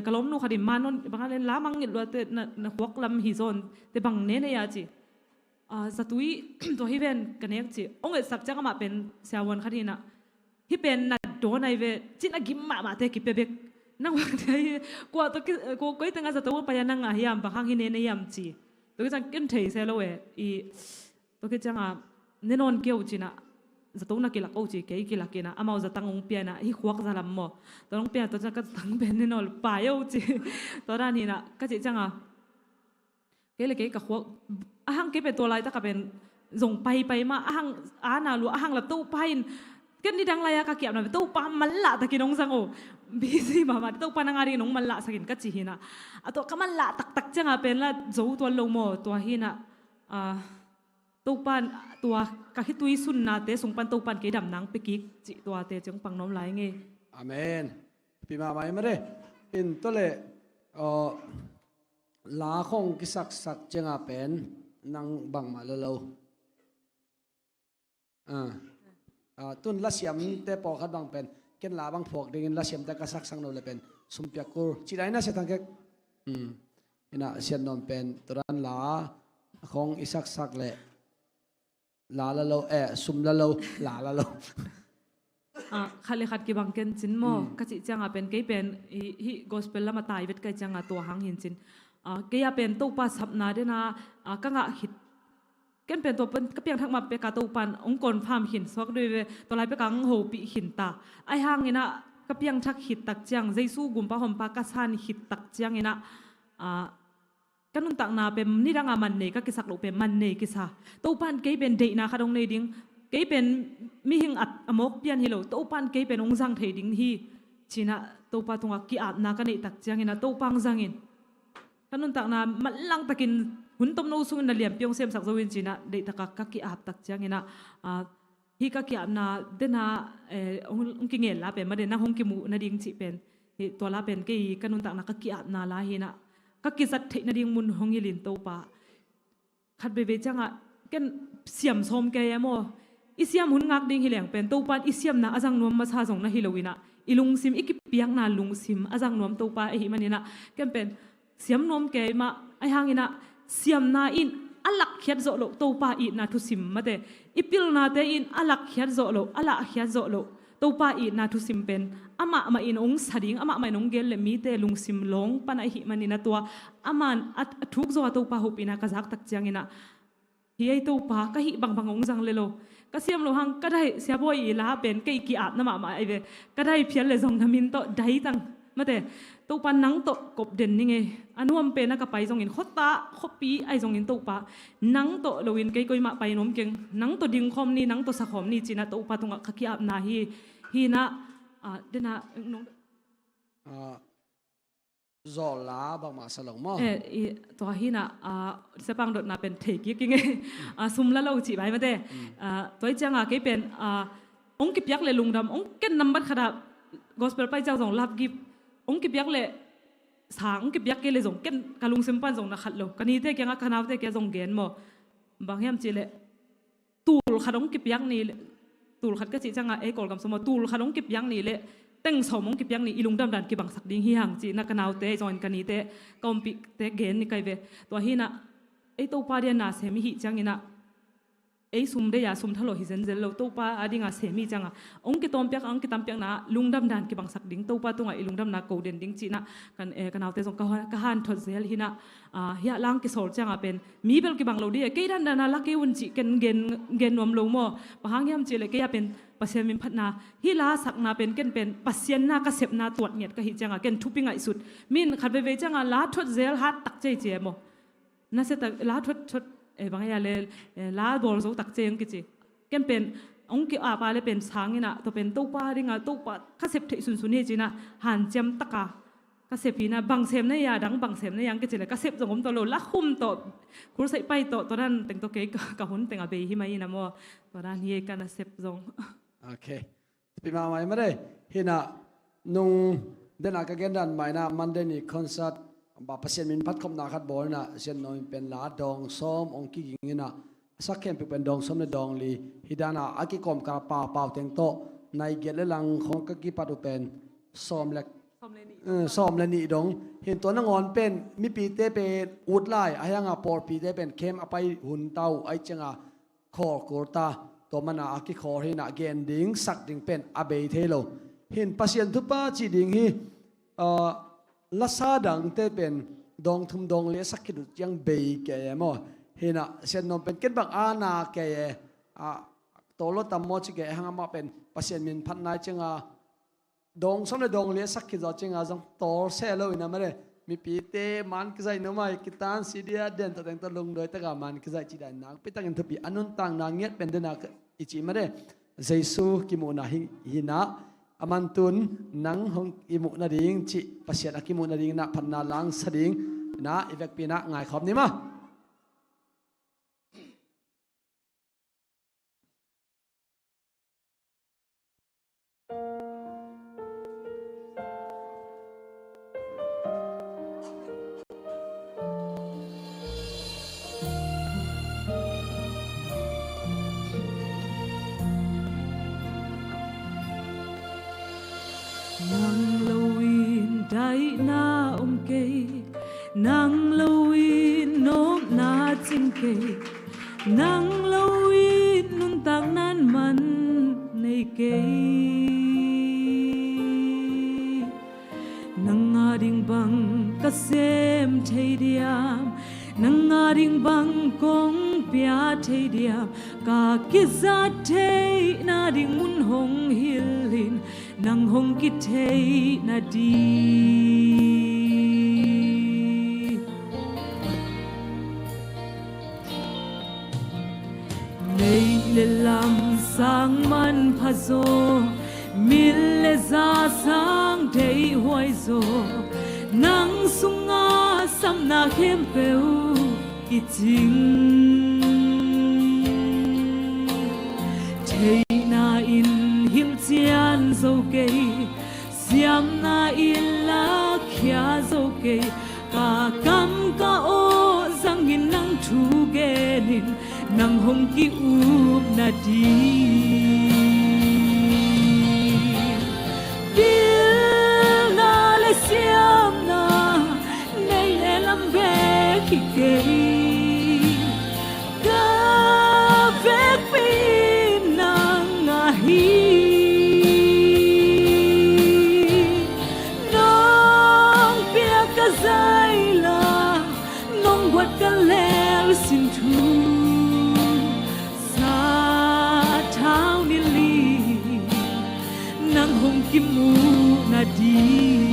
ka lawmnu khatin man non bang a len la mang ngilh luate na khuak lam hi zawn te bang ne nei a ci. Zatui tua hi ven ka nek ci ong etsak ciang amah pen siavuan khat hinah hi pen na dawn ai ve cin a gim mahmahte kipia bek nang bangte hi kua tua koi tenga zato pai a nang a hiam bang hang hi ne na hiam ci. Tua kicang ken thei se lo e i tua kicanga ne nawn keu cinah zato na kilak o ci kei kilak inah amau zatang ong pianah hi khuak zalam maw tua ong pian tua ciang ka zatang pen ne nawn pai o ci. Tua dan hinah ka cih cianga kei le kei ka khuak ahang kei pen tua laitaka pen zong paipai mah ahang ana lua ahang la Topa in ken nidang lai-a ka kiapna pen Topa manlah takin ong zang o. Busy mahmah Topa nang a dingin ong manlah sakin ka ci hinah a tua ka manlah taktak cianga pen la zo tuan lo maw tua hinah Topan tua ka khitui sunnate sung pan Topan kei dam nang pia kik cih tuate ciang pang nuam lai ngei. Amen. Pi mahmah i mare in tole la khong kisaksak cianga pen nang bangmah la lo. Tun lasiamte pawlkhat bang pen ken la bang phuak dingin lasiamte ka saksak no le pen sumpiak kul ci dai na sia thangkek. Inah sian nawn pen turan la khong i saksak le la la lo eh sum la lo la la lo. Khat le khat kibang ken cin maw ka cih cianga pen kei pen hih gospel lama tai vet kai cianga tua hang hin cin kei a pen Topa sapna dena ka ngah khit ken pen tua pen ka piangthak mah peka Topan ong confirm khin suak dui ve tua lai peka ong hopih khin ta. Ai hanginah ka piangthak khit tak ciang Jesu gumpa hompa ka san khit tak cianginah ka nuntakna pen nidanga man nei ka kisak loh pen man nei kisa Topan kei pen deihna khat ong nei ding kei pen mihing at a mawk pian hi lo Topan kei pen ong zang thei ding hi. Cinah Topa tungah ki-apna ka neih tak cianginah Topa ong zangin ka nuntakna manlang takin hun tomno sungin na liampi ong siamsak zo in cinah deihtaka ka ki-ap tak cianginah hi ka ki-apna dena ong kingel la pen made nang hong kimuh nading cih pen hi tua la pen kei ka nuntakna ka ki-apna la hinah ka kizat theih nading mun hong hilin Topa. Khat veivei ciangah ken siam sawm kei e maw i siam hun ngak ding hi leng pen Topan i siamna a zang nuam masa zong na hi loinah i lungsim i kipiakna lungsim a zang nuam Topa ahi maninah ken pen siam nuam kei mah ai hanginah siamna in a lakkhiat zawh loh Topa itna thusim mate i pilnate in a lakkhiat zawh loh a lahkhiat zawh loh Topa itna thusim pen amah mah in ong sa ding amah mah in ong gen le mite lungsim lawng pana ahi maninah tua aman a thuk zaw a Topa hopihna ka zak tak cianginah hi ei Topa ka hih bangbang ong zang le lo ka siam lo hang ka dai siabawi i la pen kei ki-apna mahmah ai ve ka dai phial le zong na min tawh dai tang mate Topa nang tawh kop den ni ngei a nuam pen a ka pai zongin khuata khuapi ai zongin Topa nang tawh loin kei koimah pai nuam keng nang tawh dingkhawm ni nang tawh sakhawm ni cinah Topa tungah ka ki-apna hi. Hinah dena zawh la bangmah sa lo maw? Tua hinah siapang dotna pen thei kik ing e. Sum la lo cih bai mate. Tua i cianga kei pen ong kipiak le lungdam ong ken nambat khatah gospel pai ciang zong love gift ong kipiak le sang ong kipiak kei le zong ken ka lungsim pan zong na khat lo ka nite kiangah ka naute kia zong gen maw? Bang hiam cih leh tul khat hong kipiak ni le tul khat ka cih cianga ei Kawlgam sawm aw tul khat hong kipiak ni le teng sawm hong kipiak ni i lungdam dan kibangsak ding hi hang cih na ka naute zongin ka nite ka ompihte gen ni kai ve. Tua hinah ei Topa dia na sem i hih ciangin ah, ei sum deih a sum thalawh hi zenzen lo, Topa a dingin sem i hih ciangin ah, hong kitawmpiak, hong kitampiakna lungdam dan kibangsak ding, Topa tungah i lungdamna ko den ding cih in ah, kan, eh, ka naute zong ka, ka hanthot zel hi in ah, ah, hiah la hong kisawl ciangin ah pen, mi bel kibang lo ding e, kei dandan a la kei un cih ken gen, gen nuam lo maw, bang hang hiam cih leh kei a pen, Pasian min phatna, hih la sakna pen, ken pen, Pasian na ka sepna tuat ngiat ka hih ciangin ah, ken thupi ngaihsut. Min khat veivei ciangin ah, la thuat zel hat tak cei ci e maw. Nasia tak, la thuat, thuat, eh, bang e a le, eh, la bawl zo tak cei hong kici. Ken pen, hong ki-ap a le pen sang in ah, tua pen Topa dingin ah, Topa ka sep theih sunsun hi ci in ah, hanciam tak a, ka sep hi in ah, bang sem na hia, dang bang sem na hia hong kici leh, ka sep zong om tawh lo, la khum tawh, khursai pai tawh, tua dan teng tawh kei ka, ka hun teng a bei hi mah in ah maw, tua dan hi e ka na sep zong. Ok. Thupi mahmah hi mah e. Hi in ah nung den a ka gen dan mah in ah Monday ni concert, bah, Pasian min phat khopna khat bawl in ah, Sian Nuam in pen la dawng sawm hong kiging in ah, a sak khempeuh pen dawng sawm le dawng li. Hi dan a a kikawmkal paupau teng tawh, nai giat le lang khawng ka kipat uh pen sawm le, sawm le nih, eh, sawm le nih dong. Hi in tua nangawn pen mipite pen ut lai, ahih hang a pawlpite pen camp a pai hun ta uh, ahih ciangin ah khawl kul ta, tua manin a kikhawl hi in ah gen ding, sak ding pen a bei thei lo. Hi in Pasian thupha cih ding hi, ah, lasa dangte pen dawng thum dawng li a sak khit uh ciang bei kei e maw. Hi in ah Sian Nuam pen ken bang a na kei e, ah, tawllo tam maw ci kei e, hang amah pen Pasian min phatna ahih ciangin ah, dawng sawm le dawng li a sak khit zawh ciangin ah zong tawl se lo in ah mah e. Mipite man kizaih nuam a, kitan C D a den tawh teng tawh lungdawi tak a man kizaih cih dan nakpi takin thupi, a nuntakna ngiat pen den a i cih mah e. Jesu kimuhna hi, hi in ah, a man tun nang hong kimuh nading cih, Pasian a kimuh nading in ah phatna la hong sa ding in ah i vekpi in ah ngaikhawm ni maw. Nang lo in daihna om kei, nang lo in nopna cing kei, nang lo in nuntakna in man nei kei. Nang a ding bang ka sem thei diam, nang a ding bang kong pia thei diam, ka kizat theihna ding mun hong hilh in, nang hong kithei nading. Neih le lam sang manpha zaw, mit le za sang deihhuai zaw, nang sungah sapna khempeuh kicing. Theihna in hilhcian zo kei, siamna in lakhia zo kei, ka kam ka aw zangin nang thu genin, nang hong ki-up nading. Pilna le siamna nei le lam bek hi kei, ka vekpi nang ahi. Nong piak ka zaila, nong guat ka lel sin thu, sathau nili, nang hong kimuh nading.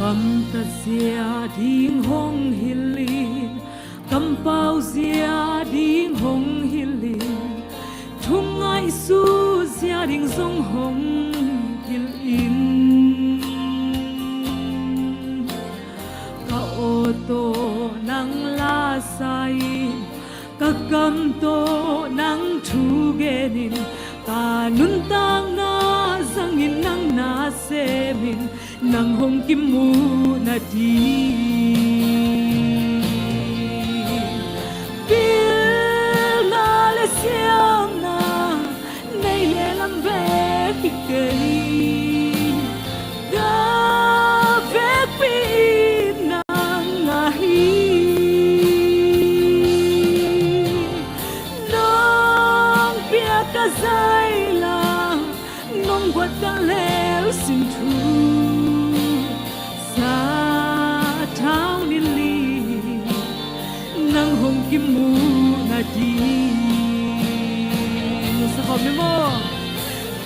Kamtat zia ding hong hilhin, kampau zia ding hong hilhin, thu ngaihsut zong hong hilh in. Ka aw tawh nang la sa in, ka kam tawh nang thu gen in, ka nuntakna zangin nang na sem in, nang hong kimuh nading. Pilna le siamna nei le lam bek hi kei, ka vekpi in nang ahi. Nong piak ka zaila, nong guat ka lel sin thu, sathau ni li, nang hong kimuh nading. Sa khawm ni maw?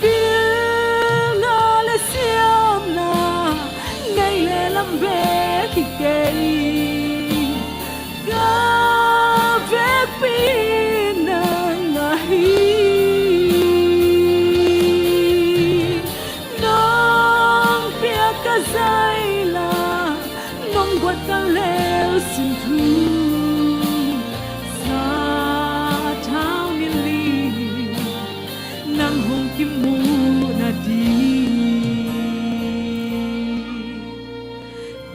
Pilna le siamna nei le lam bek hi kei, ka vekpi in nang ahi. Nong piak ka zaila, nong guat ka lel sin thu, sathau ni li, nang hong kimuh nading.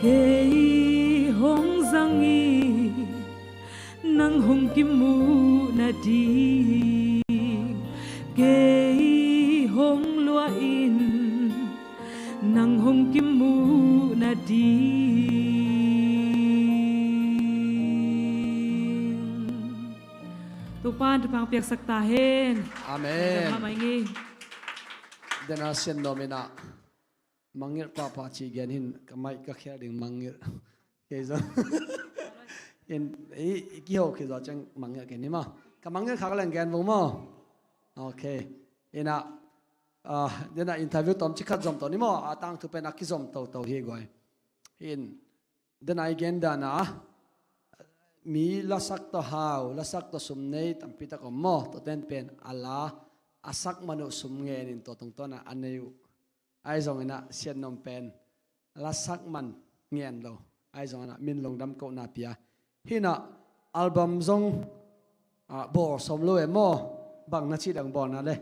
Kei hong zang hi, nang hong kimuh nading. Kei hong luah in, nang hong kimuh nading. Topa'n thupha piaksak ta hen. Amen. Mahmah ing ei. Dena sian nuam in ah, mangngilh pahpah ci gen hi in, ka mic ka khel ding mangngilh. Kei zong in, i, i kiho khit zaw ciang mangngilh kei ni maw. Ka mangngilh kha leng gen vung maw. Ok. In ah, ah, dena interview tawmcik khat zom to ni maw. A tangthu pen a kizom toto hi guai. In, dena i gen dan ah, mi lasak tawh hau, lasak tawh sum nei tampi tak om maw. Tuate in pen a la a sak man uh sum ngen in tua tungtawn ah a nei uh. Ahi zongin ah sian nuam pen lasak man ngen lo. Ahi zongin ah min lungdam kohna pia. Hi in ah album zong, ah, bawl sawm lo e maw. Bang na cih dang bawlna le?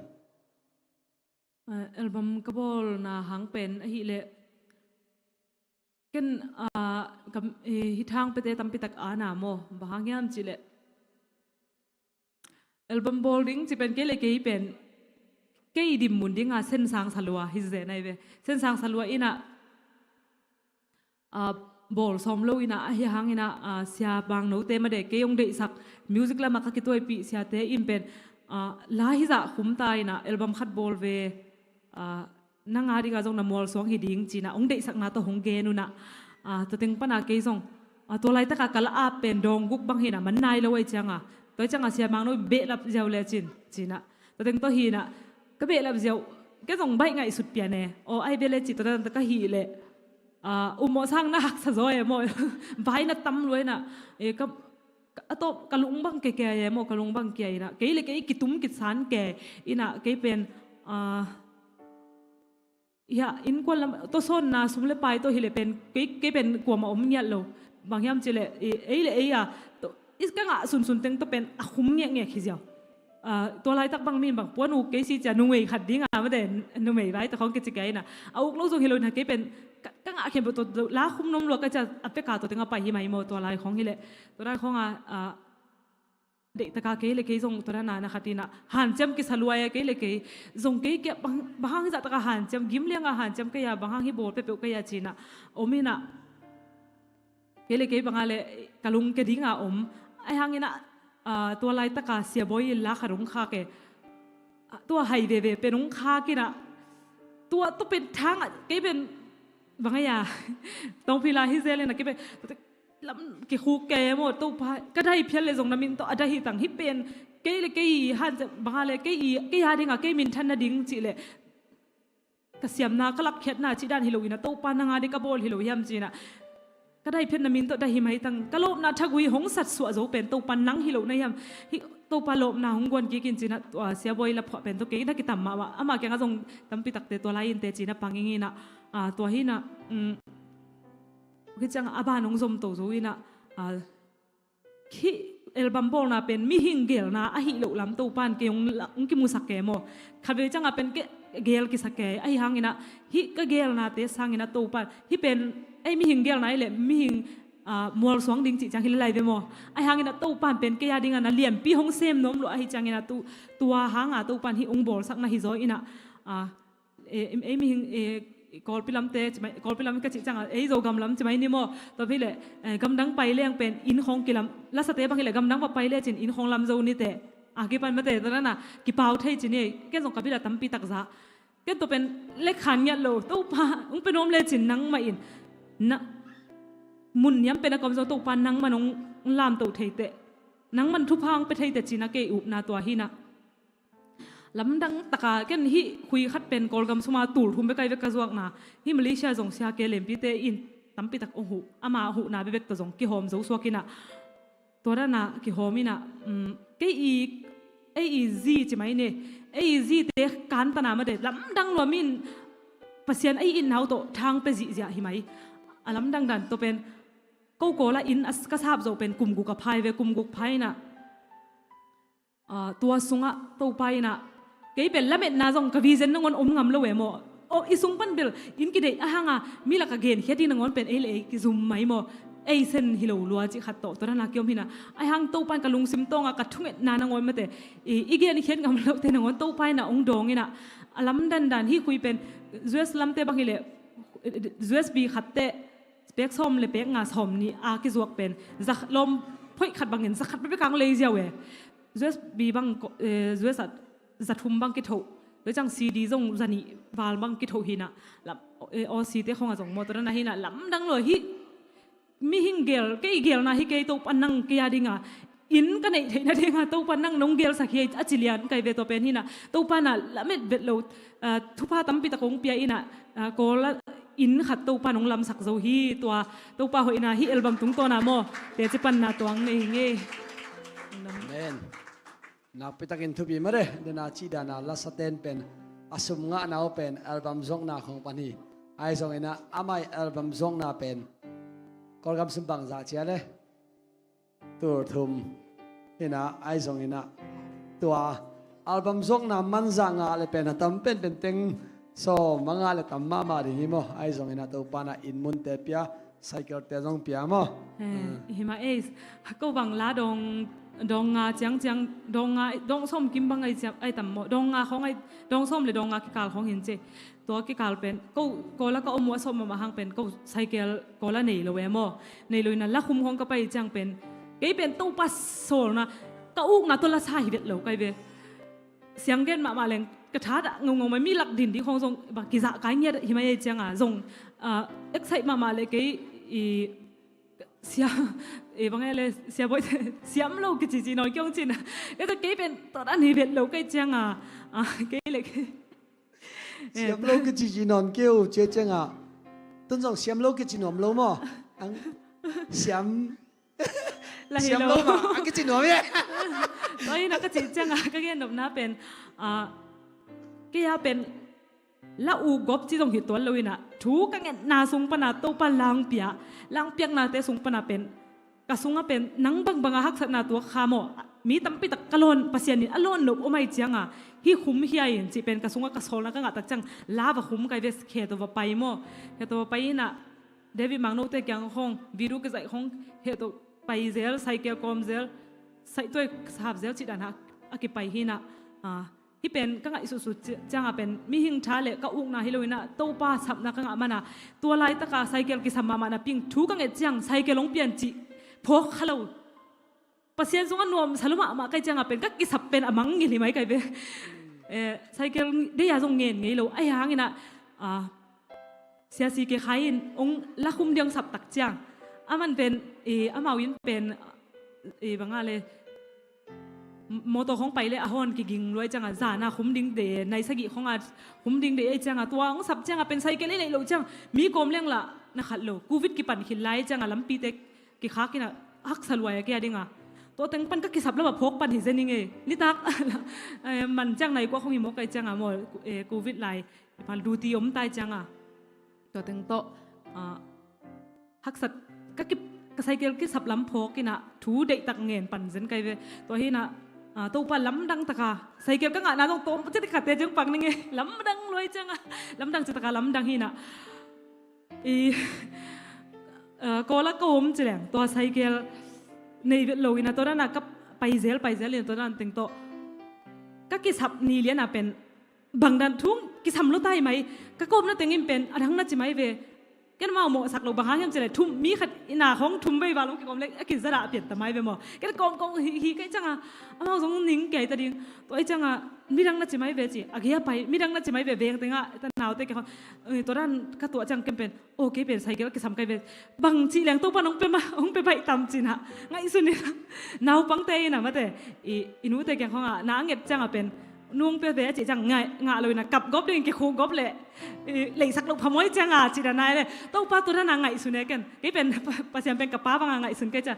Ah, album ka bawlna hang pen ahih leh ken, ah, ka, eh, hih thang piate tampi tak a na maw. Bang hang hiam cih leh album bawl ding ci pen kei le kei pen kei dinmun dinga Sensang Salua hi zen ahi ve. Sensang Salua in ah, ah, bawl sawm lo in ah, ahi hangin ah, ah, Sia Bang Note made kei hong deihsak, music lamah ka kituaipih siate in pen, ah, la hizah khum ta in ah album khat bawl ve, ah, nang a dingah zong na mualsuang hi ding ci in ah hong deihsakna tawh hong gen un ah, ah, tua teng pan ah kei zong, ah, tua laitakah ka la ap pen dawng guk bang hi in ah man nai lo ahih ciangah, tua ahih ciangah Sia Bang Note behlap ziau le cin ci in ah, tua teng tawh hi in ah ka behlap ziau, kei zong baih ngaihsut pian e. Aw, ai bia le ci tua teng tawh ka hih leh, ah, um aw sang na haksa zaw e maw. Vai na tam lua in ah, eh, ka, ka, a tawp ka lung bang kia kia e maw, ka lung bang kia in ah kei le kei kitum kisan kia in ah kei pen, ah, Ia, innkuan lam tawh sawnna sum le pai tawh hileh pen kei, kei pen kuamah om ngiat lo. Bang hiam cihleh, ei le ei a, i ka ngah sunsun teng tawh pen a khum ngekngek hi ziau. Ah, tua laitak bang mi in bang puan uk kei si cia numei khat ding a, mate, numei vai tawh khawng kici kei na. A uk lo zong hi lo in ha, kei pen ka, ka ngah khempeuh tawh la khum nuam lua ka cia a peka tawh teng a pai hi mai maw tua lai khawng hileh. Tua lai khawng a, ah, deihtaka kei le kei zong tua dana na khatina hanciam kisa luai a, kei le kei zong kei kia bang, bang hang hi zahtaka hanciam, gim lianga hanciam kei a, bang hang hi bawl peuhpeuh kei a cina om ina, kei le kei banga le ka lung kia dinga om. Ai hangina, ah, tua laitaka Sia Bawi in la khat hong khak e. Ah, tua hai veve pen hong khak ina, tua tua pen thang a kei pen bang a ia tongphi la hi zel ina kei pen lam kikhuk kei e maw, Topa, ka dai phial le zong na min tawh a dai hi tang hi pen, kei le kei han banga le kei, kei a dinga kei minthan nading cih le ka siamna, ka lapkhiatna cih dan hi lo ina, Topa, nanga ding ka bawl hi lo hiam cina. ka daiphiatna min tawh dai hi mai tang, ka lawpna thagui hong satsuah zo pen Topa nang hi lo na hiam? Hih Topa lawpna hong guan kik in ci-in ah, tua Sia Bawi la phuah pen tawh kei na kitam mahmah. Ama kiangah zong tampi takte tua lai in teci-in ah pang ing in ah, ah, tua hi in ah, um, hih ciangah a ban hong zom to zo in ah, ah, hih album bawlna pen mihing geelna ahih loh lam Topa'n kei hong la-, hong kimusak kei maw. Khatvei ciangah pen kei geel kisak kei, ahi hangin ah hih ka geelnate sangin ah Topa'n, hih pen ei mihing geelna hi leh mihing, ah, mualsuang ding cih ciang hi lai ve maw. Ahi hangin ah Topa'n pen kei a dingin ah lianpi hong sem nuam lua, ahi ciangin ah tu, tua hangah Topa'n hih hong bawlsak na hi zaw in ah, ah, e, ei mihing, e, Kawlpi lamte, ci mai, Kawlpi lam ka cih ciangah ei Zogam lam ci mai ni maw. Tua hi leh, e, gamdang pai leng pen inn khawng kilam, lasate bang hi leh gamdang va pai lecin inn khawng lam zo ni teh. A kipan mate, tua dan ah kipau thei ci ni, ken zong ka bil ah tampi tak za. Ken tua pen lek khan ngiat lo, Topa, hong pia nuam lecin nangmah in, na, mun niam pen a ka om zong Topa nangmah in hong lamto thei teh, nangmah in thupha hong pia thei teh ci-in ah kei upna tua hi in ah. Lamdang takin ken hih khui khat pen Kawlgam sungah tul thum bek ai ve ka zuakna. Hih Malaysia zong Sia Kei Lempi-te in tampi tak hong huh, ama huhna bekbek tawh zong kihawm zo suak in ah. Tua dan ah kihawm in ah, um, kei i, ei i zi ci mai ni, ei i zite kan tan a mate, lamdang lua, min Pasian ei itna uh tawh thang pia zihziah hi mai. A lamdang dan tawh pen ko Kawl ah inn a s-, ka sap zawh pen kum guk a pha hi ve, kum guk pha in ah, ah, tua sungah Topa in ah, kei pen lametna zong ka vision nangawn om ngam lo e maw. Aw, i sung pan bel inn kideih a hang a, mi lakah genkhiat ding nangawn pen ei le ei kizum mai maw. Ei sen hi lo lua cih khat tawh, tua dan a kiom hi in ah. Ahi hang Topa'n ka lungsim tawngah ka thungetna nangawn mate, i, i genkhiat ngam lote nangawn Topa in ah hong dawng in ah. A lamdang dan hih khui pen U S lamte bang hi leh, U S B khat teh pek sawm le pek nga, sawm nih a kizuak pen za, lawm phoih khat bangin za khat bek bek hong lei ziau e. U S B bang ko-, eh, U S ah za thum bang kithoh. Tua ciang C D zong za nih val bang kithoh hi in ah. Lam, eh, Aussie-te khawng ah zong maw, tua dan ah hi in ah, lamdang lua hi. Mihing geel, kei geelna hi kei, Topa nang kei a dingin inn ka neih theihna dingin Topa nang nong geelsak hi a ci lian kai ve. Tua pen hi in ah, Topa in ah lamet vet lo, ah, thupha tampi tak hong pia in ah, ah, Kawl ah inn khat Topa nong lamsak zo hi. Tua Topa hoihna hih album tungtawn ah maw, teci panna tuang nei hi ing e. Amen. Nakpi takin thupi mare, dena cih dan a lasate'n pen a sum ngahna uh pen album zuakna khawng pan hi. Ahi zongin ah amah i album zuakna pen Kawlgam sung bangzah ci a le, tul thum hi in ah, ahi zongin ah tua album zuakna man zah ngah le pen a tam penpen teng sawm a ngah le tam mahmah ding hi maw. Ahi zongin ah Topa in ah inn munte pia, cycle-te zong pia maw. Eh, hi mah e, ko bang la dawng, dawng nga ciangciang, dawng nga, dawng sawm kim bang ai ciang, ai tam maw, dawng nga khawng ai, dawng sawm le dawng nga kikal khawng hi in ci. Tua kikal pen ko, Kawl ah ka om uh a sawm mahmah hang pen ko cycle Kawl ah nei lo e maw. Nei lo in ah lakhum khawng ka pai ciang pen, kei pen Topa sawlna, ka ukna tawh la sa hi vet lo kai ve. Siang gen mahmah leng ka tha dah ngongong mai, mi lak din ding khawng zong bang kizah kai ngiat hi mai e, ciangah zong, ah, excite mahmah le kei i sia, i bang e le, Sia Bawi, siam lo kici ci nawn kei hong cin. Kei pen tua dan hi vet lo kai ciangah, ah, kei le kei siam lo kici ci nawn kei uh ci ciangah, tun zong siam lo kici nuam lo maw. Ang siam La hi siam lo lo maw, a kici nuam e. Tua hi in ah ka cih ciangah ka gen nopna pen, ah, kei a pen la u gop ci zong hi tuan lo in ah, thu ka ngetna sung pan a Topa langpia, langpiaknate sung pan a pen, ka sungah pen nang bangbang a haksatna tuak kha maw. Mi tampi tak ka lawn, Pasian in a lawn nop om ai ciangah, hih khum hiai in cih pen ka sungah ka sawlna ka ngah tak ciang la va khum kai ve, khe tawh va pai maw. Khe tawh va pai in ah, David Mangnote kiang khawng, video kizaih khawng, heh tawh pai zel, cycle kawm zel, saihtuai sap zel cih dan a, a kipai hi in ah, ah, hih pen ka ngaihsutsut ci-, ciangah pen mihing tha le ka ukna hi lo in ah, Topa sapna ka ngah man a, tua laitaka cycle kisam mahmah napi-in thu ka nget ciang cycle hong pian cih phawk kha lo. Pasian sungah nuamsa lua mahmah kai ciangah pen ka kisap pen a mangngilh hi mai kai ve. Eh, cycle deih a zong ngen ngei lo. Ahi hangin ah, ah, Sia C K Khai in hong lakhum ding hong sap tak ciang, aman pen, eh, amau in pen, eh, bang a le, motor khawng pai le a horn kiging lua ai ciangah, zan a khum ding deih, nai sagih khawng a khum ding deih ai ciangah, tua hong sap ciangah pen cycle i neih loh ciang mi kawm leng lah na khat lo. Covid kipan khit lai cianga lampite kikhak ina haksa luai a kia dinga. Tua teng pan ka kisap lama phawk pan hi zen ing e. Nitak eh, man ciang nai kua khong hi mawk ai cianga maw, eh, Covid lai. Pal duty om tai cianga. Tua teng tawh, ah, haksat ka kip, ka cycle kisap lam phawk ina thu deihtak ngen pan zen kai ve. Tua hina, ah, Topa lamdang taka cycle ka ngahna zong tawm citak khatte ciang pang ning e. Lamdang luai cianga. Lamdang citaka lamdang hina. I, ah, Kawla ka om ci leng tua cycle nei vet lo ina tua dana ka paizel paizel ina tua dan teng tawh ka kisap ni liana pen bang dan thung kisam lo tai mai. Ka kawmna tengin pen a dang na ci mai ve. Ken mau mawhsak lo bang hang hiam ci le thum mi khat ina khong thum vei val hong kikom le a kizadah pian ta mai ve maw. Ken kawm kawm hi, hi kai cianga amau zong ning kei ta ding. Tua i cianga midang na ci mai ve ci a gei a pai midang na ci mai ve veng tenga ta naute ke khong. Eh, tua dan ka tuah ciang ken pen okay pen cycle kisam kai ve. Bang ci leng Topa nong pe ma hong pe baih tam cina ngaihsun ina naupangte ina mate i, i nute keng khonga na a nget cianga pen nung pe ve a cih ciang ngah lo ina kap gop ding kikhu gop le leisak loh phamawh cianga cih dana le Topa tua dana ngaihsun e ken kei pen Pasian pen ka pa banga ngaihsun kei cia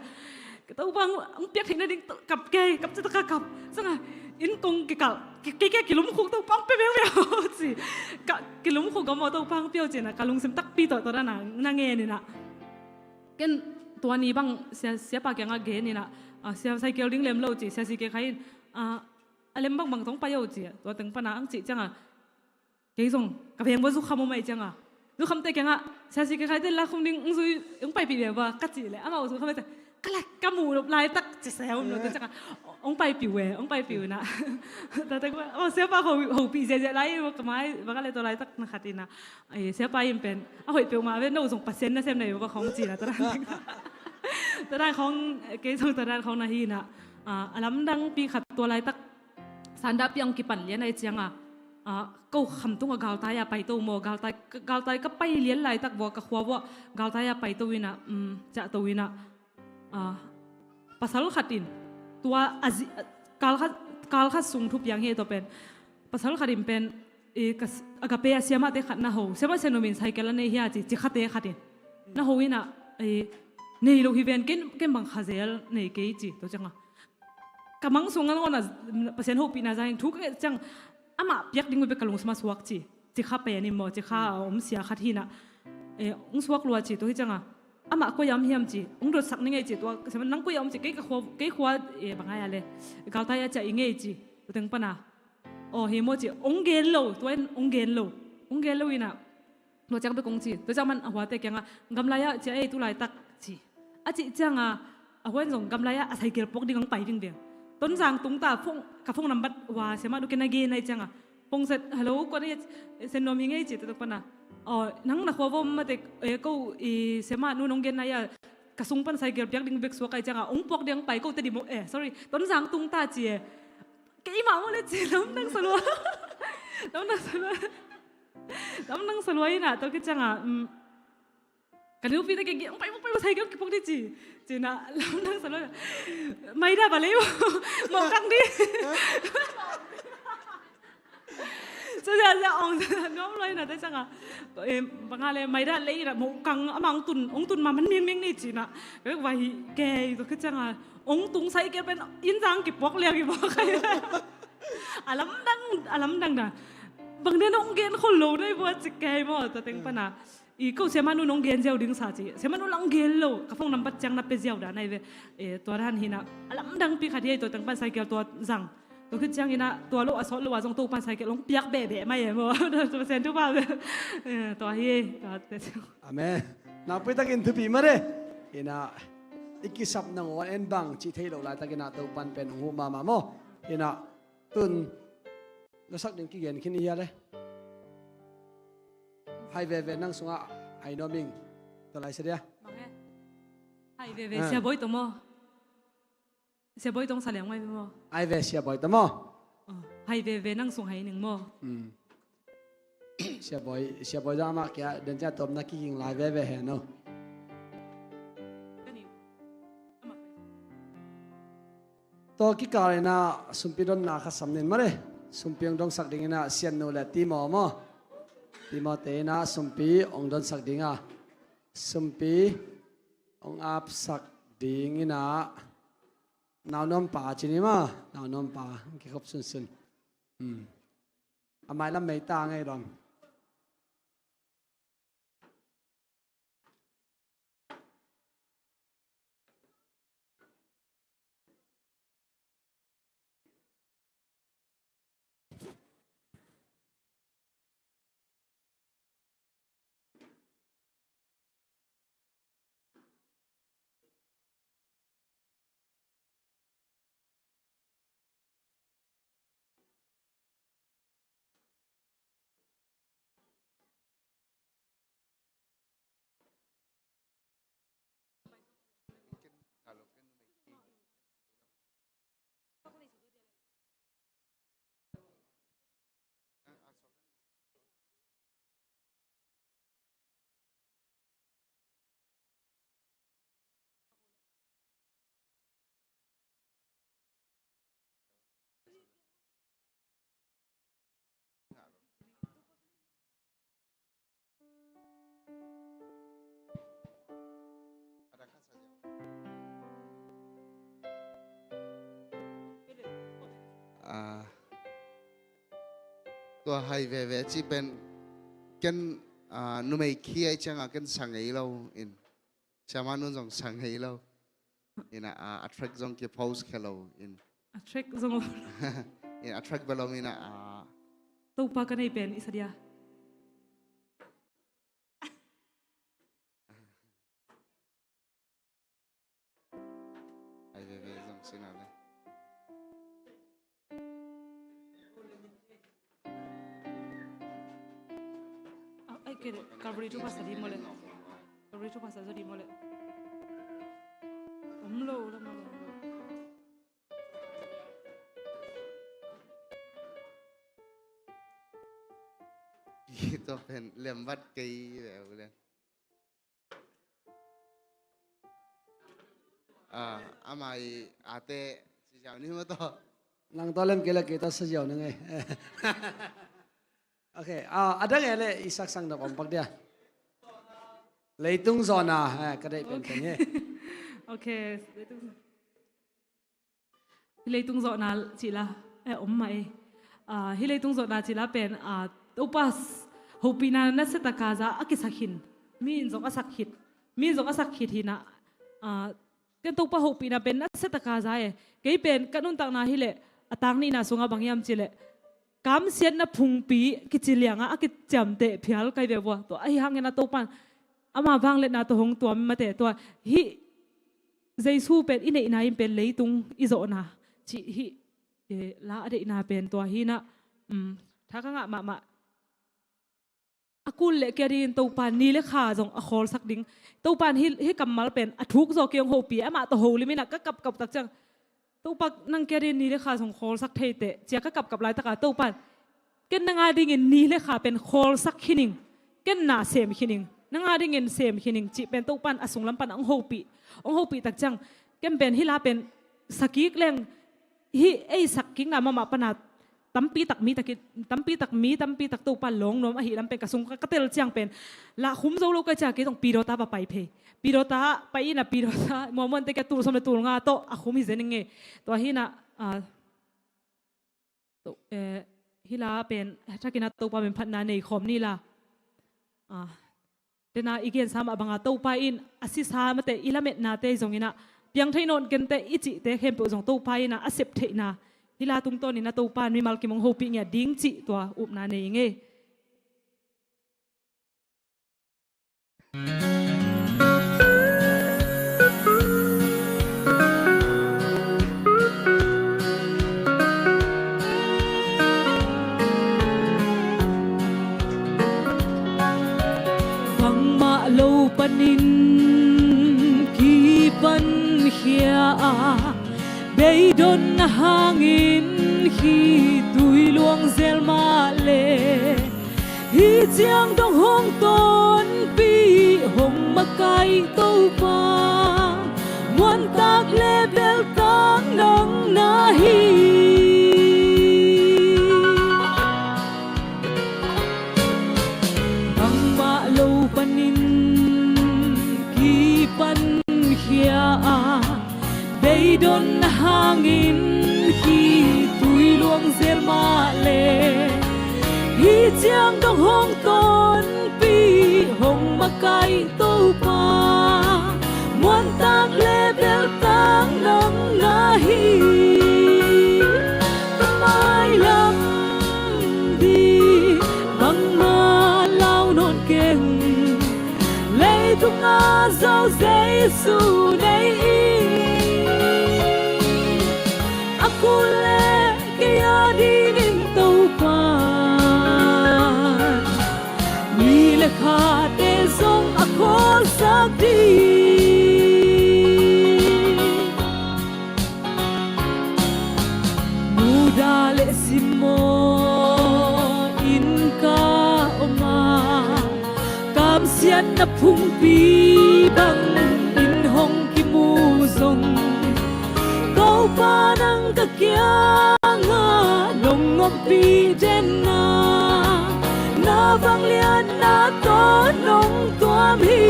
Topa ang piak theihna ding kap kei kap citaka kap sanga inn kong kikal kei kei kilumkhuk Topa ang pe beng beng ci ka kilumkhuk gom aw Topa ang piau cina ka lungsim takpi tawh tua dana na ngen ina ken tua ni bang sia, siapa kianga gen ina sia cycle ding lem lo ci sia si ke khai in a lem bangbang tong pai o ci tua teng pana ang cih cianga kei zong ka veng bua zukham om ai cianga zukhamte kianga sia si ke khaite la khum ding ang zui ang paipih ve bua ka cih le amau zukham te ka la ka muh lop laitak ci sa om lo te cianga ang paipih ve ang paipih na ta teng bua amau siapa ho hopih ziazia lai ka mai baka le tua laitak na khat ina siapa in pen a hoih peuhmah ve no zong Pasian na sem na ve bua khong cina ta dan ta dan khong kei zong ta dan khong na hi ina a lamdangpi khat tua laitak sandahpi ang kipan lian ai cianga ko khamtunga galtai a paito maw galtai galtai ka pai lian laitak vua ka khua vua galtai a paito ina ciahto ina pasal khat in tua a zi kal khat kal khat sung thupiang hi to pen pasal khat in pen Agape a siamahte khat na ho siamah sianom in cycle a nei hia ci cikhate khat in na ho ina nei lo hi ven ken ken bang khazel nei kei ci to cianga ka mang sung a lawna Pasian hopihna zangin thu ka nget ciang amah piak ding uh bek ka lungsima suak ci cikha pen in maw cikha a om sia khat hina ung suak lua ci tua hi cianga amah koi a om hiam ci ung dotsak ning ei ci tua nang koi a om ci kei ka khua kei khua bangai a le galtai a ciah i ngei ci tua teng pana aw hi maw ci ung gen lo tua in ung gen lo ung gen lo ina Tua ciang bek kong ci tua ciang man a huate kiangah gamlai ah cia ei tu laitak ci a cih cianga a huan zong gamlai ah a cycle puak ding ang pai ding ding Tonzang tung ta phone ka phone nambat hua siamah dukin a gen ai cianga phone set hello kua na sen nuam hi ngei ci tua pana aw nang na khua vom mate ko i siamah nu nong gen ai a ka sung pan cycle piak ding bek suak ai cianga ong puak ding ang pai ko te di mo eh sorry Tonzang tung ta ci e keimah mo le ci lam nang salua lam nang salua Lam nang salua ina tua ki cianga ka liupi na ke giang pai pai sai giang kipok di ci cina lam nang salua maida ba lei mo kang di so ja ja ong nuam loi na ta cianga banga le maida lei na mo kang amang tun ong tun ma man ming ming ni cina ka wa hi ke tua ki cianga ong tung sai ke pen in jang kipok le kipok a lamdang a lamdang da bang den ong gen khol lo dai bua cik kei maw tua teng pana i ko siamah nu nong gen ziau ding sa ci siamah nu lang gen lo ka phone nambat ciang na pe ziau da nai ve tua dan hina a lamdang pi khat hi tua teng pan cycle tua zang tua khit ciang ina tua lo a sawt lo a zong to pan cycle ong piak beh beh mai e maw tua sen tu pa ve tua hi tua te Amen. Nakpi takin thupi mare ina i kisap nangawn en bang cih thei lo laitak ina to pan pen ong huh mahmah maw ina tun na sak ding kigen khin i hia le hai veve nang sungah hai nuam ing tua lai sia dia hai veve sia boi to maw sia boi tong sa liang mai maw hai ve sia boi to maw hai veve nang sung hai ning maw sia boi sia boi zong amah kia den cia tawm na kiging lai veve he no Tua kikal ina sumpi donna kha sam nin mare sumpi ong donsak ding ina siannu le timo maw timo te ina sumpi ong donsak dinga Sumpi hong apsak ding in ah, naunuampa ci ni maw, naunuampa hong kikhop sunsun. Hmm. A mailam mei ta ngei dong. Ah, tua hai veve ci pen ken, ah, numei khi ai cianga ken sa ngei lo in. Siama nun zong sa ngei lo. Ina, ah, a track zong ki post khe lo in. A track zong lo. In a track belom ina, ah. Topa ka nei pen i sa dia. Ai veve zong sina le. Ah, ai, kei le, Calvary thu pastor hi maw le. Calvary thu pastor zaw hi maw le. Om lo la maw le. Tua pen lembat kei ve u le. Ah, amah i ate si ziau ni maw tawh. Nang tawh lem kei le kei tawh sa ziau ning ei. Ok, ah, a dang e le i saksang dok om pak dia. Leitung zawhna, eh, ka deih penpen hi. Ok, leitung zawhna. Hih leitung zawhna cih la, eh, om mah ei. Ah, hih leitung zawhna cih la pen, ah, Topa s-, hopihna nasia taka za a kisak hi in. Mi in zong a sak khit. Mi in zong a sak khit hi in ah, ah, ken Topa hopihna pen nasia taka za e. Kei pen ka nuntakna hi leh a tang nihna sungah bang hiam cih leh kamsiatna phungpi kici liangah a kiciamteh phial kai ve vua. Tua ahi hangin ah Topa in ama vangliatna tawh hong tuam mate tua hih Jesu pen i neihna in pen leitung i zawhna cih hih, eh, la a deihna pen tua hi in ah, um, tha ka ngah mahmah. A kul le kia dingin Topa ni le kha zong a khawlsak ding. Topa in hih, hih kammal pen a thuk zaw kei hong hopih, amah tawh holim in ah ka kapkap tak ciang Topa nang kia dingin ni le kha zong khawlsak thei teh cia ka kapkap laitakah Topa in ken nang a dingin ni le kha pen khawlsak khin ing. Ken na sem khin ing. Nang a dingin sem khin ing cih pen Topa in a sunglam pan hong hopih. Hong hopih tak ciang ken pen hih la pen sa kik leng hih ei sak kikna mahmah pana tampi tak mi tak i, tampi tak mi, tampi tak Topa lawng nuam ahih lam pen ka sung ka, ka tel ciang pen lah khum zo lo ka cia kei zong Pidawta va pai phei. Pidawta pai in ah Pidawta muanmuante kia tul sawm le tul nga tawh a khum hi zen ing e. Tua hi in ah, ah, To, eh, hih la pen thakin ah Topa min phatna nei khawm ni la. Ah, tena i gensa mah bangah Topa in a sisa mate i lametnate zongin ah piang thei nawn kenteh i cihte khempeuh zong Topa in ah a sep theihna hih la tungtawnin ah Topa in mimal kim hong hopih ngiat ding cih tua upna nei ing ei. Bangmah lo panin kipan khia a, beidonna hangin khitui luang zel mah le. Hih ciang dong hong tonpih hong makaih Topa, muantak le beltak nang na hi. Bangmah lo panin in khitui luang zel mah le, hih ciang dong hong tonpih hong makaih Topa, muantak le beltak nang na hi. Ka mailam ding bangmah lau nawn keng, leitung a zo Jesu nei ing. A kul le kei a dingin Topa, mi le khate zong a khawlsak ding. Muda le Simon in ka om a, kamsiatna phungpi bangin hong kimu zong, Topa nang ka kiangah nong ompih den a, na vangliatna tawh nong tuam hi.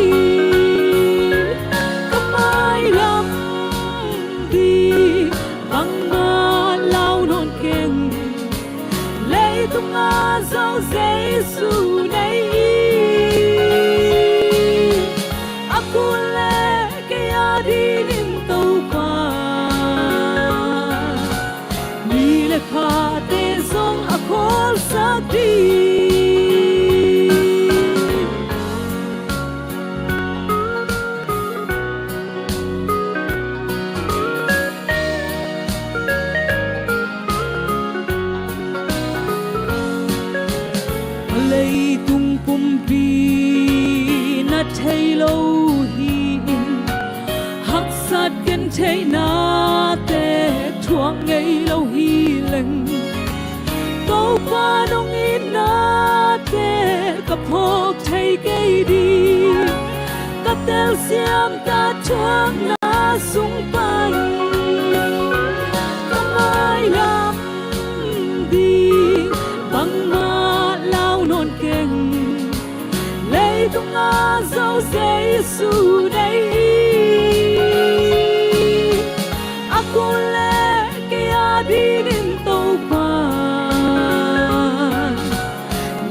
Ka mailam ding bangmah lau nawn keng, leitung a zo Jesu nei ing. A kul le kei a dingin Topa, mi le khate zong a khawlsak ding. Leitung pumpi na thei lo hi-in, haksat gentheihnate thuak ngei lo hi leng, Topa nong itnate ka phawk thei kei ding. Ka telsiam ka thuakna sung pan, ka mailam ding bangmah lau nawn keng, leitung a zo Jesu nei ing. A kul le kei a dingin Topa,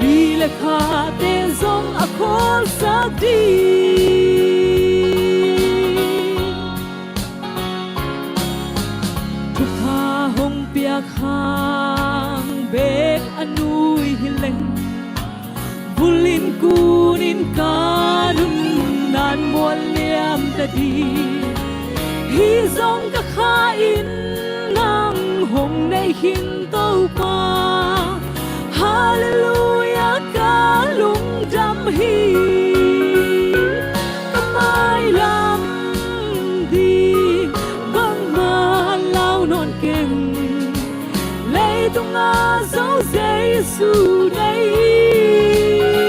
mi le khate zong a khawlsak ding. Thupha hong piak hang bek a nui hi leng, vul in kun in ka nunnan mual liam ta ding. Hih zong ka kha in nang hong nei khin Topa, Halleluiah ka lungdam hi. Ka mailam ding bangmah lau nawn keng, leitung a zo Jesu nei ing.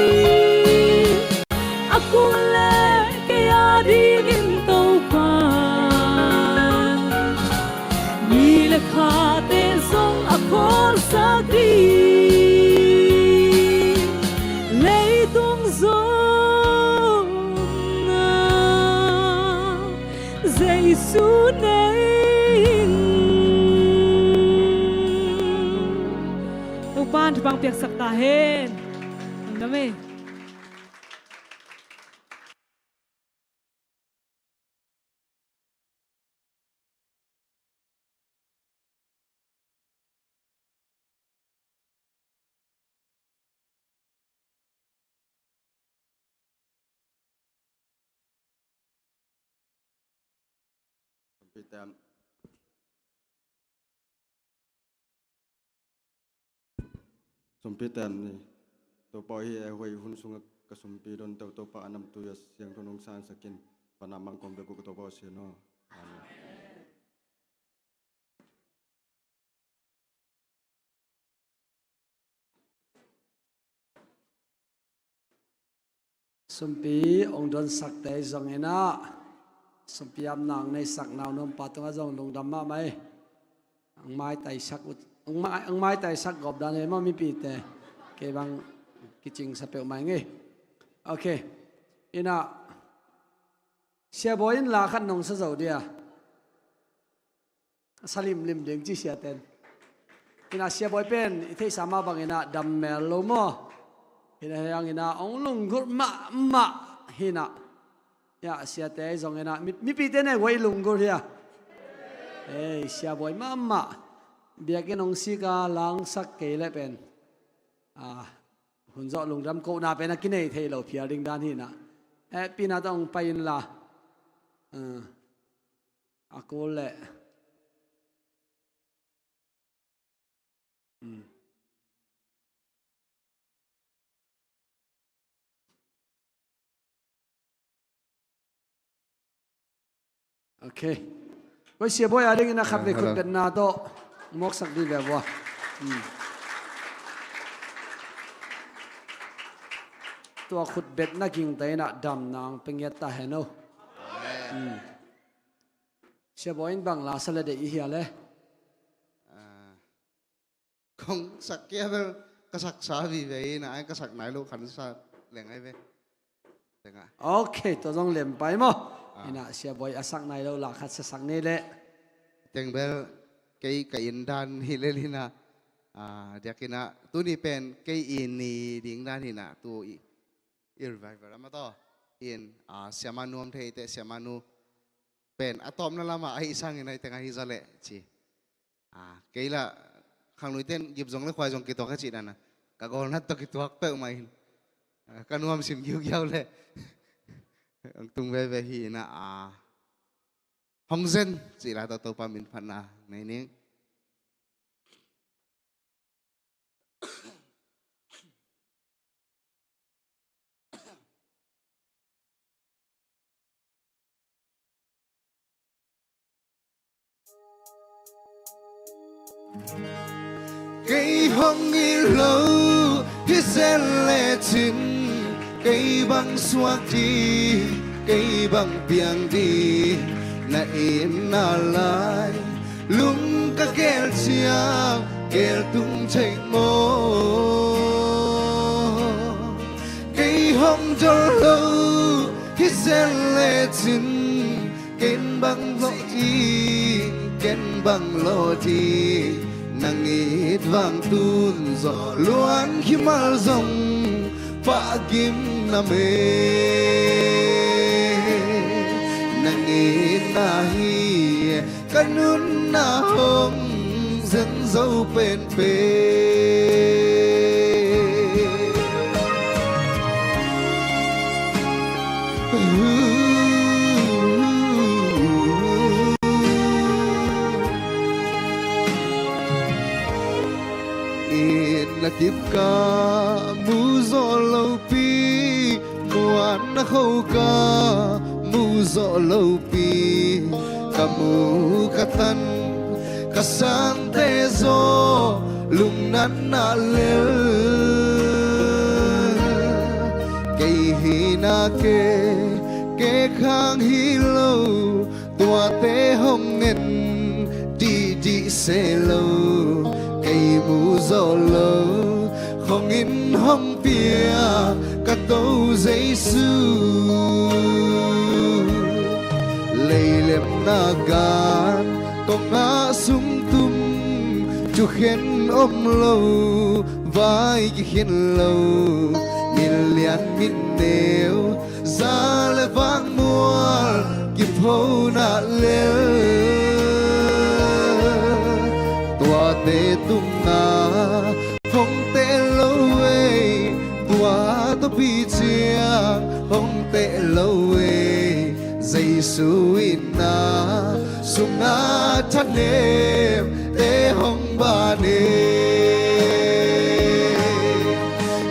A kul le kei a dingin Topa, mi le khate zong a khawlsak ding. Leitung zong a Jesu nei ing. Topa'n thupha piaksak ta hen. Amen. Sumpi ten ni. Topa hi e, huai hun sungah ka sumpi don teu Topa a namtui a siangtho nong sansak in, pana mangkong bek uh ka Topa a sian aw. Amen. Sumpi ong donsakte zong inah, sumpi apna ong neisak naunuam pa tungah zong lungdam mahmah hi. Ang maitaisak ut, ang mai, ang maitaisak gawp dan hi maw mipite. Kei bang kicingsa peuhmah ing ei. Ok. Inah, Sia Bawi in la khat nong sa zo dia. Sa limlim ding ci siaten. Hi na, Sia Bawi pen i theihsa mah bangin ah dam mel lo maw? Hi na, hi hangin ah hong lunggulh mahmah hi na. Hi na, siate zong hi na, mi, mipite ne guai lunggulh hi a. Ei, Sia Bawi mahmah. Biakinn hong sik a langsak kei leh pen, ah, hun zawh lungdam kohna pen a kinei thei lo phial ding dan hi na. Eh, pina tawh hong pai inla. Ah, a kul leh. Hmm. Ok. Koi, Sia Bawi a dingin a khat vei khutbetna tawh mawksak dih ve vua. Hmm. Tua khutbetna gingta in ah damna hong pia ngiat ta hen o. Hmm. Sia Bawi in bang la sa le deih i hia le? Ah, kong sak kia bel ka saksa vive hi na, ai ka sak nai lo khan sa leng ai ve. Tengah. Ok, tua zong lem pai maw? Ah. Hi na, Sia Bawi a sak nai lo la khat sa sak ni leh. Teng bel kei ka inn dan hi lel hi na. Ah, diakin ah tuni pen kei inn ni ding dan hi na, tu i, i revival a mah tawh in, ah, Sia Manu om thei teh, Sia Manu pen a tawpna lamah a hih sangin a hih teng ahi zaw leh ci. Ah, kei lah khangluite in gip zong le khuai zong kituak a cih dan a, ka gawlnat tawh kituak peuhmah in, ah, ka nuam sim giugiau leh hong tung veve hi na, ah, hong zen cih la tawh Topa min phatna nei ning. Kei hong it lo hi zen lecin, kei bang suak ding, kei bang piang ding, na itna lai lung ka gel ciang, gel tung thei maw? Kei hong dol lo hi zen lecin, ken bang lawh ding, ken bang lawh ding, nang it vang tun zaw luan khimal zong pah gim na me. Nang itna hi ka nunna hong zen zo penpen. Itna kip ka mu zawh lopi, muanna kho ka mu zawh lopi, ka mu ka tan ka sante zaw lungnatna lel. Kei hihna ke, ke khang hi lo, tuate hong en dihdih se lo, kei mu zawh lo khong in hong pia ka To Jesu. Leilemna gan kong ngah sung tum, thukhen om lo, vai kikhen lo, min lian min neu, za le vang mual kiphona lel. Tuate tunga hong teh lo ei, tua tawpi ciang hong teh lo ei. Jesu itna sunga thanemte hong ban e.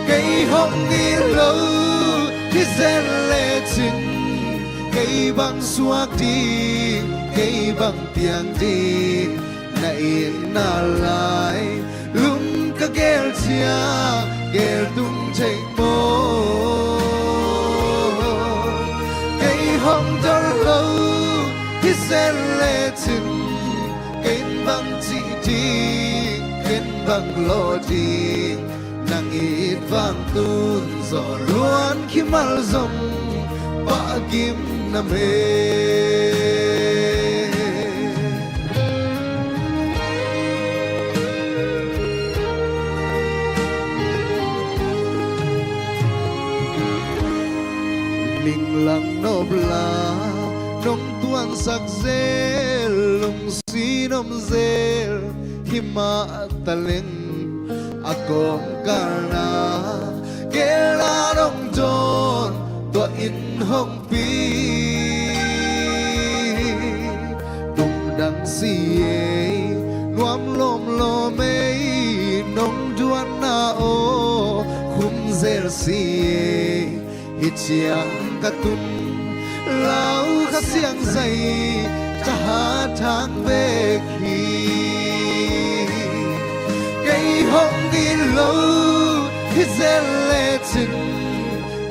Kei hong it lo hi zen lecin, kei bang suak ding, kei bang piang ding, na itna lai lung ka gel ciang, gel tung thei maw? Kei hong dol lo hi zen lecin, ken bang cih ding, ken bang lawh ding, nang it vang tun zaw luan khimal zong pah gim na me. Langno bla nong tuansak zel, lungsim om zel himah taleng, a kawmkal na gel a nong dawn, tua in hong pi. Lungdam si ei, nuam lawmlawm ei, nong duan na aw khum zel si ei. Hih ciang ka tun lau Kha Siangtho zai, ka hat thang bek hi. Kei hong it lo hi zel lecin,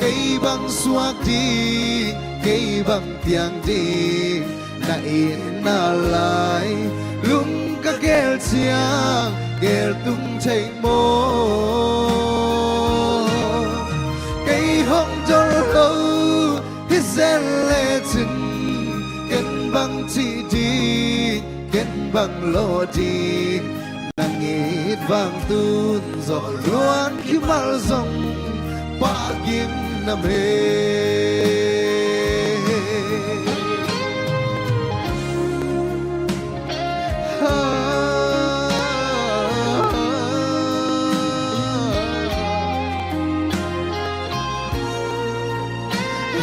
kei bang suak ding, kei bang piang ding, na itna lai lung ka gel ciang, gel tung thei maw? Kei hong dol lo hi zel lecin, ken bang cih ding, ken bang lawh ding, nang it vang tun zawh luan khimal zong pah gim nam e.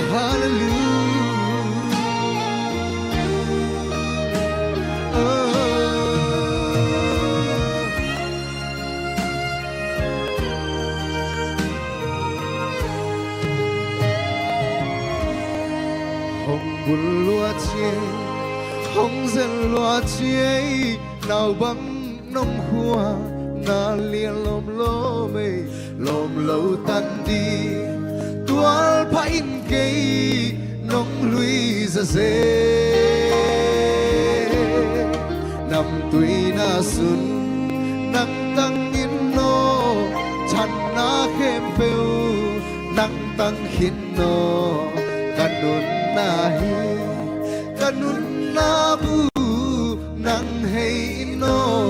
Hallelujah. Hong bul lua ci ei, hong zel lua ci ei, nau bang nong khua na lian lawmlawm ei, lawm lo tan ding tual pha in kei nong lui zaze. Namtui na sun nang tang in naw, thanna khempeuh nang tang khin naw, ka nunna hi, ka nunna bu nang hei in aw.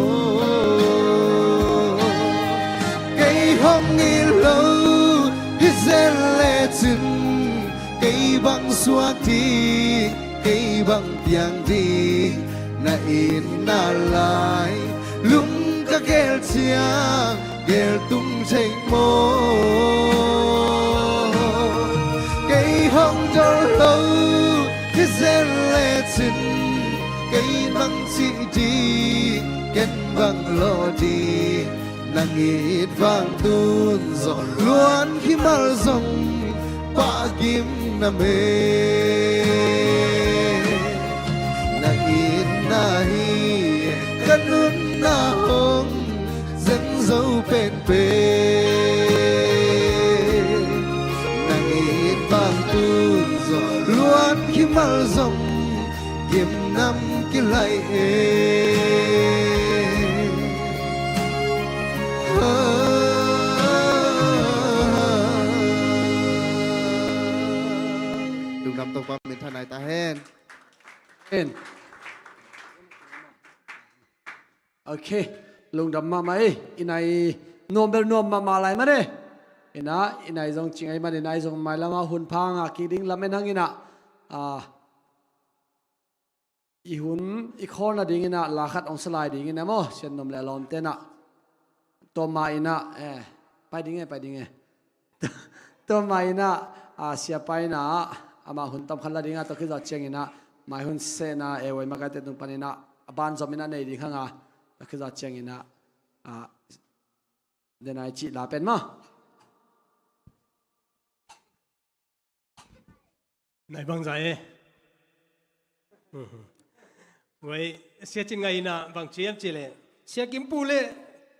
Kei hong it lo hi zel lecin, kei bang suak ding, kei bang piang ding, na itna lai lung ka gel ciang, gel tung thei maw? Kei hong dol lo hi zel lecin, kei bang cih ding, ken bang lawh ding, nang it vang tun zawh luan khimal zong pah gim nam e. Nang itna hi ka nunna hong zen zo penpen. Nang it vang tun zawh luan khimal zong gim nam kilaih e. Lungdam Topa minthanna hi ta hen. Hen. Ok. Lungdam mahmah ei. I nai nuam bel nuam mahmah lai mah e. Ina, i nai zong cing ei mah, i nai zong mailam ah hun pha ngah kik ding lamen hang ina. Ah, i hun i khawl nading ina la khat hong sa lai ding ina maw, sian nuam le lawmte na. Tua ma ina, eh, pai ding e, pai ding e. Tua ma ina, ah, siapa ina, ama hun tom khat la ding a, tua khit zawh ciang ina, mai hun sehna, eh, voi makaite tung pan ina, a ban zom ina nei ding hang a, tua khit zawh ciang ina, ah, den ai cih la pen maw. Nai bang zai e. Wei, Sia Cin Ngai ina bang ci hiam cih leh, Sia Kim Pu le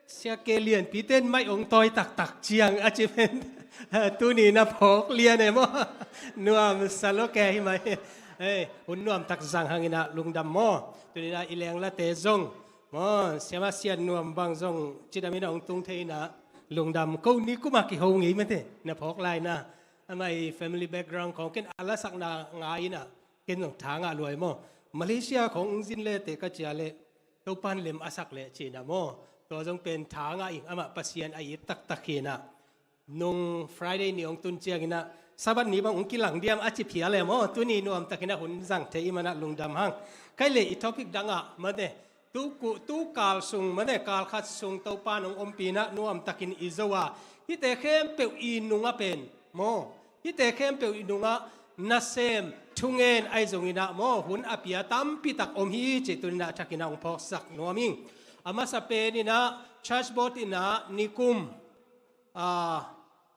Sia Ke Lian Pi ten mai ong tawi taktak ciang a ci pen. Tuni na phawk lian e maw? Nuam sa lo ke hi mai. Hei, hun nuam tak zang hang ina lungdam maw? Tuni na i leng late zong maw, siama sian nuam bang zong cidam ina ong tung thei ina lungdam. Ko ni kuma kiho ngei mate na phawk lai na. Amah i family background khawng ken a lasakna ngai ina, ken zong tha ngah luai maw. Malaysia khawng zin le te ka cia le, Topan lem a sak le cina maw. Tua zong pen tha ngah ing, amah Pasian a it taktak hi ina. Nung Friday ni hong tun ciang ina, Sabbath ni bang hong kilang diam a ci phial e maw. Tuni nuamtakin a hun zang thei i manah lungdam hang. Kei le i topic dangah mate, tu ku, tu kal sung mate, kal khat sung Topan hong ompih inah nuamtakin i zo a, hihte khempeuh i nungah pen maw, hihte khempeuh i nungah nasem thungen ahi zonginah maw, hun a pia tampitak om hi cih tuninah thakinah hong phawksak nuam ing. A masa peninah church board inah nikum, ah,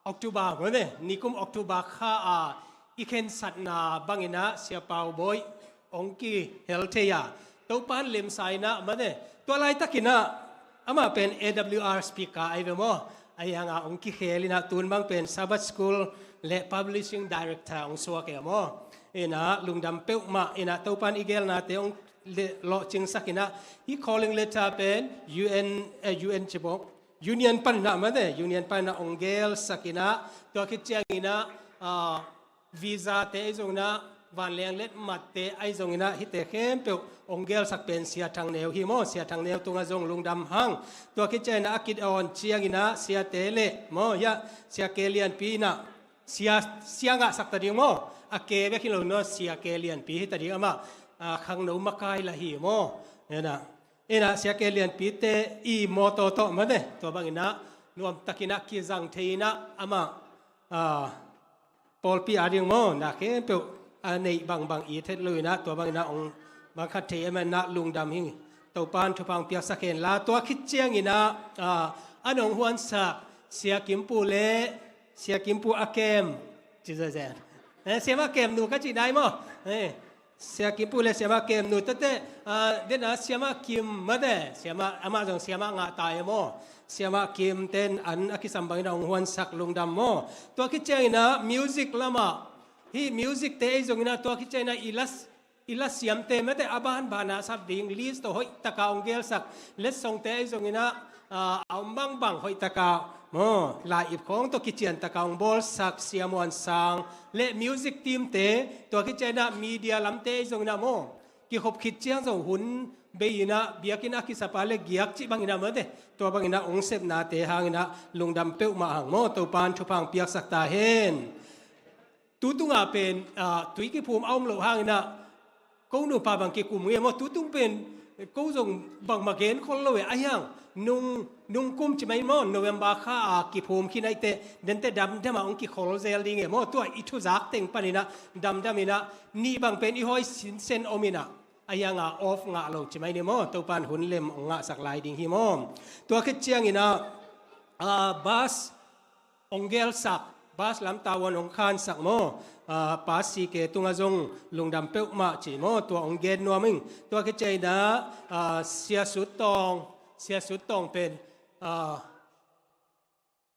October mate, nikum October kha a i khensatna banginah Sia Pau Bawi hong kihel thei a, Topan lemsa inah mate, tua laitakinah amah pen A W R speaker ahi ve maw. Ahi hangah hong kikhel inah tun bang pen Sabbath School le Publishing Director hong suak e maw. Inah lungdam peuhmah inah Topan i gelnate hong le-, lawhcingsak inah hih calling letter pen U N, eh, U N cibawk Union paninah mate, Union paninah hong gelsak inah tua khit cianginah, ah, visa te ahi zonginah, vanleng letmatte ahi zonginah hihte khempeuh hong gelsak pen Sia Thang Neu hi maw. Sia Thang Neu tungah zong lungdam hang. Tua khit cianginah a kit awn cianginah siate le maw, hiah Sia Ke Lianpi inah sia, sia ngahsak ta ding maw. A ke bek hi lo naw, Sia Ke Lianpi hi ta ding amah, ah, khangno makai lah hi maw. Inah, inah Sia Ke Lianpite i mawtaw tawh mate, tua banginah nuamtakinah kizang thei inah amah, ah, pawlpi a ding maw, na khempeuh a neih bangbang i thet lo inah tua banginah hong bang khat thei e manah lungdam hi. Topan thupha hong piaksak hen la. Tua khit cianginah, ah, a nong huansak Sia Kimpu le Sia Kimpu a kem ci zenzen. Eh, Siamah Kem nu ka cih nai maw. Eh, Sia Kimpu le Siamah Kem nu tete, ah, dena Siamah Kim mate, Siamah, amah zong Siamah ngah ta e maw. Siamah Kim ten an a kisam bangin a hong huansak lungdam maw. Tua khit cianginah music lamah, hih music te ahi zonginah tua khit cianginah i las, i lasiamte mate a banbanah sap ding list tawh hoihtaka hong gelsak letsongte ahi zonginah, ah, a om bangbang hoihtaka maw, lai ip khawng tawh kiciantaka hong bawlsak Sia Muan Sang le music team te, tua khit cianginah media lamte ahi zonginah maw, kikhop khit ciang zong hun bei inah biakinn a kisapa le giak cih banginah mate, tua banginah hong sepnate hanginah lungdam peuhmah hang maw. Topan thupha hong piaksak ta hen. Tutungah pen, ah, tui kiphum a om loh hanginah ko nupa bang kikum nge maw. Tutung pen ko zong bangmah genkhol lo e. Ahi hang nung, nung kum ci mai maw, November kha a kiphum khin ahih teh dente damdamah hong kikhol zel ding e maw. Tua i thuzak teng paninah damdaminah nih bang pen i hawi sinsen om inah, ahi hanga off ngah lo ci mai ni maw. Topan hun lem hong ngahsak lai ding hi maw. Tua khit cianginah, ah, bus hong gelsak, bus lam tavuan hong khansak maw. Ah, Pa Si Ke tungah zong lungdam peuhmah ci maw. Tua hong gen nuam ing. Tua khit cianginah, ah, Sia Sut Tawng, Sia Sut Tawng pen, ah,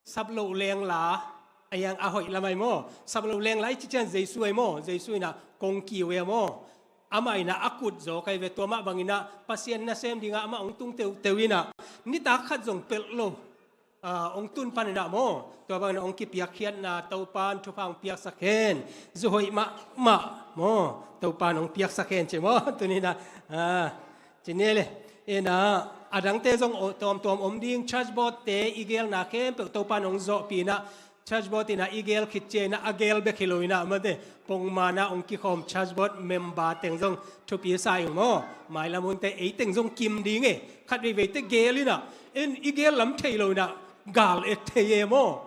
sap loh lengla, ahi hang a hoih lam ahi maw. Sap loh lengla i ci ciang Jesu ahi maw. Jesu inah kong kiu e maw. Amah inah a kut zaw kai ve. Tua mah banginah Pasian nasem dingah amah hong tung teuteu inah nitak khat zong pelh lo, ah, hong tun paninah maw, tua banginah hong kipiakkhiatna Topan thupha hong piaksak hen. Zu hoih mahmah maw, Topan hong piaksak hen ci maw. Tuninah, ah, ci ni le. Inah a dangte zong tawmtawm om ding. Church board te i gelna khempeuh Topan hong zawhpih inah, church board inah i gel khit cianginah a gel bek hi lo inah mate, pongmanah hong kikhawm church board member teng zong thupi sa ing maw. Mailam hunte ei teng zong kim ding e. Khat veiveite gel inah, en i gel lam thei lo inah gal et thei e maw.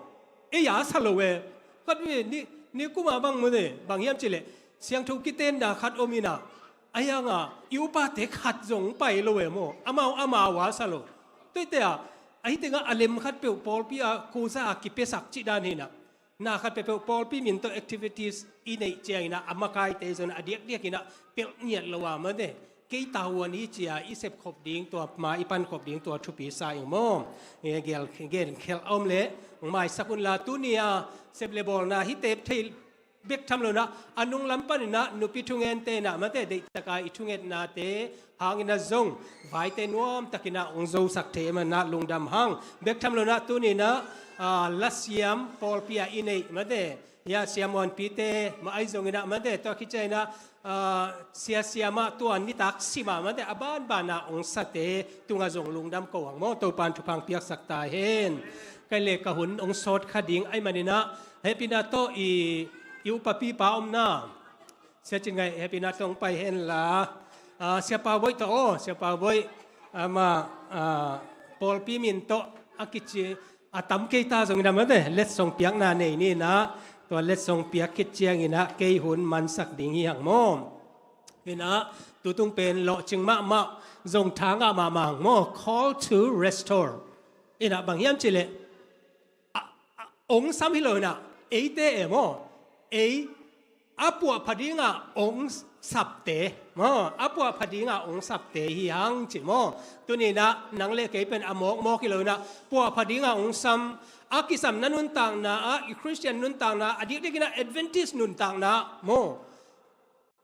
Ei a sa lo e. Khat vei ni, ni kuma bang mate, bang hiam ci leh siangtho kitenna khat om inah, ahi hanga i upate khat zong pai lo e maw. Amau amau a sa lo. Tuite ah ahi tengah a lem khat peuh pawlpi a kusa a kipiasak cih dan hinah, na khat peuhpeuh pawlpi min tawh activities i neih cianginah a makaite zong a diakdiakinah pelh ngiat lo a mate, kei tavuan hi cia i sepkhop ding tua, ma i pankhop ding tua thupi sa ing maw. Nge gel, gen khelh a om leh hong maisak unla, tuni a sep le bawlna hi tep thei bek tham lonah a nunglam paninah nupi thungente inah mate, deihtaka i thungetnate hanginah zong vaite nuamtakinah hong zosak thei e manah lungdam hang. Bek tham lonah tuninah, ah, lasiam pawlpi ah i neih mate, ya, Sia Muanpite mah ahi zonginah mate, tua khit cianginah, ah, Sia Siamah tua nitak simah mate a banbanah hong sate tungah zong lungdam ko hang maw. Topan thupha hong piaksak ta hen. Kei le ka hun hong sawt kha ding ahi maninah hehpihna tawh i Hi upa pipa omna. Sia Cin Ngaih hehpihna tawh hong pai hen la. Ah, Siapa Boih tawh aw, Siapa Boih. Ama, ah, pawlpi min tawh a kici a tam kei ta zong inah mate. Letsong piakna nei ni inah. Tua letsong piak khit ciang inah kei hun mansak ding hi hang maw. Inah tutung pen lawhcing mahmah zong tha ngah mahmah hang maw. Call to restore. Inah bang hiam cih leh a, a, ong sam hi lo inah, eite e maw, ei a puahpha dinga ong sapte maw, a puahpha dinga ong sapte hi hang ci maw. Tuni inah nang le kei pen a mawkmawk hi lo inah, puahpha dinga ong sam, a kisamna nuntakna ah, i Khristian nuntakna, a dikdik inah Adventist nuntakna maw.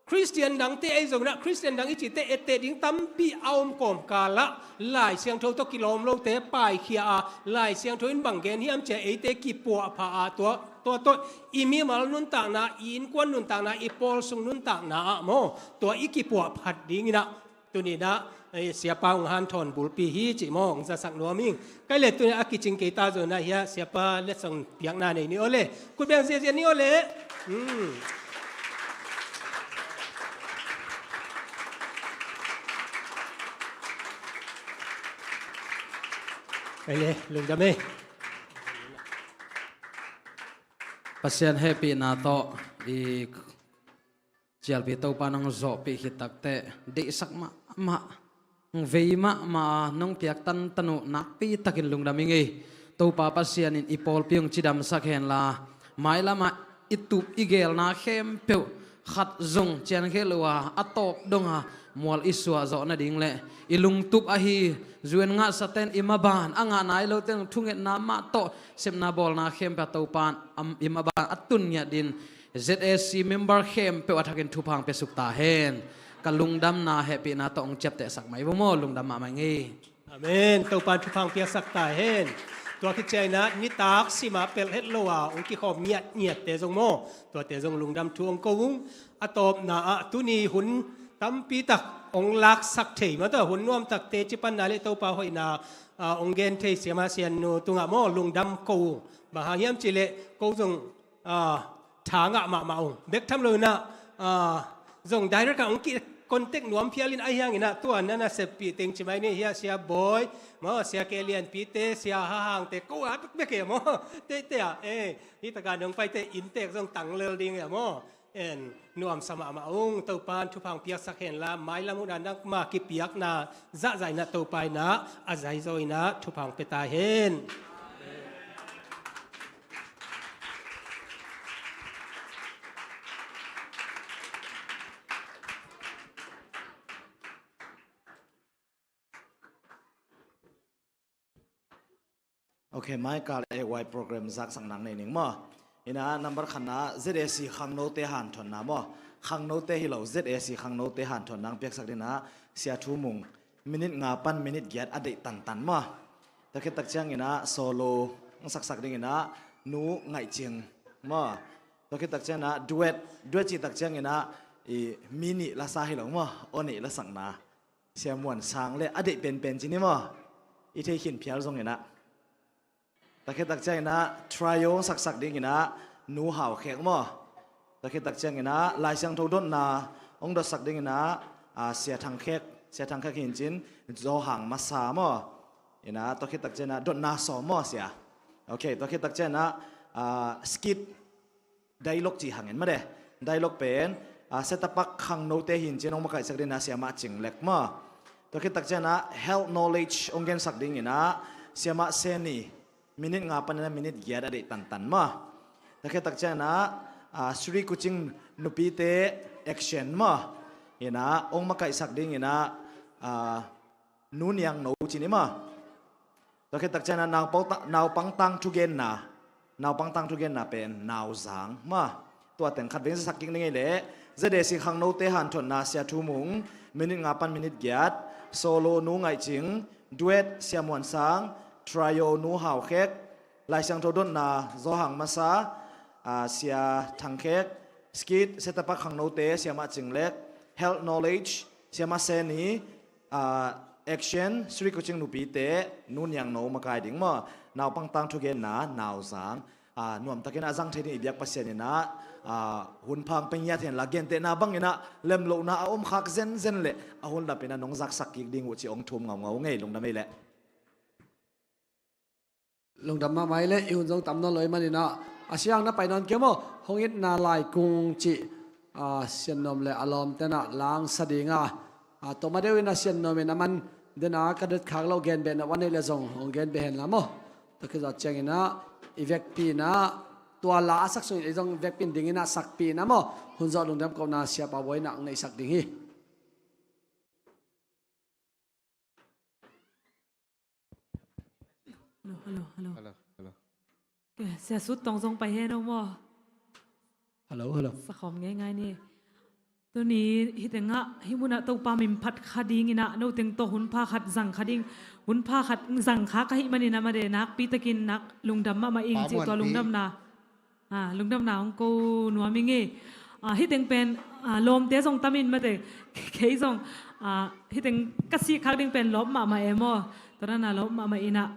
Khristian dangte ahi zong inah, Khristian dang i cite etteh ding tampi a om kawmkal ah, Lai Siangtho tawh kilawm lote paikhia a, Lai Siangtho in bang gen hiam ci a eite kipuahpha a, tua, tua tawh i mimal nuntakna, i innkuan nuntakna, i pawlsung nuntakna ah maw, tua i kipuahphat ding inah, tuni inah, eh, Siapa hong hanthawn bulpi hi cih maw, hong zasak nuam ing. Kei le tuni a kicing kei ta zong inah hiah Siapa letsong piakna nei ni aw le. Khut beng ziahziah ni aw le. Hmm. Kei le, lungdam e. Pasian hehpihna tawh i cialpi Topa nong zawhpih khit takteh deihsak mahmah, vei mahmah a nong piak tantan uh nakpi takin lungdam ing ei. Topa Pasian in i pawlpi hong cidamsak hen la, mailam ah i tup i gelna khempeuh khat zong ciankhel uh a, a tawp dong a mual i suah zawh nading le i lungtup ahi, zu-en ngahsate in i maban a ngah nai lote in thungetna mah tawh sepna bawlna khempeuh ah Topa in i maban a tun ngiat dingin Z A C member khempeuh a thakin thupha hong piasuk ta hen. Ka lungdamna hehpihna tawh hong ciaptehsak mai vo maw, lungdam mahmah ing ei. Amen. Topa in thupha hong piaksak ta hen. Tua khit ciang inah nitak sim a pelh het lo a hong kikhawm ngiatngiatte zong maw, tuate zong lungdam thu hong ko ung. A tawpna ah tuni hun tampi tak hong laksak thei maw, tua hun nuam takte cipanna le Topa hoihna, ah, hong gen thei Siamah Siannu tungah maw, lungdam ko ung. Bang hang hiam cih leh ko zong ah, tha ngah mahmah ung. Bek tham lo inah, ah, zong direct ah hong ki contact nuam phial in, ahi hang inah tua na na seppih teng ci mai ni, hiah Sia Bawi maw, Sia Kei Lianpite, Sia Ha Hangte, ko a bekbek e maw. Teitei ah, eh, hi taka nong paite inntek zong tang lel ding e maw. En, nuamsa mahmah ung. Topa in thupha hong piaksak hen la, mailam hun a nangma kipiakna zahzah inah Topa inah a zaizaw inah thupha hong pia ta hen. Ok, mai kal A Y program zaksak nang nei ning maw. Inah number khatna Z A C khangnote hanthotna maw. Khangnote hi lo, Z A C khangnote hanthotna hong piaksak dingah Sia Thu Mung, minute nga pan minute giat a deih tantan maw. Tua khit tak ciang inah solo hong saksak ding inah Nu Ngaih Cing maw. Tua khit tak ciang inah duet, duet cih tak ciang inah i mi nih lasa hi lo maw, aw nih lasakna Sia Muan Sang le a deih penpen ci ni maw. I thei khin phial zong inah. Tua khit tak ciang inah trio hong saksak ding inah Nu Hau Khek maw. Tua khit tak ciang inah Lai Siangtho dotna hong dotsak ding inah, ah, Sia Thang Khek, Sia Thang Khek hi in cin, Zo Hang Masa maw. Inah tua khit tak ciang inah dotna sawm maw Sia. Ok, tua khit tak ciang inah, ah, skit dialogue cih hangin mate. Dialogue pen, ah, Setapak khangnote hi in cin hong makaihsak ding inah Siamah Cing Lek maw. Tua khit tak ciang inah health knowledge hong gensak ding inah Siamah Seni, minute nga pan inah minute giat a deih tantan maw. Tua khit tak ciang inah, ah, Sri Kucing Nupite action maw. Inah hong makaihsak ding inah, ah, Nu Niang No ci ni maw. Tua khit tak ciang inah naupang ta-, naupang tangthu genna, naupang tangthu genna pen Nau Zang maw. Tua teng khat veng sak kik ning ei leh, Z A C khangnote hanthotna Sia Thu Mung, minute nga pan minute giat, solo Nu Ngaih Cing, duet Sia Muan Sang, trio Nu Hau Khek, Lai Siangtho dotna Zo Hang Masa, ah, Sia Thang Khek, skit Setapak khangnote Siamah Cing Lek, health knowledge Siamah Seni, ah, action Sri Kucing Nupite Nu Niang No makai ding maw. Naupang tangthu genna Nau Zang. a, nuamtakin a zang thei ding i biak Pasian in a, a, hun pha hong pia ngiat hen la, gentehna bangin a lemlohna a om khak zenzen leh a hun lapin a nong zaksak kik ding uh ci hong thum ngaungau ngei, lungdam ei leh. Lungdam mahmah ei leh, i hun zong tam nawn lo ahih manin a, a siang na pai nawn kei maw, hong itna laikung cih, a, Sian Nuam leh a lawmte'n a langsa ding a, a, tawmah deuh in a Sian Nuam in a man den a ka dot khak loh gen beh na van nei leh zong hong gen beh hen la maw. Tua khit zawh ciangin a i vekpi in a tua la a sak sungin ei zong vekpi in dingin a sakpih in a maw, hun zawh lungdam kohna Siapa Bawi in a hong neihsak ding hi. Hello, hello, hello. Hello, hello. Ke, Sia Sut Tong zong pai hen o maw. Hello, hello. Sakhawm ngeingai ni. Tuni hih tengah hih munah Topa min phat kha dingin a, no teng tawh hun pha khat zang kha ding, hun pha khat zang kha ka hih manin a, made nakpi takin nak lungdam mahmah ing cih tua lungdamna. A, lungdamna hong ko nuam ing e. A, hih teng pen, a, lawmte zong tam in mate, kei zong, a, hih teng ka sih khak ding pen lawp mahmah e maw. Tua dan a lawp mahmah in a.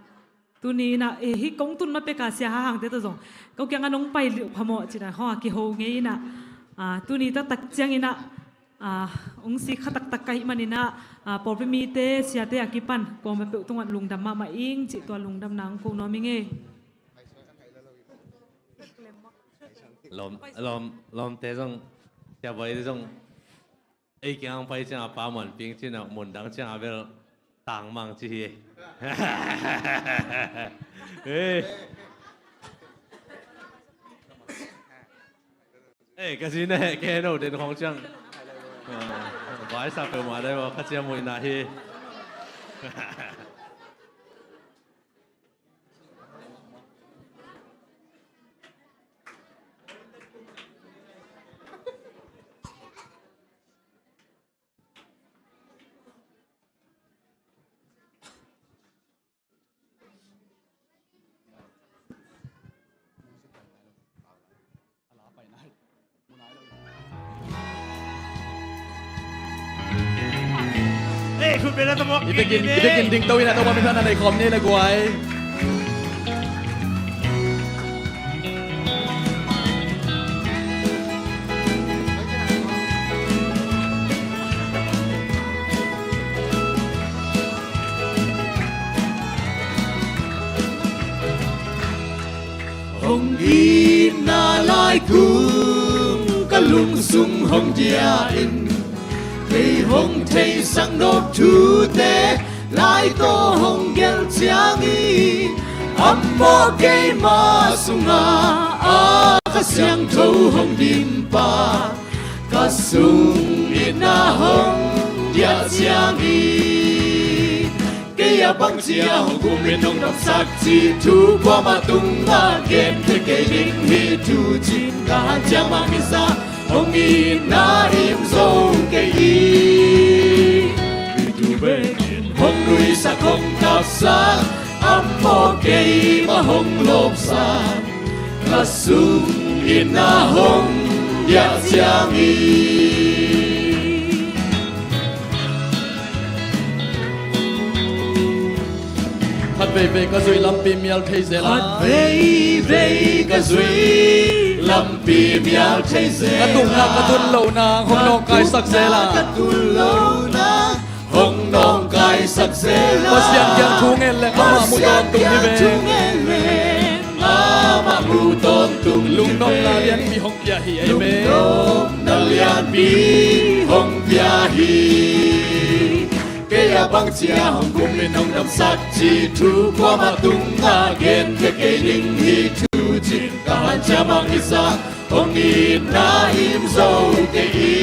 Tuni in a, e, hih kong tun ma pek a Sia Ha Hangte tawh zong ko kiangah nong pai leh phamawh cih dan khawng a kiho ngei in a. A, tuni taktak ciangin a, a, hong sih kha taktak ka hih manin a, a, pawlpi mite, siate a kipan kuamah peuh tungah lungdam mahmah ing cih tua lungdamna hong ko nuam ing e. Lawm, lawm, lawmte zong, Sia Bawi zong, ei kiang pai ciang a pa muanpih ing cih na, mun dang ciang a bel tangmang ci hi. Ei. Ei, ka zi na heh kei no den khawng ciang. A, vai sa peuhmah dai maw, ka ciam muihna hi. I biakin, i biakin ding to in a, Topa min phat na nei khawm ni le guai. Hong itna laikung ka lungsung hong dia in, kei hong theisak nop thute lai tawh hong gelh ciangin, a mawh keima sungah a Kha Siangtho hong dimpa, ka sung itna hong diah ciangin, kei a bang cia hong kumin hong damsak cih thu kuamah tungah gen thei kei ding hi. Thu cin ka hanciam a kisa hong itna im zo kei hi. Thu bekin hong nuihsak hong kapsak, a mawh keima hong lawpsak, ka sung itna hong diah ciangin. Khat veivei ka zuih lampi mial thei zel a. Khat veivei ka zuih lampi mial thei zel a. Ka tunna ka tun lohna hong nawngkaisak zel a. Ka tun lohna hong nawngkaisak zel a. Pasian kiang thu ngen leng amah mu tawntung hi ve. Pasian kiang thu ngen leng amah mu tawntung hi ve. Lungnopna lianpi hong pia hi ei ve. Lungnopna lianpi hong pia hi. Kei a bang cia hong kumin hong damsak cih thu kuamah tungah gen thei kei ding hi. Thu cin ka hanciam a kisa hong itna im zo kei hi.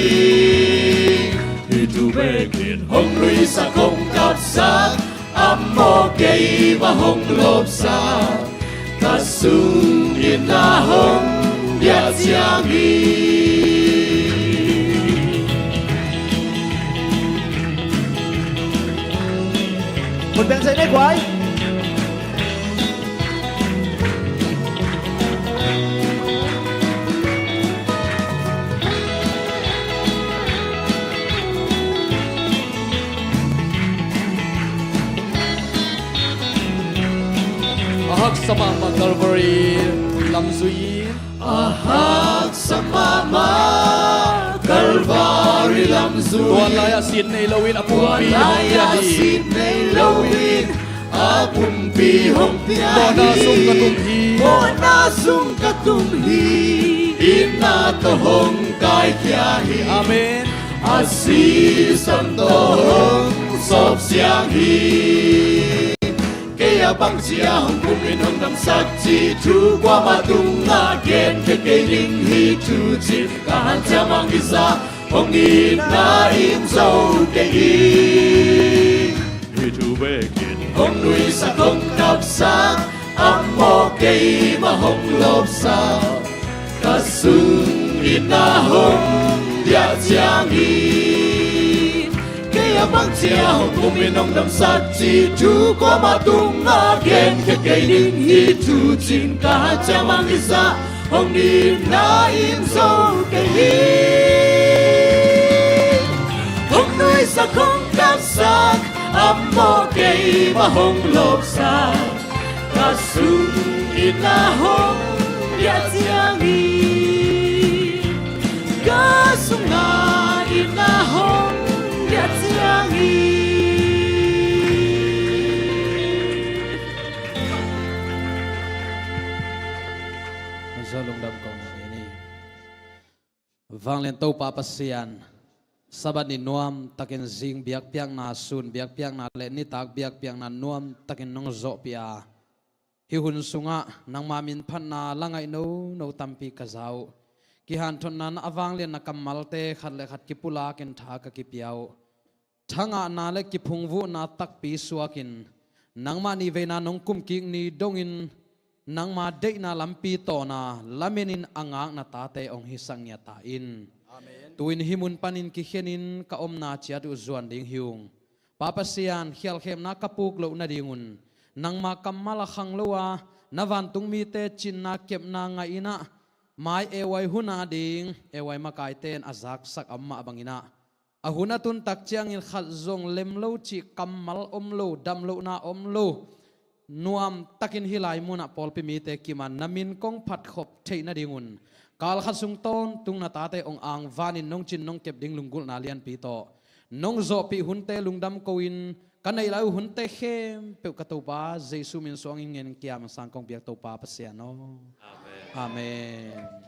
Thu bekin hong nuihsak hong kapsak, a mawh keima hong lawpsak, ka sung itna hong diah ciangin. Khut beng seh ne guai. A haksa mahmah Calvary Lamzui in a haksa mahmah Kalvari lamzui. Tua lai-ah sin nei loin a pumpi hong pia hi. Tua lai-ah sin nei loin a pumpi hong pia hi. Mawhna sung ka tum hi. Mawhna sung ka tum hi. Itna tawh hong kaikhia hi. Amen. A sisan tawh hong sawpsiang hi. Kei a bangci a hong kumin hong damsak cih thu kuamah tungah genkhia kei ding hi. Thu cin ka hanciam hang i zah hong itna in zo kei hi. Hih thu bekin hong nuihsak hong kapsak, a mawh keimah hong lawpsak, ka sung itna hong diah ciangin, kei a bangci a hong kumin hong damsak cih thu kuamah tungah genkhia kei ding hi. Thu cin ka hanciam hang i zah hong itna in zo kei hi. Hong nuihsak hong kapsak, a mawh keimah hong lawpsak, ka sung itna hong diah ciangin, ka sungah itna hong diah ciangin. Zo lungdam kong ni. Vanglian Topa Pasian, Sabbath ni nuam takin zing biakpiakna, sun biakpiakna le nitak biakpiakna nuam takin nong zawhpih a, hih hun sungah nangma min phatna la ngaih nono tampi ka za uh. Kihanthotna na a vangliatna kammalte khat le khat kipulakin tha ka kipia uh. Thangahna le kiphungvuhna takpi suakin, nangmah nihveina nong kumkik ni dongin, nangma deihna lampi tawna lamenin a ngakna tate hong hisak ngiat ta in. Amen. Tu-in hih mun panin kikhenin ka omna ciat uh zuan ding hi ung. Pa Pasian, khialkhemna ka puk loh nadingun, nangma kammal a khang lo a, na vantung mite cinna kepna ngaih in ah, mai A Y hun a ding A Y makaite in a zaksak a om mah bangin ah, a hun a tun tak ciangin khat zong lem lo cih kammal om lo, damlohna om lo, nuam takin hih lai munah pawlpi mite kimah na min kong phatkhop theih nadingun, kal khat sung tawntung na tate hong angvanin nong cin nong kep ding lunggulhna lianpi tawh nong zawhpih hunte lungdam ko-in, ka neih lai uh hunte khempeuh ka Topa Jesu min suangin ngen kiam sang kong biak Topa Pasian aw. Amen. Amen.